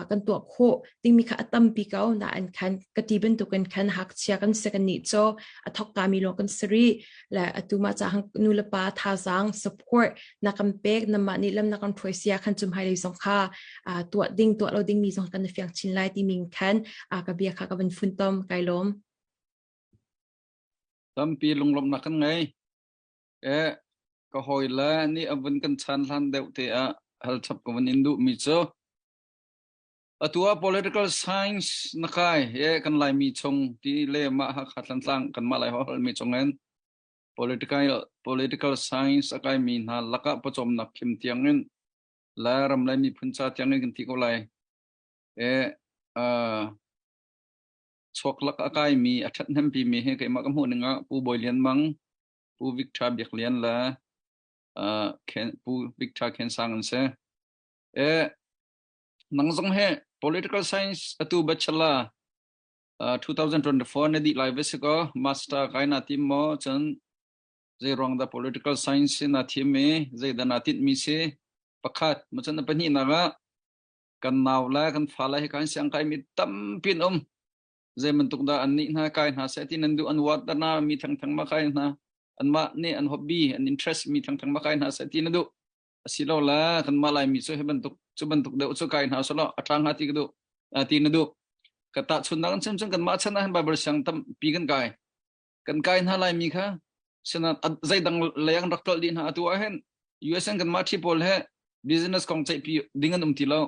kan tuah khawh dingmi kha a tampi ko nain khan ka ti bantukin khan hakchia kan si kan nih cu a thokka mi lawng kan si rih le atu mah ca nu le pa thazaang support na kan pek namah nih lam na kan hruai sia khan cum hai lei zong kha tuah ding tuah lo ding mi zong kan fiang chin lai ti ming khan ka bia kha ka van fun tom kai lawm Tampi lunglawmhnak kan ngei. E, ka hawile nih a vun kan chan hlan deuh te ah hal chap ka vun in duhmi cu atu ah political science na kai e kan Laimi chung ti le mah Hakha Thantlang kanmah Lai holh mi chung in political political science a kaimi hna lakah pawcawmnak khim tiang in le ram le miphun ca tiang in kan ti ko lai. E, uh, Chuaklak a kaimi a ṭhathnempi mi hi keimah ka hmuh ning ah Pu Bawi Lian Mang, Pu Victor Biak Lian le Pu Victor Khen Sang an si. E nang zong he political science atu bachelor 2024 na dih lai ve si ko master kai na tim maw cun zei ruang dah political science na thim i zei dah na tinh mi si pakhat ma cun na pahnihnak ah kan nau le kan fa le hi kan siang kai mi tampi an um zei bantuk dah an nih hna kai hna seh ti nan duh an wat na mi thangthang ma kai hna anmah nih an hobby an interest mi thangthang ma kai hna seh ti na duh asilo la kan mah lai mi cu hi bantuk cu bantuk deuh cu kai hna solo a ṭha hnga ti ka duh ti na duh ka ta chun nak cun cun kan mah chan ah hin Bible siang tampi kan kai kan kai hna lai mi kha sina zeidang leyang rak tol dih hna atu ah hin USN kan mah thi pawl he business kong ceih pi ding an um ti lo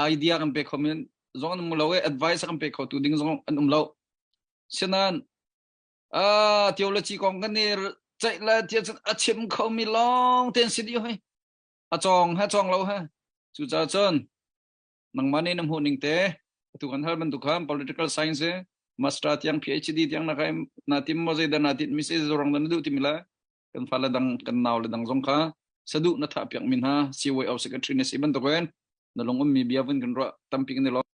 idea kan pe kho men zong an um lo e advice kan pe kho tu ding zong an um lo sinan a theology kong kan ni ceih la tia cun a chim kho mi long ten si di hoi a chong ha chong lo ha cu ca cun nangmah nih na hmuh ning te atu kan hal bantuk khan political science master tiang PhD tiang na kai na tim mo zei da na tin mi se zorang na duh timi la kan fa le dang kan nau le dang zong kha sadu na tha piak min ha CYO secretary na si bantuk in na lung um mi bia vun kan ruah tampi kan i lawm.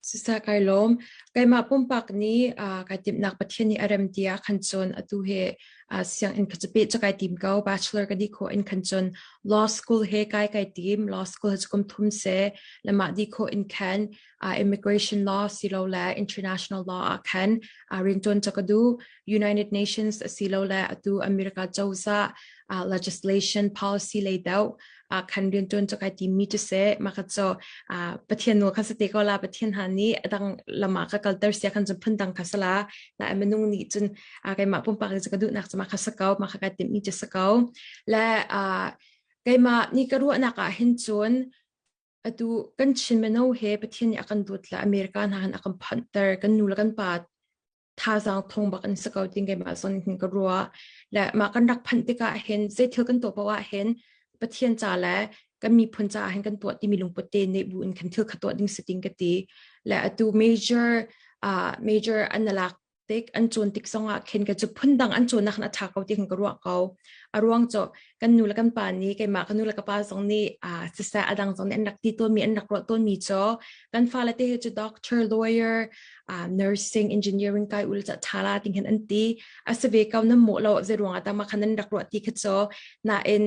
Siseh kai lawm. Keimah pumpak nih kai timhnak Pathian nih a rem ti ah khan cun atu hi sianginn kha cu peh cu kai tim ko. Bachelor ka dih khawh in khan cun law school he kai kai tim. Law school hi cu kum thum si. Le mah dih khawh in khan immigration law silole international law ah khan rianṭuan cu ka duh. United Nations asilole atu America cozah legislation policy lei deuh khan rianṭuan cu kai tim mi cu si. Mah kha cu Pathian nawl kha si te ko la. Pathian hna nih a dang lam ah ka kalter sia khan cun phundang kha si la. Nain minung nih cun keimah pumpak nih cun ka duhnak cu mah kha si ko. Mah kha kai timh mi cu si ko. Le keimah nih ka ruahnak ah hin cun atu kan Chin mino he Pathian nih a kan dawt le America hna han a kan phanhter. Kan nu le kan pa thazaang thong bak an si ko tin keimah zawn hin ka ruah. Le mah kan rak phanh tikah hin zei thil kan tuah paoh ah hin Pathian ca le kan miphun caah hin kan tuah timi lungput te neih bu in khan thil kha tuah ding si ting ka ti. Le atu major major an lak tik an cawn tik zongah khin ka cu phundang an cawnnak khan a ṭha ko ti khan ka ruah ko. A ruang cu kan nu le kan pa nih keimah ka nu le ka pa zong nih siseh a dang zong nih an rak ti tawnmi an rak ruah tawnmi cu kan fale te hi cu doctor, lawyer, nursing, engineering kai ul ca ṭha la ting hin an ti. A si ve ko nan mawh lo zei ruangah dah mah khan nan rak ruah ti kha cu nain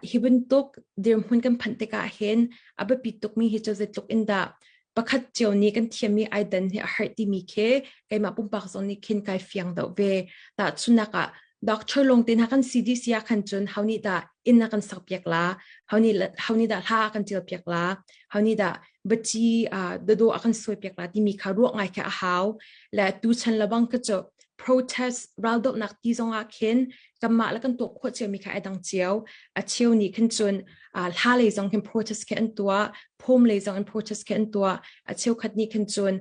hi bantuk dirhmun kan phanh tikah hin a biapi tukmi hi cu zeitluk in dah pakhat cio nih kan thiammi ai dan hi a herh timi khi keimah pumpak zong nih khin kai fiang deuh ve. Tahchunhnak ah doctor lawng te hna kan CDC ah khan cun ho nih dah inn a kan sak piak la, ho nih ho nih dah hla a kan tial piak la, ho nih dah baci dado a kan suai piak la timi kha ruah ngai kha a hau. Le tu chan lebang kha cu protest raldohnak ti zong ah khin kanmah le kan tuah khawh ciomi kha ai dang cio. A cheu nih khin cun hla lei zong khin protest khi an tuah, phom lei zong in protest khi an tuah. A cheukhat nih khin cun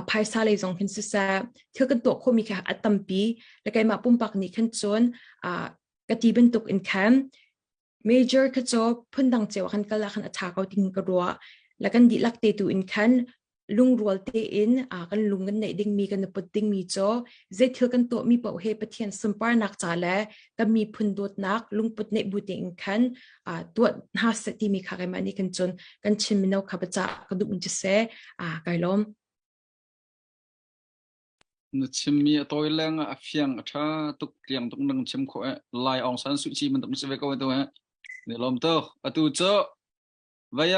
phaisa lei zong khin siseh thil kan tuah khawhmi kha a tampi. Le keimah pumpak nih khin cun ka ti bantuk in khan major kha cu phundang cio ah khan kal ah khan a ṭha ko ting ka ruah. Le kan dihlak te tu in khan lungrual tein kan lung kan neih dingmi kan i put dingmi cu zei thil kan tuahmi paoh he Pathian sunparnak ca le kan miphun dawtnak lungput neih bu tein khan tuah hna seh timi kha keimah nih kan cun kan Chin mino kha biacah ka duhmi cu si kai lawm. Na chimmi a tawi leng ah a fiang a ṭha tuk tliang tuk nang chim khawh eh Lai Aung San Suu Kyi bantuk na si ve ko tu he. Ni lawm tuk. Atu cu Vai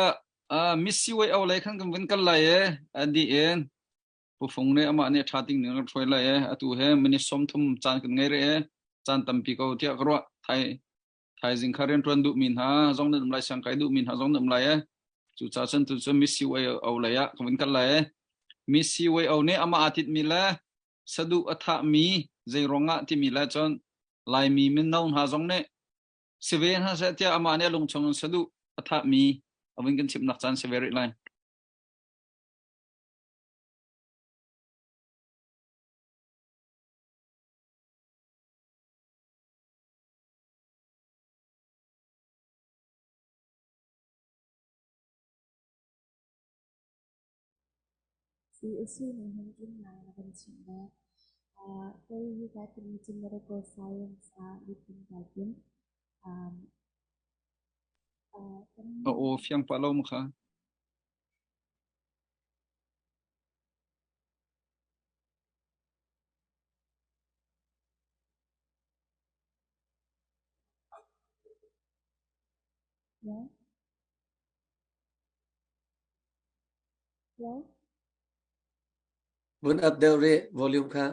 ah Miss CYO lei khan kan vun kal lai e an di in Pu Fung nih amah nih a ṭha ding ning a hruai lai e atu he minute 30 caan kan ngei rih e caan tampi ko tiah ka ruah thai thaizing kha rianṭuan duhmi hna zong nan um lai siang kai duhmi hna zong nan um lai e cucaah cun tu cu Miss CYO lei ah kan vun kal lai e Miss CYO nih amah aa titmi le saduh a thahmi zei ruangah timi le cun Laimi mino hna zong nih si ve hna seh tiah amah nih a lungchung in saduh a thahmi a vun kan chimhnak caan si ve rih lai. Si usui nih hin tlinnak a kan chimh ve. Kei hi kai timmi cu medical science ah biapin kai tim. A aw fiang pah lo ma kha? Hello? Hello? Vun up deuh rih volume kha.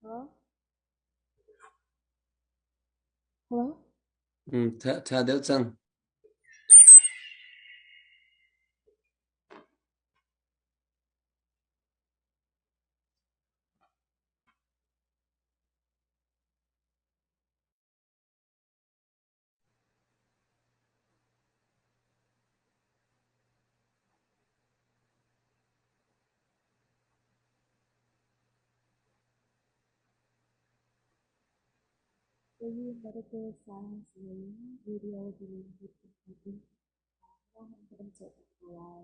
Hello? Hello? Tha deuh cang. Kei medical science lei in radiology lei in kan cawh ko lai.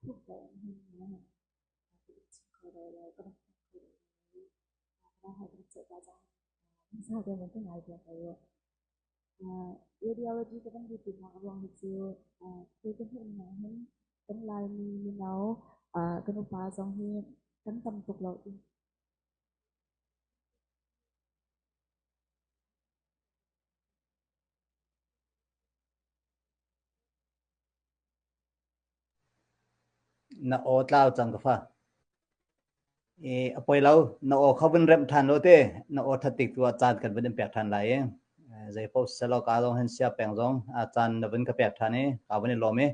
Thuk deuh in hin ka chim kho deuh lo, ka rak hmang kho deuh lo i ka rak cawh ta cang. Hmasa te ka ngai piak ko u. Radiology ka van lut nak a ruang hi cu kei ka hmuh ning ah hin kan Laimi mino kan upa zong hi kan tam tuk lo. Na aw tlau cang ka fa. I a poi lo, na aw kha vun remh ṭhan law te, na aw ṭhat tik tu ah caan kan vun in pek ṭhan lai i zei paoh selaw ka zong hin sia peng zong a caan na vun ka pek ṭhan i ka vun i lawm i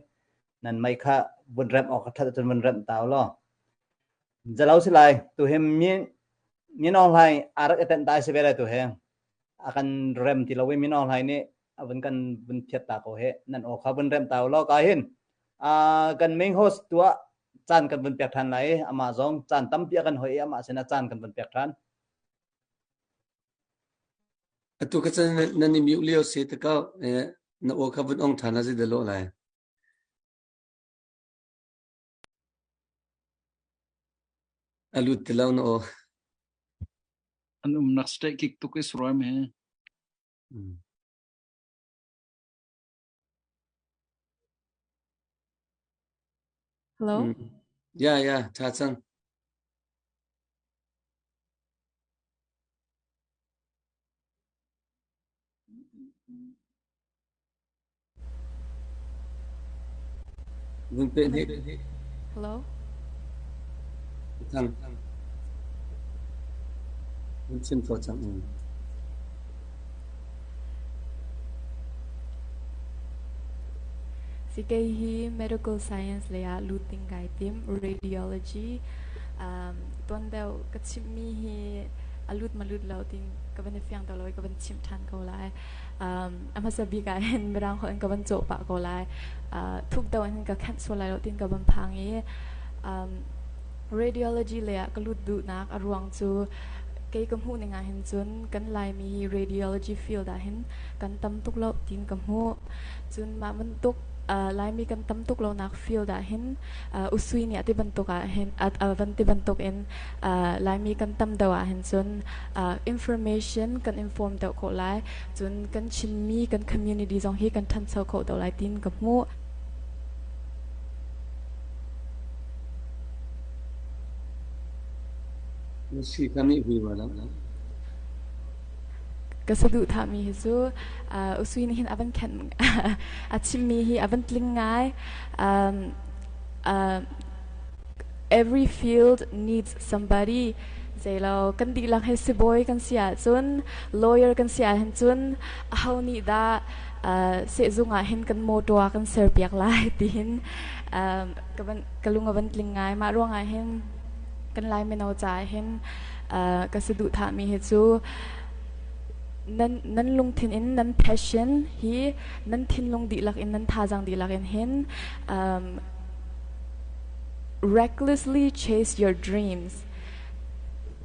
nan mei kha vun remh awk a ṭhat ahcun vun remh ta u law. Zalo si lai, tu hi Min Aung Hlaing aa rak i tenh ta si ve lai tu hi. A kan rem ti lo i Min Aung Hlaing nih a vun kan vun phiat ta ko hi. Nan aw kha vun rem ta u law ka hin. Kan main host tu ah caan kan vun pek ṭhan lai i amah zong caan tampi a kan hoi i amah sinah caan kan vun pek ṭhan. Atu ka chan nan i mute lio si te ko na aw kha vun ong ṭhan a si dalo lai. A lut ti lo na aw. An umnak state kik tuk i suruai me. Hello? Yeah, yeah, ṭha cang. Vun peh hnik. Hello? Cang. Vun chim ko cang. Si kei hi medical science lei ah lut ding kai tim radiology um, tuan deuh ka chimmi hi a lut ma lut lo tin ka van i fiang to lo i ka van chimh ṭhan ko lai. Um, a hmasa bik ah hin mirang holh in ka van cawh pah ko lai. Uh, thuk deuh in ka khenh sual lai lo tin ka van phang i um, radiology lei ah ka lut duhnak a ruang cu kei ka hmuh ning ah hin cun kan Laimi hi radiology field ah hin kan tam tuk lo tin ka hmuh. Cun mah bantuk uh, Laimi kan tam tuk lonak field ah hin uh, Usui nih a ti bantuk ah hin a van ti bantuk in uh, Laimi kan tam deuh ah hin cun uh, information kan inform deuh khawh lai. Cun kan Chinmi kan community zong hi kan ṭhancho khawh deuh lai tin ka hmuh. Na si kha nih hui wa lo. Ka saduhthahmi hi cu uh, Usui nih hin a van khenh a chimmi hi a van tling ngai. Um, uh, every field needs somebody. Zeilo kan dihlak hi sibawi kan si ahcun lawyer kan si ahhin cun aho nih dah Sehzung ah hin kan mawtaw ah kan ser piak lai tihin ka van ka lung a van tling ngai. Mah ruangah hin kan Lai mino caah hin ka saduhthahmi hi cu nan nan lungthin in nan passion hi nan thinlung dihlak in nan thazaang dihlak in hin recklessly chase your dreams.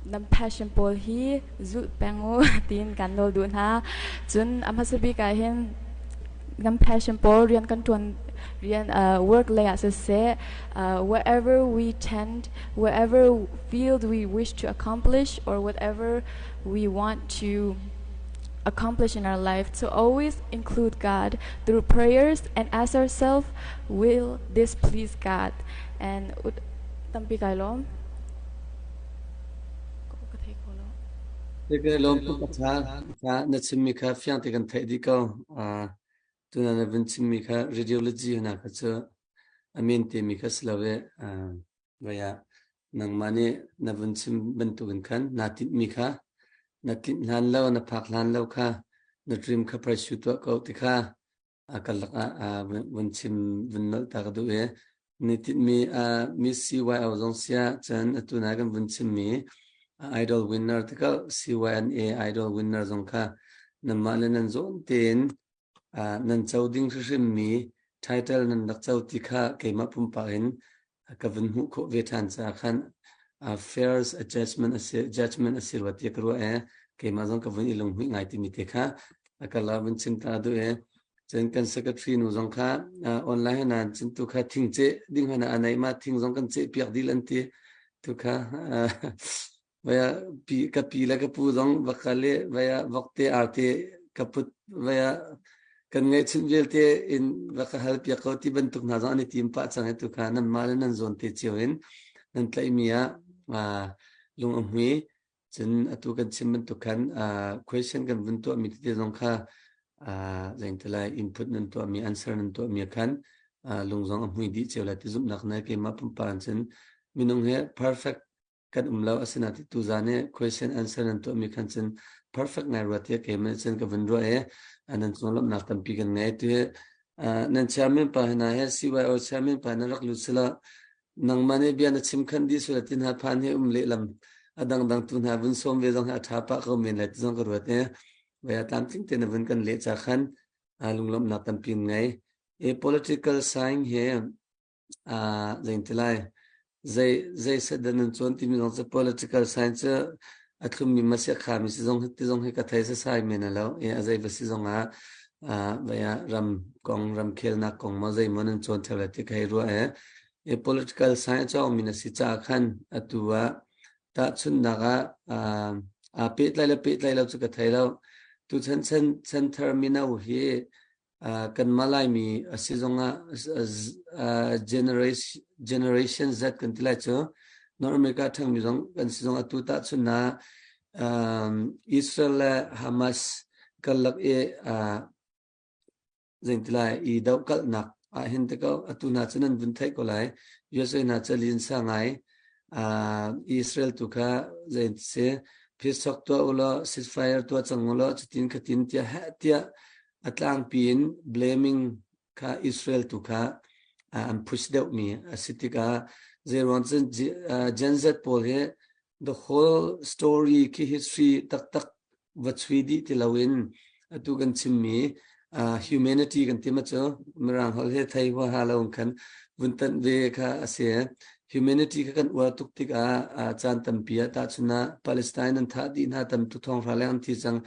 Nan passion pawl hi zulh peng u tiin kan nawl duh hna. Cun a hmasa bik ah hin kan passion pawl rian kan ṭuan rian work lei ah siseh wherever we tend wherever field we wish to accomplish or whatever we want to accomplish in our life to always include God through prayers and ask ourselves will this please God and tampi kai lawm. Ka lawm tuk a ṭha. Kha na chimmi kha fiang te kan theih dih ko. Tuna na vun chimmi kha radiology hna kha cu a min timi kha si lo i vai ah nangmah nih na vun chim bantukin khan naa tinhmi kha na tlinh hlan lo, na phak hlan lo kha na dream kha pursue tuah ko ti kha a karlak ah vun chim vun nolh ta ka duh i ni tinhmi Miss CYO zong sia cun atu na kan vun chimmi idol winner te ko CYNA idol winner zong kha nanmah le nan zawn tein nan co ding hrimhrim mi title nan rak co ti kha keimah pumpak in ka vun hmuh khawh ve ṭhan caah khan fair adjustment a si judgment a si rua tiah ka ruah i keimah zong ka vun i lunghmuih ngai timi te kha a ka la vun chim ta duh i cun kan secretary nu zong kha online han cun tu kha thing ceh ding hana a nei ma thing zong kan ceh piak dil an ti tu kha Vaya pi ka pi le ka pu zong va kal i vaya vokte arte ka put vaya kan ngaihchunh vialte in va ka hal piak ko ti bantuk hna zong an i tim pah cang i tu kha nan mah le nan zawn te cio in nan tlaihmi ah lung a hmui. Cun atu kan chim bantuk khan question kan vun tuahmi tete zong kha zeingtilai input nan tuahmi answer nan tuahmi ah khan lung zong a hmui dih cio lai ti zumhnak na keimah pumpak in cun minung hi perfect kan um lo. Asinain tuzaan i question answer nan tuahmi khan cun perfect ngai rua tiah keimah cun ka vun ruah i nan cung lawmhnak tampi kan ngei. Tu nan chairman pa hna he CYO chairman pa na rak lut sila nangmah nih bia na chim khan dih sula ti hna phan hi um lehlam a dangdang tu hna vun sawm ve zong hi a ṭha pah ko men lai ti zong ka ruat i vaya tlamtling te na vun kan leh ca khan lunglawmhnak tampi ngei. E political science he Zeiti lai, zei set dah nan cawn timi zong cu political science cu a thlummi ma si a khami si zong ti zong hi ka thei sasai men a lo. I a zei va si zong ah vai ah ram kong, ramkhelnak kong maw zei maw nan cawn ṭheo lai ti ka hei ruah i, i political science a cawngmi na si caah khan atu ah tahchunhnak ah aa pehtlai le pehtlai lo cu ka thei lo. Tuchan chan chanthar mino hi Kanmah Laimi a si zongah Generation Z kan ti lai cu North America ṭhangmi zong kan si zong atu tahchun ah Israel le Hamas karlak i zeitilai i dohkalhnak ah hin te ko atu hna cu nan vun theih ko lai. USA hna cu linsa ngai Israel tu kha zei si peace talk tuah ulaw ceasefire tuah cang ulaw cutin khatin tiah heh tiah a tlangpi in blaming kha Israel tu kha an push deuhmi a si tikah zeiruang cun Gen Z pawl hi the whole story khi history taktak va chui dih ti loin atu kan chimmi humanity kan ti ma cu mirang holh he thei huaha lo khan vun tanh ve kha a si. Humanity kha kan uar tuk tikah caan tampi ah tahchun ah Palestine an thah dih hna tam tuk thong hra leng an thi cang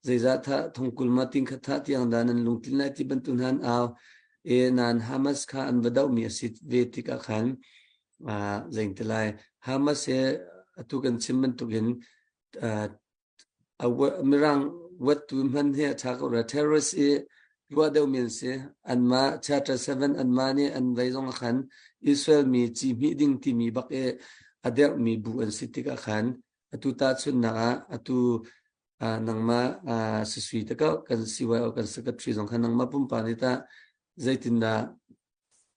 zeizah thah thongkul ma ting kha thah tiang dah nan lungtlin lai ti bantuk hna an au e nan Hamas kha an va dohmi a si ve tikah khan zeingti lai Hamas he atu kan chim bantukin Mirang vuattu hman hi a ṭha ko rua. Terrorist i ruah deuhmi an si. Anmah Chapter 7 anmah nih an vei zong ah khan Israel mi ci hmih ding timi bak i a derhmi bu an si tikah khan atu tahchunhnak ah atu nangmah sisui te ko kan CYO kan secretary zong khan nangmah pumpak nih tah zeitindah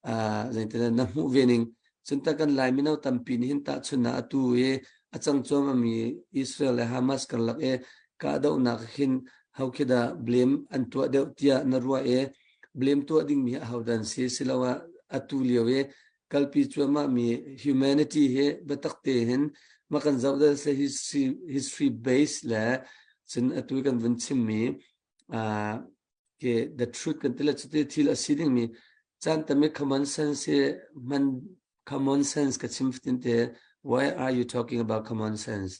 Zeitindah na hmuh ve ning? Cun tah kan Lai mino tampi nih hin tahchunhnak atu i a cang cuahmahmi Israel le Hamas karlak i kahdohnak hin Ho khi dah blame an tuah deuh tiah na ruah i blame tuah dingmi aho dan si siloah atu lio i kalpi cuahmah mi humanity hi biatak te hin ma kan zoh dal se history, history base le cun atu kan vun chimmi uh, ke the truth kan tila chuti thil a si dingmi chan tami common sense hi man common sense ka chim fatin te why are you talking about common sense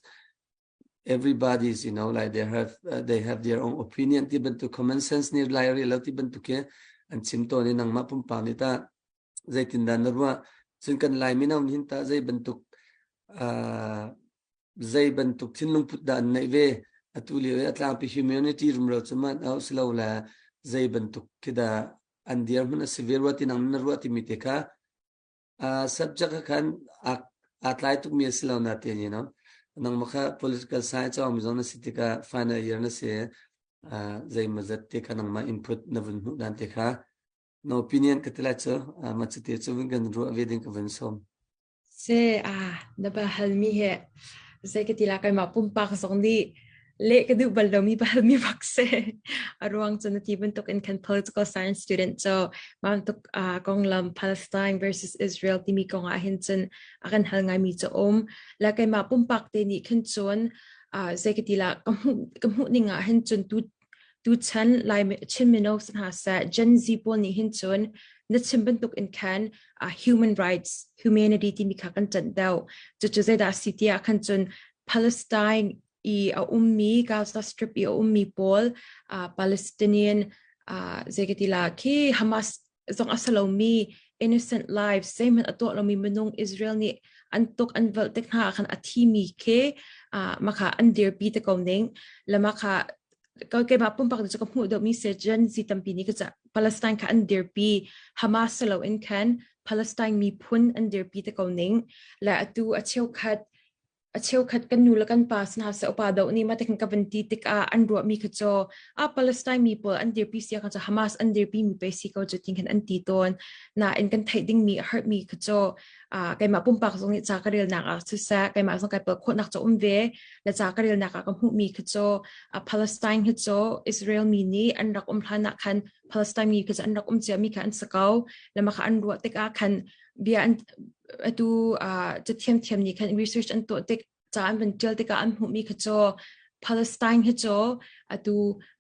everybody's you know like they have uh, they have their own opinion ti bantuk common sense ni lai ri lo ti bantuk ke an chim to ni nangmah pumpak ni ta zeitindah na ruah cun kan lai mino nih tah zei bantuk uh, zei bantuk thinlung put dah an neih ve atu lio i a tlangpi humanity rumro cu man au silo le zei bantuk khi dah an dirhmun a si ve rua ti nang na ruah timi te kha uh, subject khan aa tlai tukmi a si lo na te you know nangmah kha political science cawng mi zong na si tikah final year na si uh, zei mazat te kha nangmah input na vun hmuh dan te kha na opinion ka ti lai cu mah cuti cu vun kan ruah ve ding ka vun sawm. Se a na ba halmi he zei ka ti la keimah pumpak zong nih le ka duh bal lomi ba halmi bak se a ruang cu na ti bantuk in kan political science student cu bantuk konglam Palestine versus Israel timi kong ah hin cun a kan hal ngaimi cu um le keimah pumpak te nih khin cun zei ka ti la ka hmuh ka hmuh ning ah hin cun tu Tuchan Lai Chin mino si hna seh, Gen Z pawl nih hin cun na chim bantuk in khan uh, human rights, humanity timi kha kan ṭanh deuh. Cucu zeidah si tiah khan cun Palestine i a ummi, Gaza Strip i a ummi pawl, uh, Palestinian uh, zei khi Hamas zong a si lomi innocent lives zeihmanh a tuah lomi minung Israel nih an tuk an velh tik hna ah khan a thimi khi uh, makha an dirpi te ko ning le makha keimah pumpak cu ka hmuh deuhmi si Gen Z tampi nih ka Palestine kha an dirpi Hamas si loin khan Palestine miphun an dirpi te ko ning le atu a cheukhat a cheukhat kan nu le kan pa sin hna seh upa doh nih mah ka van ti tikah an ruahmi kha cu a Palestine mi pawl an dirpi sia kha cu Hamas an dirpi mi pe si ko cu tin khan an ti tawn nain kan theih dingmi a harmi kha cu keimah pumpak zong nih ca ka relnak ah siseh keimah zong kai pal khawhnak cu um ve le ca ka relnak ah ka hmuhmi kha cu Palestine kha cu Israel mi nih an rak um hlan ah khan Palestine mi kha cu an rak um cia mi kha an si ko le mah kha an ruah tikah khan bia an atu cathiam thiam nih khan research an tuah tik ca an van tial tikah an hmuhmi kha cu Palestine hi cu atu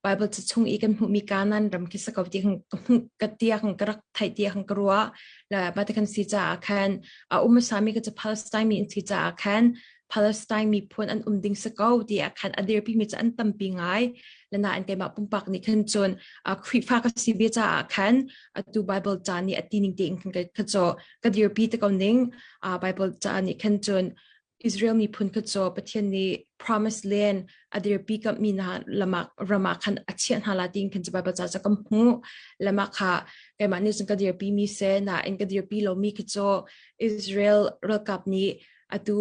Bible ca chung i kan hmuhmi Canaan ram khi sa ko ti ka tia kan ka rak theih tia kan ka ruah la ba te kan si caah khan a um sami ka cu Palestine mi an si caah khan Palestine miphun an um ding si ko ti ah khan a dirpi mi cu an tampi ngai le nain keimah pumpak nih khan cun Khrihfa ka si ve caah khan atu Bible ca nih a ti ning tein khan ka cu ka dirpi te ko ning Bible ca nih khan cun Israel miphun kha cu Pathian nih promise land a dirpi kam mi hna lamak rama khan a chiah hna la tin khan cu Bible ca ca kam hmu lama kha keimah nih cun ka dirpi mi se na in ka dirpi lo mi kha cu Israel ralkap nih atu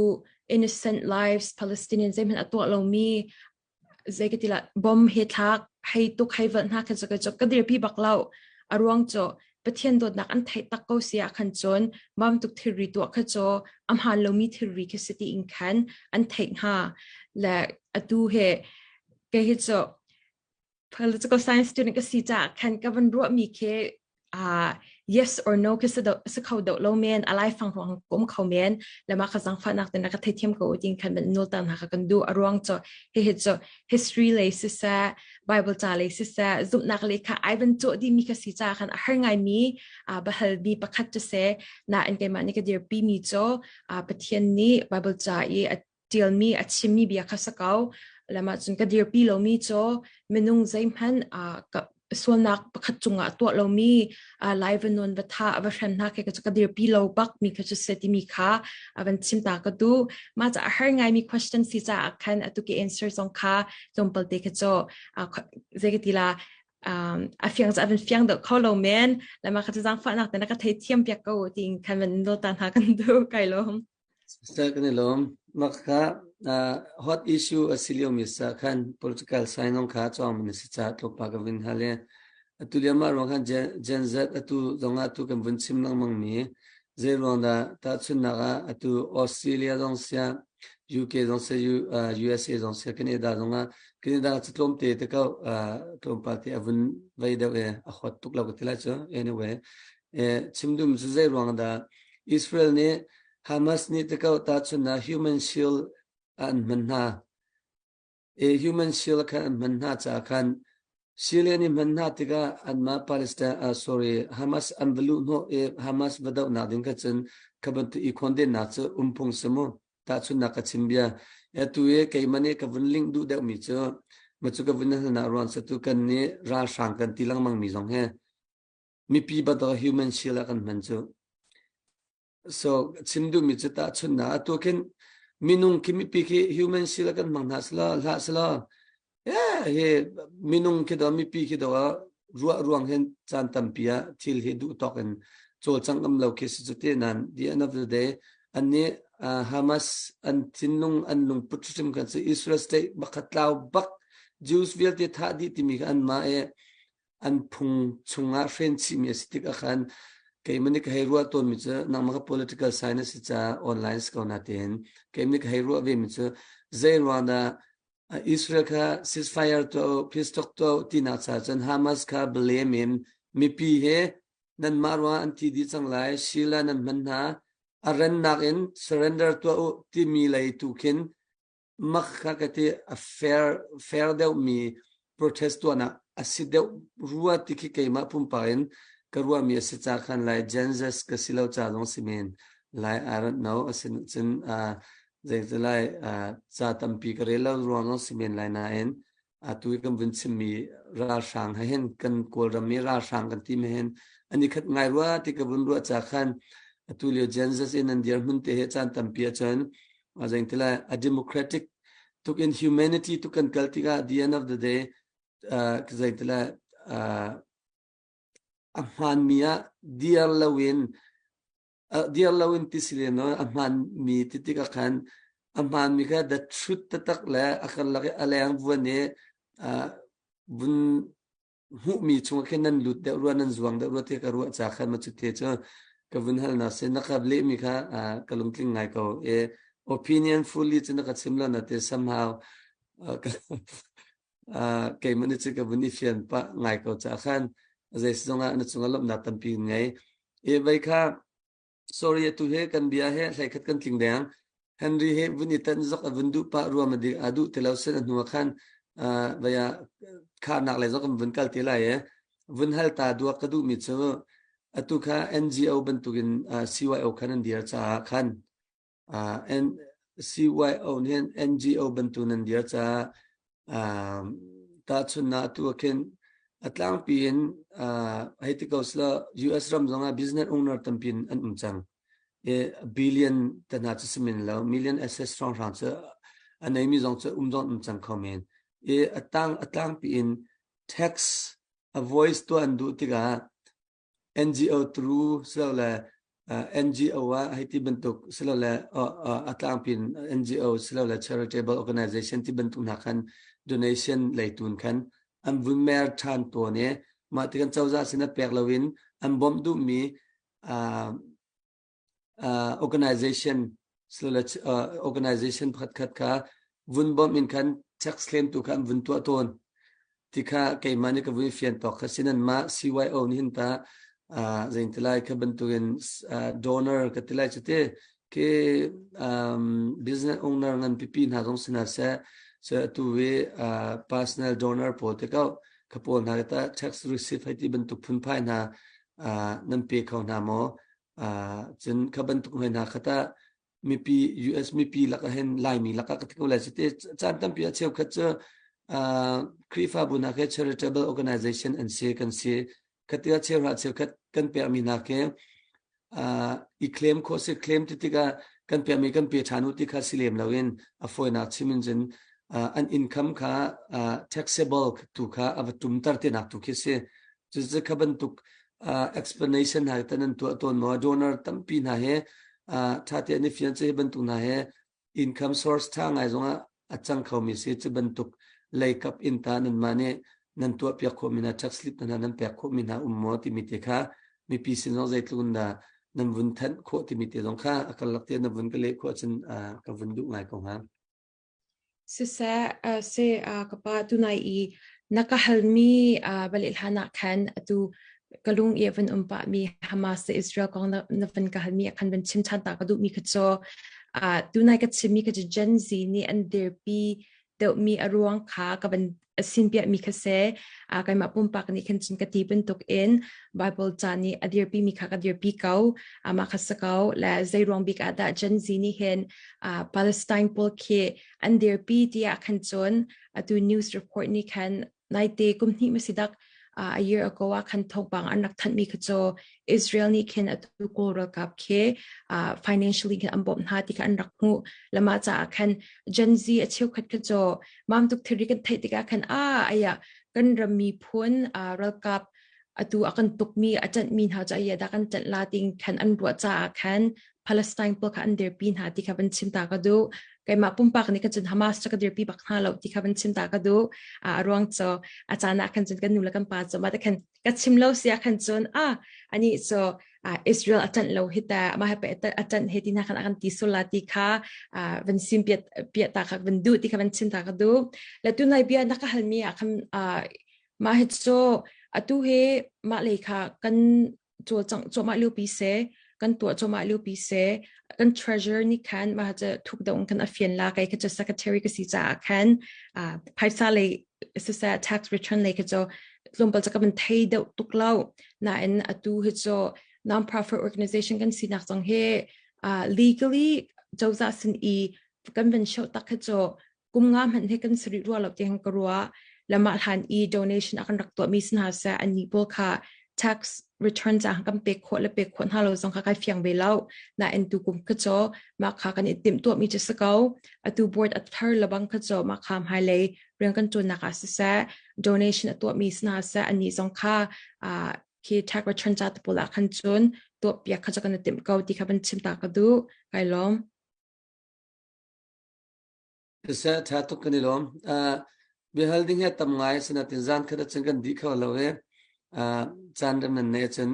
innocent lives Palestinian zeihmanh a tuah lomi zei ka ti la bom he thlak hei tuk hei valh hna khan ka ka dirpi bak lo a ruang cu Pathian dawtnak an theih tak ko si ah khan cun mam tuk thilri tuah kha cu a hmaan lomi thilri khi si ti in khan an theih hnga le atu he kei hi cu political science student ka si caah khan ka van ruahmi khi uh, yes or no khi si kho do lo men alai fang ruang kum kho men lama ka zangfahnak te na ka theithiam ko ting khan ban nul tan ha ka kan du aruang cho hi hi cho history lei si sa bible cha lei si sa zumnak le kha ai ban cho di mi ka si cha khan a har ngai mi a bahal mi pakhat chu se na in keimah ni ka dir pi mi cho pathian ni bible cha i ṭialmi a chimmi bia kha si ko. Lamah cun ka dirpi lomi cu minung zeihmanh sualnak pakhat cungah tuah lomi lai va nawn va tha va hren hna khi ka dirpi lo bak mi kha cu se timi kha a van chim ta ka du ma ca a har ngaimi question si caah khan atu ke answer zong kha tlawmpal te kha cu zei ka ti la a fiang a van fiang deuh kho lo men lama kha cu zaangfahnak te na ka thei thiam piak ko tiin khan van no ta hna kan du kai lom Sister kan i lawm. Mah kha hot issue a si liomi sa khan political science zong kha cawngmi na si caah tlawmpal ka vun hal i atu lio mah ruang khan Gen Z atu zongah atu kan vun chim lengmangmi zei ruang dah tahchunhnak ah atu Australia zong siah. UK zong si USA zong si Canada zong ah Canada cu tlawmte te ko tlawmpal te a vun vei deuh i a hot tuk lo ka ti lai cu. Anyway, chim dum cu zei ruang dah Israel nih Hamas nih te ko tahchun ah human shield an hman hna. E human shield khan an hman hna caah khan shield an i hman hna tikah anmah Palestine sorry Hamas an va luh hnawh i Hamas va dohnak ding kha cun kha bantuk i khawndennak cu um phung si mu. Tahchunhnak ka chim bia. Atu i keimah nih ka vun link duh deuhmi cu ma cu ka vun halnak ruang satu kan nih ralhrang kan ti lengmang mi zong hi mipi bantuk human shield ah kan hman cu. So chim duhmi cu tahchunhnak atu khin minung khi mipi khi human shield ah kan hmang hna selaw hlah selaw hi minung khi do mipi khi do ruah ruang hin caan tampi ah thil hi duh tawk in cawlcang ngam lo khi si cu te nan the end of the day an nih Hamas an thinlung an lungput hrim kan si Israel state bakhat tlau bak Jews vialte thah dih timi kha an mah i an phung chungah hren chihmi a si tik ah khan keimah nih ka hei ruah tawnmi cu nangmah ka political science si caah online si ko na tein keimah nih ka hei ruah ve mi cu zei ruang dah Israel kha ceasefire tuah peace talk tuah tinak caah cun Hamas kha blame in mipi he nanmah ruang an thi dih cang lai Sheila nan hman hna a rennak in surrender tuah u timi lei tu khin mak kha ka ti a fair fair deuhmi protest tuahnak a si deuh rua ti khi keimah pumpak in ka ruahmi a si ca khan lai Gen Z ka si lo ca zong si men lai I don't know asin cun zei lai ca tampi ka rel lo ruang zong si men lai nain atu i kan vun chimmi ralhrang he hin kan Kawlram i ralhrang kan ti mi hin an i khat ngai rua ti ka vun ruah ca khan atu lio Gen Z in an dirhmun te he caan tampi ahcun zeng ti lai a democratic tuk in humanity tuk kan kal tikah the end of the day zei ti lai a hmaanmi ah dir loin dir loin ti si len a hmaanmi ti tikah khan a hmaanmi kha the truth taktak le a karlak i a leng vuan i vun hmuhmi chungah khin nan lut deuh rua nan zuang deuh rua ti ka ruah ca khan ma cu te cu ka vun hal na sin na ka lehmi kha ka lungtling ngai ko e opinion fully cu na ka chim lo na te somehow keimah nih cun ka vun i fian pah ngai ko ca khan zei zongah na cungah lawmhnak tampi ngei e vei kha sorry atu he kan bia he hlei khat kan tling deng Henry he vun i tan zok a vun duh pah ruam a dik a duh ti lo sen a hnu ah khan vaya kharnak le zok kan vun kal ti lai e vun hal ta duak ka duh mi cu atu kha NGO bantukin CYO khan an dir caah khan CYO nih NGO bantuk nan dir caah tahchunhnak atu ah khin a tlangpi in hei ti ko sila US ram zongah business owner tampi in an um cang. I billion te hna cu si men lo, million assets hrawnghrang cu a neimi zong cu um zong um cang kho men. I a tang a tlangpi in tax a voice tuah an duh tikah NGO through silole NGO ah hei ti bantuk silole a tlangpi in NGO silole charitable organization ti bantuk hna khan donation lei tun khan an vun mer ṭhan tawn i mah ti kan cozah sin a pek loin an bawmh duhmi organization silole organization pakhatkhat kha vun bawmh in khan tax claim tu kha an vun tuah tawn. Ti kha keimah nih ka vun fian tawk kha sinan mah CYO nih hin ta zeintilai kha bantukin donor ka ti lai cu ti ke business owner ngan pipi hna zong sina seh se atu i personal donor pawl te ko kha pawl hna ta tax receipt hei ti bantuk phunphai hna nan pe kho hna maw cun kha bantuk hoi hna kha ta mipi US mipi lakah hin Laimi lakah ka ti ko lai cu te caan tampi a cheukhat cu Khrihfabu hna khi charitable organization an si kan si khatia cheuhra cheukhat kan pekmi hna khi i claim khawh si claim ti tikah kan pekmi kan pe ṭhan u ti kha si lem loin a fawinak chim in cun an income kha taxable tu kha a va tumter tinak tu khi si Cucu kha bantuk explanation hna tan an tuah tawn maw donor tampi hna he ṭha te an i fian cu hi bantuk hna he income source ṭha ngai zongah a cang khomi si cu bantuk leikap in ta nanmah nih nan tuah piak khawhmi hna tax slip hna nan pek khawhmi hna um maw timi te kha mipi sin zong zeitluk in dah. Nan vun thanh khawh timi te zong kha a karlak te na vun ka leh khawh ahcun ka vun duh ngai ko hnga. Siseh, se ka pa tunai i na ka halmi baleh hlan ah khan atu ka lung i a van um pahmi Hamas le Israel kong na, na van ka halmi ah khan van chim ṭhan ta ka duhmi kha cu tunai ka chimmi kha cu Gen Z nih an dirpi deuhmi a ruang kha ka van sinpiahmi kha si. Keimah pumpak nih khan cun ka ti bantuk in Bible ca nih a dirpi mi kha ka dirpi ko. Mah kha si ko. Le zei ruang bik ah dah Gen Z nih hin Palestine pawl khi an dirpi tiah khan cun atu news report nih khan naite kum hnih ma si dak a year ago ah khan thawngpang an rak thanhmi kha cu Israel nih khin atu Kawl ralkap khi financially khin an bawmh hna ti kha an rak hmuh. Lamah caah khan Gen Z a cheukhat kha cu mam tuk thilri kan theih tikah khan a aya kan ram miphun ralkap atu a kan tukmi a ṭanhmi hna cu aya dah kan ṭanh la ting khan an ruah caah khan Palestine pawl kha an dirpi hna ti kha van chim ta ka duh. Keimah pumpak nih khan cun Hamas cu ka dirpi bak hna lo ti kha van chim ta ka duh. A ruang cu a caan ah khan cun kan nu le kan pa cu mah te khan ka chim lo si ah khan cun a ani cu Israel a ṭanh lo hi ta mah he pe a ṭanh he ti hna khan a kan ti sul la ti kha van sim piat piat ta kha van duh ti kha van chim ta ka duh. Le tunai bia na ka halmi ah khan mah hi cu atu hi mah lei kha kan cawlcangh cuahmah liopi seh, kan tuah cuahmah liopi seh, kan treasurer nih khan mah cu thuk deuh in khan a fian la kei kha cu secretary ka si caah khan phaisa lei siseh tax return lei kha cu tlawmpal cu ka van thei deuh tuk lo. Nain atu hi cu non-profit organization kan sinak zong hi legally cozah sin i kan van show tak kha cu kum nga hmanh hi kan si rih rua lo tiang ka ruah. Le mah hlan i donation a kan rak tuahmi si hna seh annih pawl kha tax return ca kan pek khawh le pek khawh hna lo zong kha kai fiang ve lo. Nain tu kum kha cu mah kha kan i timhtuahmi cu si ko. Atu board a thar lebang kha cu mah kha hmailei rian kan ṭuannak ah siseh donation a tuahmi si hna seh annih zong kha khi tax return ca te pawl ah khan cun tuahpiak kha cu kan i timh ko ti kha van chim ta ka duh. Kai lawm. Siseh, ṭha tuk kan i lawm. Biahal ding hi a tam ngai, asinain zan khat ahcun kan dih kho lo i caan rem nan neih ahcun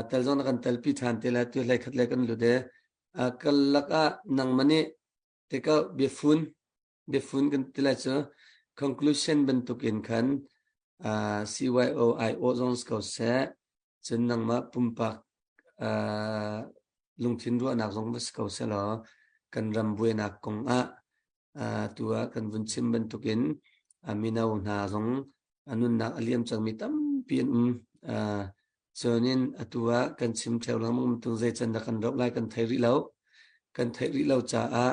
tel zong na kan telpi ṭhan te lai. Tu hlei khat le kan lut i kal lakah nangmah nih tikah biafun biafun kan ti lai cu conclusion bantukin khan CYO IO zong si ko seh, cun nangmah pumpak lungthin ruahnak zong va si ko sehlaw kan ram buainak kong ah tu ah kan vun chim bantukin mino hna zong a nunnak a liam cangmi tampi an um. Cunin atu ah kan chim ṭheo lengmang tung zei can dah kan roh lai kan thei rih lo. Kan theih rih lo caah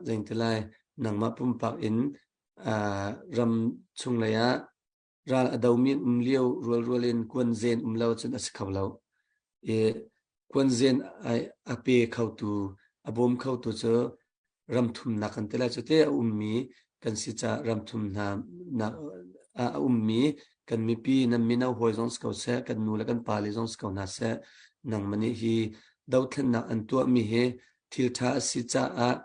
zeiti lai nangmah pumpak in ram chung lei ah ral a domi an um lio rualrual in kuanzen um lo cun a si kho lo. I kuanzen a pe khotu, a bawm khotu cu ram thumnak kan ti lai cu te a ummi kan si caah ram thum hna nak a ummi kan mipi nan mino hawi zong si ko seh, kan nu le kan pa le zong si ko hna seh, nangmah nih hi dothlennak an tuahmi hi thil ṭha a si caah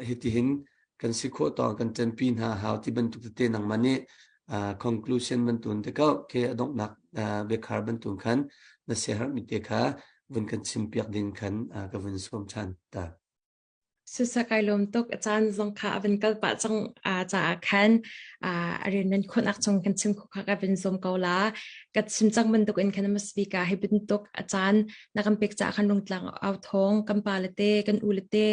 hitihin kan si khawh tawng kan ṭanpi hna hau ti bantuk tete nangmah nih conclusion bantuk te ko ke a donghnak biakhar bantuk khan na siaherhmi te kha vun kan chimpiak ding khan ka vun sawm ṭhan ta. Siseh kai lawm tuk. A caan zong kha a van kal pah cang caah khan a rian nan khawhnak chung kan chim khawh kha ka van zuam ko la. Ka chim cang bantuk in khan a speaker hi bantuk a caan na kan pek caah khan rungtlang au thawng kan pa le te kan u le te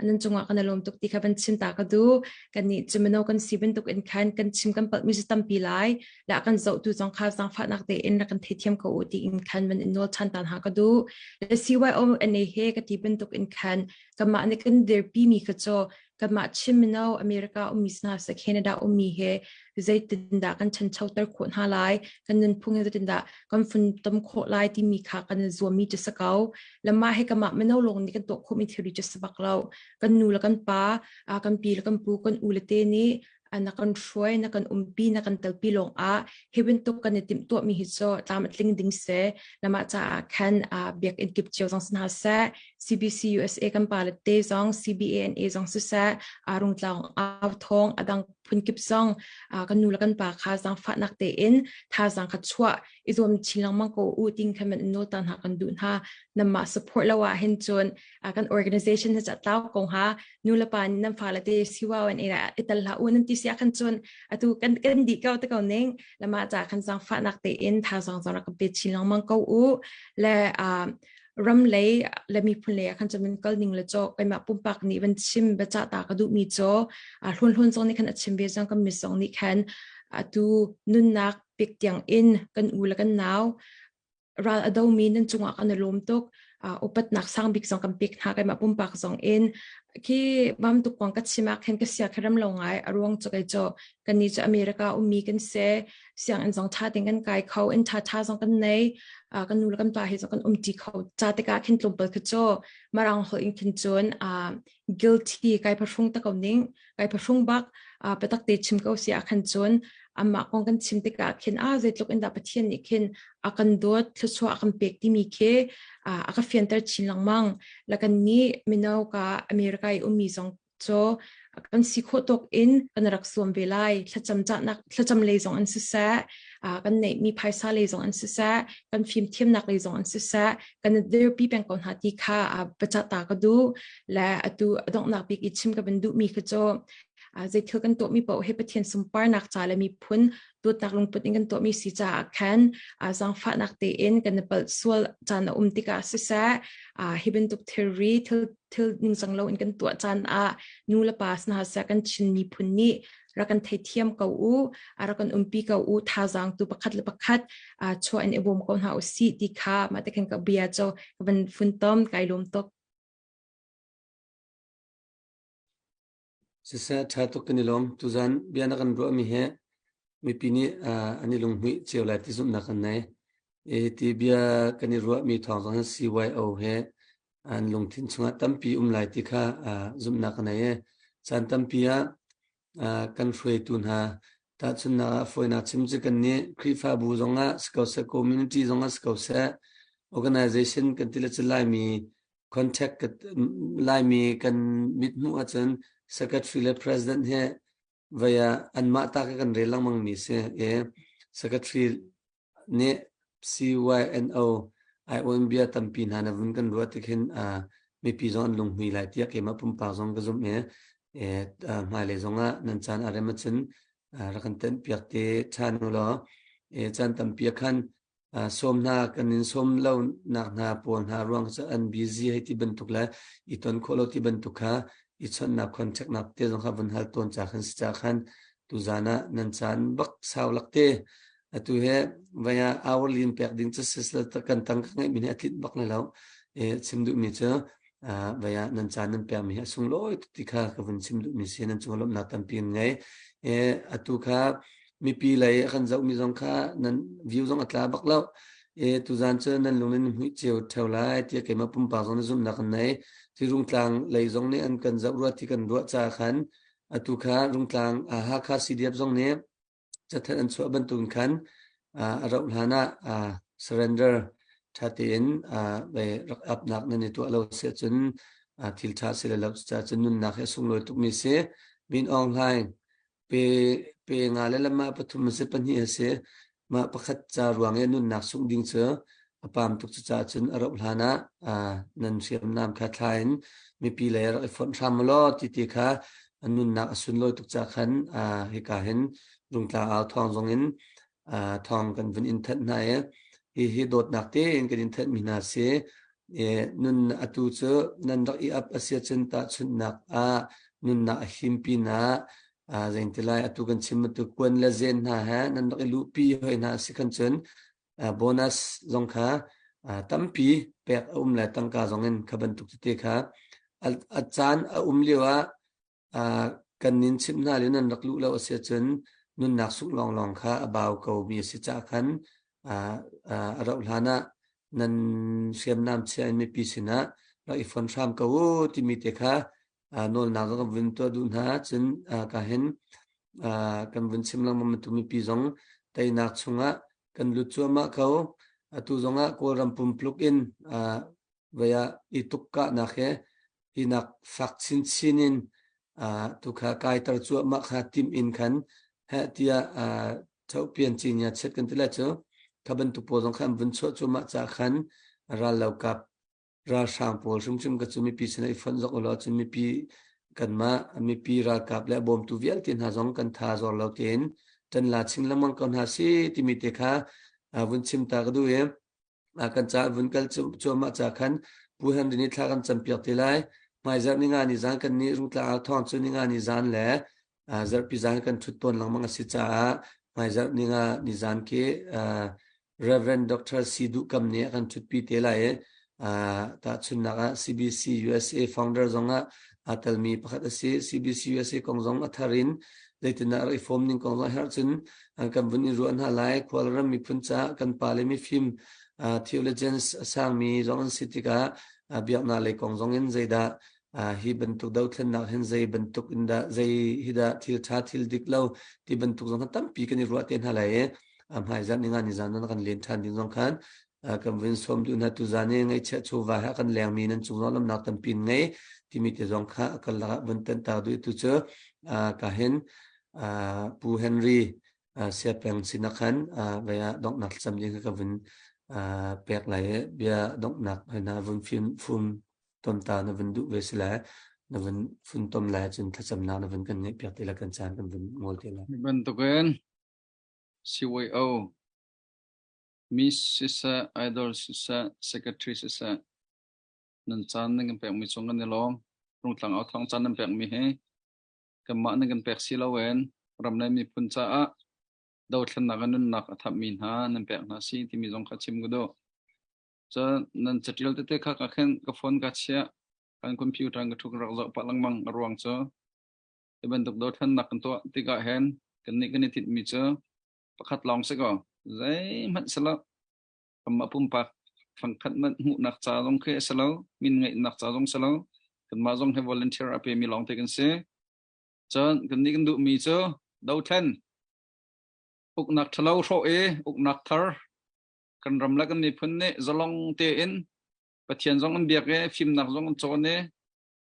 nan cungah kan i lawm tuk ti kha van chim ta ka duh. Kan nih cu mino kan si bantuk in khan kan chim kan palh mi cu tampi lai. La kan zohtu zong kha zaangfahnak tein rak kan theithiam ko u tiin khan van in nawl ṭhan ta hna ka duh. Le CYO NA he ka ti bantuk in khan kanmah nih kan dirpi mi kha cu kanmah Chin mino America ummi hna seh Canada ummi he zeitindah kan ṭhanchoter khawh hna lai kan nunphung he zeitindah kan funtom khawh lai timi kha kan i zuammi cu si ko. Le mah he kanmah mino lawng nih kan tuah khawhmi thilri cu si bak lo. Kan nu le kan pa, kan pi le kan pu, kan u le te nih na kan hruai, na kan umpi, na kan telpi lawng ah hi bantuk kan i timhtuahmi hi cu tlam a tling ding si. Lamah caah khan biakinn kip cio zong si hna seh, CBC USA kan pa le te zong, CBANA zong siseh, rungtlang au thawng a dang. phunkip zong kan nu le kan pa kha zaangfahnak tein thazaang kha chuah i zuam chin lengmang ko u ting khan man nawl ta hna kan duh hna. Namah support lo ah hin cun kan organization hi cha tlau ko ha. Nu le pa nih nan fale te siwa an ira ital hlah u nan ti sia khan cun atu kan kan di ko te ko ning. Lama cha khan zaangfahnak tein thazaang zong rak pe chin lengmang ko u. Le ram lei le miphun lei ah khan cun kal ning le cho keimah pumpak nih van chim biaca ta ka duh mi cho hlun hlun zong nih khan a chim ve zong kan mis zong nih khan atu nunnak pek tiang in kan u le kan nau ral a domi nan cungah kan i lawm tuk. Upatnak sang bik zong kan pek hna keimah pumpak zong in. Khi bam tuk kong ka chim ah khin ka sia kha rem lo ngai. A ruang cu kei cu kan ni cu America ummi kan si. Sianginn zong tha tein kan kai kho inn tha tha zong kan nei. Kan nu le kan pa he zong kan umti kho. Ca tikah khin tlawmpal kha cu marang holh in khin cun guilty kai phahrung ta ko ning kai phahrung bak biatak te chim ko si ah khan cun amah kong kan chim tikah khin a zeitluk in dah Pathian nih khin a kan dawt thluachuah a kan pek timi khi a ka fianter chin lengmang. La kan nih mino ka America i ummi zong cu kan si khawh tawk in kan rak zuam ve lai. Thlacam cahnak thlacam lei zong an siseh kan neihmi phaisa lei zong an siseh kan fimthiamnak lei zong an siseh kan dirpi peng ko hna ti kha biacah ta ka duh. Le atu a donghnak bik i chim ka van duhmi kha cu zeithil kan tuahmi paoh hi Pathian sunparnak ca le miphun dawtnak lungput in kan tuahmi si caah khan zaangfahnak tein kan i palh sual caan a um tikah siseh hi bantuk thilri thil thil ningcang lo in kan tuah caan ah nu le pa hna seh kan Chin miphun nih rak kan theithiam ko u rak kan umpi ko u thazaang tu pakhat le pakhat chuah in i bawm ko hna u sih ti kha mah te khan ka bia cu ka van funtom kai lawm tuk. Siseh ṭha tuk kan i lawm. Tuzan bia na kan ruahmi hi mipi nih an i lunghmuih cio lai ti zumhnak kan nei. Hi bia kan i ruahmi thawng zong hin CYO he an lungthin chungah tampi um lai ti kha zumhnak ka nei i caan tampi ah kan hruaitu hna tahchunhnak ah fawinak chim cu kan nih Khrihfabu zongah si ko seh, community zongah si ko seh, organization kan ti le cu Laimi contact Laimi kan mithmuh ahcun secretary le president he vei ah anmah ta ka kan rel lengmang mi si i secretary nih CYNO ai-awn bia tampi hna na vun kan ruah tik hin mipi zong an lunghmui lai tiah keimah pumpak zong ka zumh i hmailei zongah nan caan a rem ahcun rak kan tenh piak te ṭhan u law caan tampi ah khan sawm hna kan in sawm lo nak hna pawl hna ruang cu an busy hei ti bantuk le i ton khawh lo ti bantuk kha i chawnhnak contact nak te zong kha vun hal tawn ca khan si ca khan tuzan ah nan caan bak sau lak te atu he vaya hourly in pek ding cu sisla kan tang ka ngeih mi nih a tlinh bak lai lo. E chim duh mi cu vaya nan caan nan pek mi hi a sunglawi ti kha ka vun chim duh mi si. Nan cung lawmhnak tampi in ngei. E atu kha mipi lei a kan zoh mi zong kha nan view zong a tla bak lo. E tuzan cu nan lung nan hmuih cio theo lai tiah keimah pumpak zong na zumhnak kan nei. Ti Rungtlang lei zong nih an kan zoh rua ti kan ruah ca khan atu kha Rungtlang Hakha CDF zong nih cathanh an chuah bantukin khan a rauh hlan ah surrender ṭha tein rak apnak nan i tuah lo si ahcun thil ṭha si le lo caah cun nunnak hi a sunglawi tukmi si. Min Aung Hlaing pe pe nga le lamah pathum a si pahnih a si. Mah pakhat ca ruang i nunnak sungh ding cu a pam tuk cucaah cun a rauh hlan ah nan hriamnam kha thla in mipi lei rak i fonh hram u law ti ti kha a nunnak a sunlawi tuk ca khan hika hin Rungtlang au thawng zong in thawng kan vun in thanh hna i hihi dawtnak tein kan in thanhmi hna si. Nun atu cu nan rak i ap a si ahcun tahchunhnak ah nunnak a him pinah zeitilai atu kan chim bantuk kuan le zen hna he nan rak i luhpi hoi hna a si khan cun bonus zong kha tampi pek a um le tangka zong in kha bantuk tete kha a caan a um lio ah kan nin chimh hna le nan rak luh lo a si ahcun nunnak sungh lawnglawng kha a bau ko mi a si caah khan a rauh hlan ah nan hriamnam chia in mipi sinah rak i fon hram ko u timi te kha nawlnak zong kan vun tuah duh hna. Cun ka hin kan vun chim lengmang bantuk mipi zong teinak chungah kan lut cuahmah ko. Atu zongah Kawlram pumpluk in vei ah i tukkahnak he hinak fak chinchin in. Tu kha kaiter cuahmah kha tim in khan heh tiah Thopian cinya chet kan ti lai cu kha bantuk pawl zong kha an vun chuah cuahmah caah khan rallokap ralhrang pawl hrimhrim ka cu mipi sinah i fonh zok ulaw cun mipi kanmah mipi ralkap le a bawmtu vialte hna zong kan tha zor lo tein ṭan la chin lengmang ko hna si timi te kha vun chim ta ka duh i kan ca vun kal cuahmah ca khan Pu Henry nih thla kan campiak te lai. Hmaizarh ninga ni zan kan nih Rungtlang au thawng cu ninga ni zan le zarhpi zan kan ṭhut tawn lengmang a si caah hmaizarh ninga ni zan khi Reverend Dr. Si Duh Kam nih a kan ṭhutpi te lai i tahchunhnak ah CBC USA founder zong ah aa telmi pakhat a si. CBC USA kong zong a thar in zeitindah rak i fawm ning kong zong a herh cun kan vun i ruah hna lai. Khualram miphun caah kan pale mifim theologians a sangmi zong an si tikah biaknak lei kong zong in zeidah hi bantuk dothlennak hin zei bantuk in dah zei hi dah thil ṭha thil dik lo ti bantuk zong kha tampi kan i ruah te hna lai i hmaizarh ninga ni zan kan len ṭhan ding zong khan kan vun sawm duh hna. Tuzan i ngaihchiah chawva he kan lengmi nan cung zong lamnak tampi in ngei timi te zong kha kan lakah vun tanhter duh tu cu ka hin Pu Henry Siapeng sinak khan vei ah donghnak thlacam ding ka vun pek lai i bia donghnak hna vun fim fum tom ta na vun duh ve si lai, na vun fun tom lai cun thlacamnak na vun kan ngeih piak te la, kan caan kan vun ngol te lai. Bantukin CYO Miss siseh, Idol siseh, Secretary siseh, nan caan nan kan pekmi cung kan i lawm. Rungtlang au thawng caan nan pekmi hi kanmah nan kan pek si loin ram le miphun caah dothlennak in nunnak a thapmi hna nan pek hna si timi zong kha chim ka duh. Cun nan catial tete kha ka khen ka phone ka chiah, kan computer ka ṭhu ka rak zoh pah lengmang. A ruang cu hi bantuk dothlennak kan tuah tikah hin kannih kan i tinhmi cu pakhat lawng si kaw zeihmanh si lo, kanmah pumpak fangkhat hmanh hmuhnak ca zong khi a si lo, min ngeihnak ca zong si lo, kanmah zong hi volunteer a pemi lawng te kan si. Cun kannih kan duhmi cu dothlen uknak ṭhalo hrawh i uknak thar kan ram le kan miphun nih zalong tein Pathian zong an biak i fimnak zong an cawn i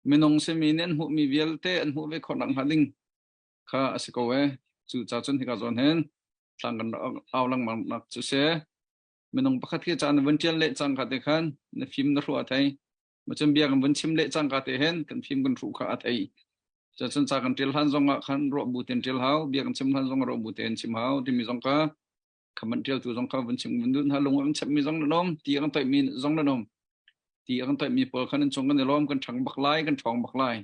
minung simi nih an hmuhmi vialte an hmuh ve khawh nak hnga ding kha a si ko e. Cu ca cun hika zawn hin thlang kan au lengmang nak cu si. Minung pakhat khi ca na vun ṭial leh cangka te khan na fim na hruh a thei. Macun bia kan vun chim leh cangka te hin kan fim kan hruh kha a thei. Cun ca kan ṭial hlan zong ah khan ruah bu tein ṭial hau, bia kan chim hlan zong ah ruah bu tein chim hau timi zong kha khaman ṭialtu zong kha vun chim vun duh hna. Lung an chepmi zong nan um, ti an toihmi zong nan um. Ti an toihmi pawl khan an chung kan i lawm, kan ṭhang bak lai, kan ṭhawng bak lai.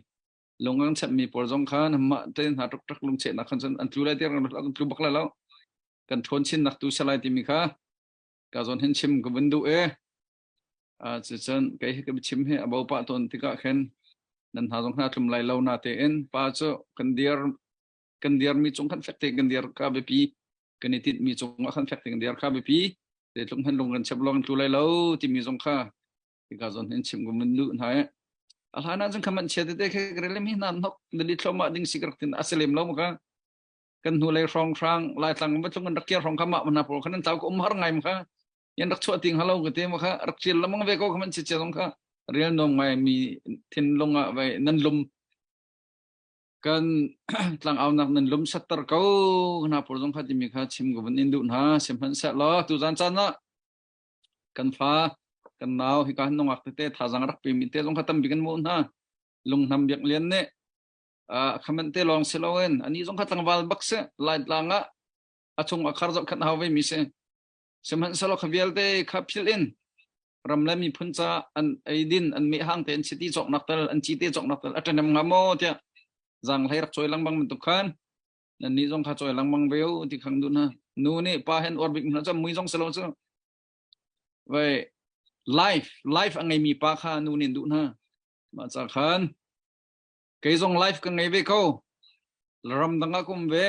Lung an chepmi pawl zong kha mah te hna tuk tuk lungchehnak khan cun an tlu lai tiang an tlu bak lai lo, kan ṭhawn chin nak tu salai timi kha ka zawn hin chim ka vun duh e. Cucun kei hi ka chim hi a bo pah tawn tikah khin nan hna zong hna tlum lai lo na tein pa cu kan dir, kan dir mi cung khan fek te kan dir ka biapi, kan i tinh mi cung ah khan fek te kan dir kha biapi. Te tlung han lung kan chep long tlu lai lo timi zong kha hika zawn hin chim ka mun duh hna. A hlan ah cun khaman chia tete khe relem hi nan nok dali thloma ding si rak tin aselem lo ma. Kan hnu lei hrong hrang lai tlang ma tlung kan rak kiar hrong kha ma na pawl khan an tau ko um har ngai ma kha yan rak chuah ting halo ka te ma kha rak chial lamang ve ko khaman chi che zong kha real nom ngai mi thin lung ah vai nan lum kan tlang au nak nan lum satter ko na pawl zong kha timi kha chim ko van in duh hna. Sihmanhsehlaw tu zan caan ah kan fa kan nau hika nungak tete thazang rak pe mi te zong kha tampi kan hmuh hna. Lungnam Biak Lian nih khaman te lawng si loin ani zong kha tlangval bak si, lai tlang ah a chung a khar zoh khat hau ve mi si. Sihmanhsehlaw kha vialte kha phil in ram le miphun ca an eidin an meh hang te an chiti cawknak tal an cite cawknak tal a ṭanem nga maw tiah zang hlei rak cawi lengmang bantuk khan nan nih zong kha cawi lengmang ve u ti khang duh hna. Nu nih pa hen uar bik hna cu mui zong si lo cu vai life life a ngeimi pa kha nu nih duh hna. Mah ca khan kei zong life ka ngei ve ko, ram dang ah ka um ve,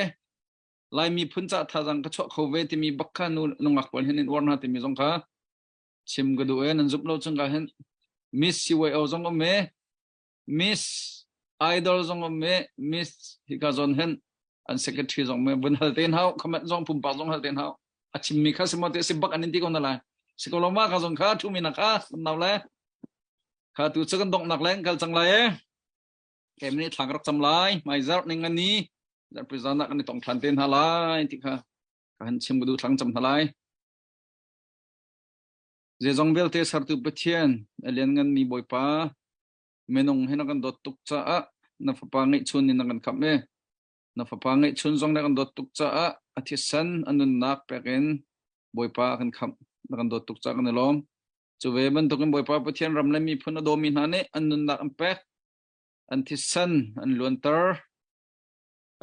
Laimi phun ca thazang ka chuah kho ve timi bak kha nu nungak pawl hin in uar hna timi zong kha chim ka duh e. Nan zumh lo chung ka hin Miss CYO zong um e, Miss Idol zong um e, Miss hika zawn hin an secretary zong me vun hal ten hau, comment zong pumpak zong hal ten hau. A chimmi kha simo te si bak an in ti ko na lai si ko lo ma ka zong kha thu mi na kha nau le kha tu chu kan dong nak leng kal chang lai e. Kem nih thla ka rak cam lai. Hmaizarh ning an ni. Zarhpi zan ah kan i tong ṭhan te hna lai ti kha ka han chim ka duh thlang cam hna lai. Zeizong vialte sertu Pathian, a liannganmi Bawipa, minung hi na kan dawt tuk caah na fapa ngeihchun in na kan khamh i na fapa ngeihchun zong na kan dawt tuk caah a thisen a nunnak pek in Bawipa kan khamh na kan dawt tuk caah kan i lawm. Cu ve bantukin Bawipa Pathian ram le miphun a dawmi hna nih an nunnak an pek, an thisen an luanter,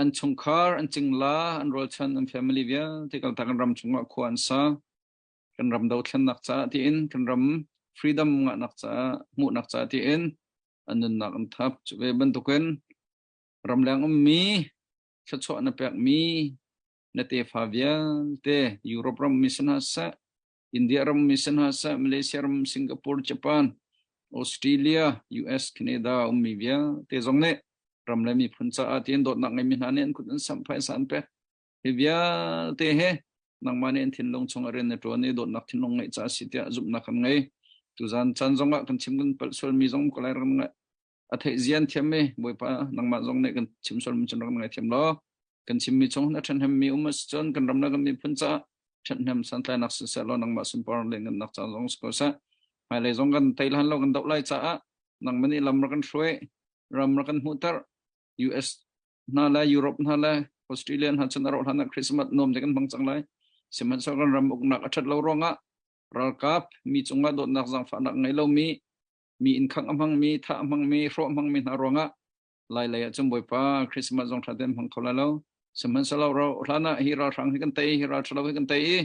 an chungkhar, an cingla, an rualchan, an family vialte kaltak in ram chungah khua an sa. Kan ram dothlennak caah tiin, kan ram freedom ngahnak caah, hmuhnak caah tiin an nunnak an thap. Cu ve bantukin ramleng ummi, thluachuah na pekmi, na tefa vialte Europe ram mi si hna seh, India ram mi si hna seh, Malaysia ram, Singapore, Japan, Australia, US, Canada ummi vialte zong nih ram le miphun caah tiin dawtnak ngeimi hna nih an kut an samh phaisa an pek. Hi vialte he nangmah nih an thinlung chung a rian na ṭuan i dawtnak thinlung ngeih caah si tiah zumhnak kan ngei. Tuzan caan zongah kan chim kan palh sualmi zong ko lai ram ngai a theih zian thiam mi Bawipa nangmah zong nih kan chim sualmi cun rak ngai thiam law kan chimmi chung na ṭhahnemmi um a si cun kan ram le kan miphun caah ṭhahnem santlainak siseh law nangmah sunpar le ngannak ca zong si ko seh. Hmailei zong kan tei lan lo kan doh lai caah nangmah nih lam rak kan hruai ram rak kan hmuhter US hna le Europe hna le Australia hna cun a rawh hlan ah Christmas nuam te kan hmang cang lai. Sihmanhsehlaw kan ram uknak a ṭhat lo ruangah ralkap mi cungah dawtnak zaangfahnak ngei lomi mi inn khangh a hmangmi thah a hmangmi hrawh a hmangmi hna ruangah lai lei ah cun Bawipa Christmas zong ṭha tein hmang kho lai lo. Sihmanhsehlaw ro hlan ah hi ralhrang hi kan tei hi ral ṭhalo hi kan tei i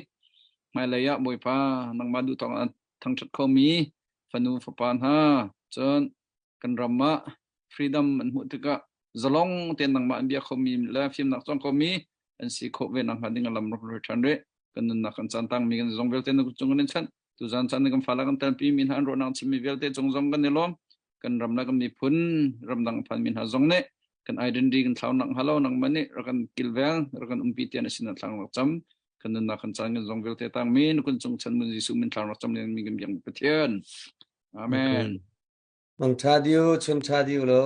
hmailei ah Bawipa nangmah duh tawk ah thangṭhat khomi fanu fapa hna cun kan ram ah freedom an hmuh tikah zalong tein nangmah an bia khomi le fimnak cawng khomi an si khawh ve nakhnga ding a lam rak rui ṭhan rih. Kan nunnak kan caan tangmi kan zong vialte na kut cung kan in chanh. Tuzaan caan kan fale kan telpi mi hna an ruahnak chimmi vialte cung zong kan i lawm. Kan ram le kan miphun ramdang a phanmi hna zong nih kan identity kan thlau nak hnga lo nangmah nih rak kan kilveng rak kan umpi tian a sin thlang rak cam kan nunnak kan caan kan zong vialte tangmi na kun cung chan mun Jesuh min thlang rak cam len mi kan biak Pathian. Amen. Mang tha diu chun tha diu lo.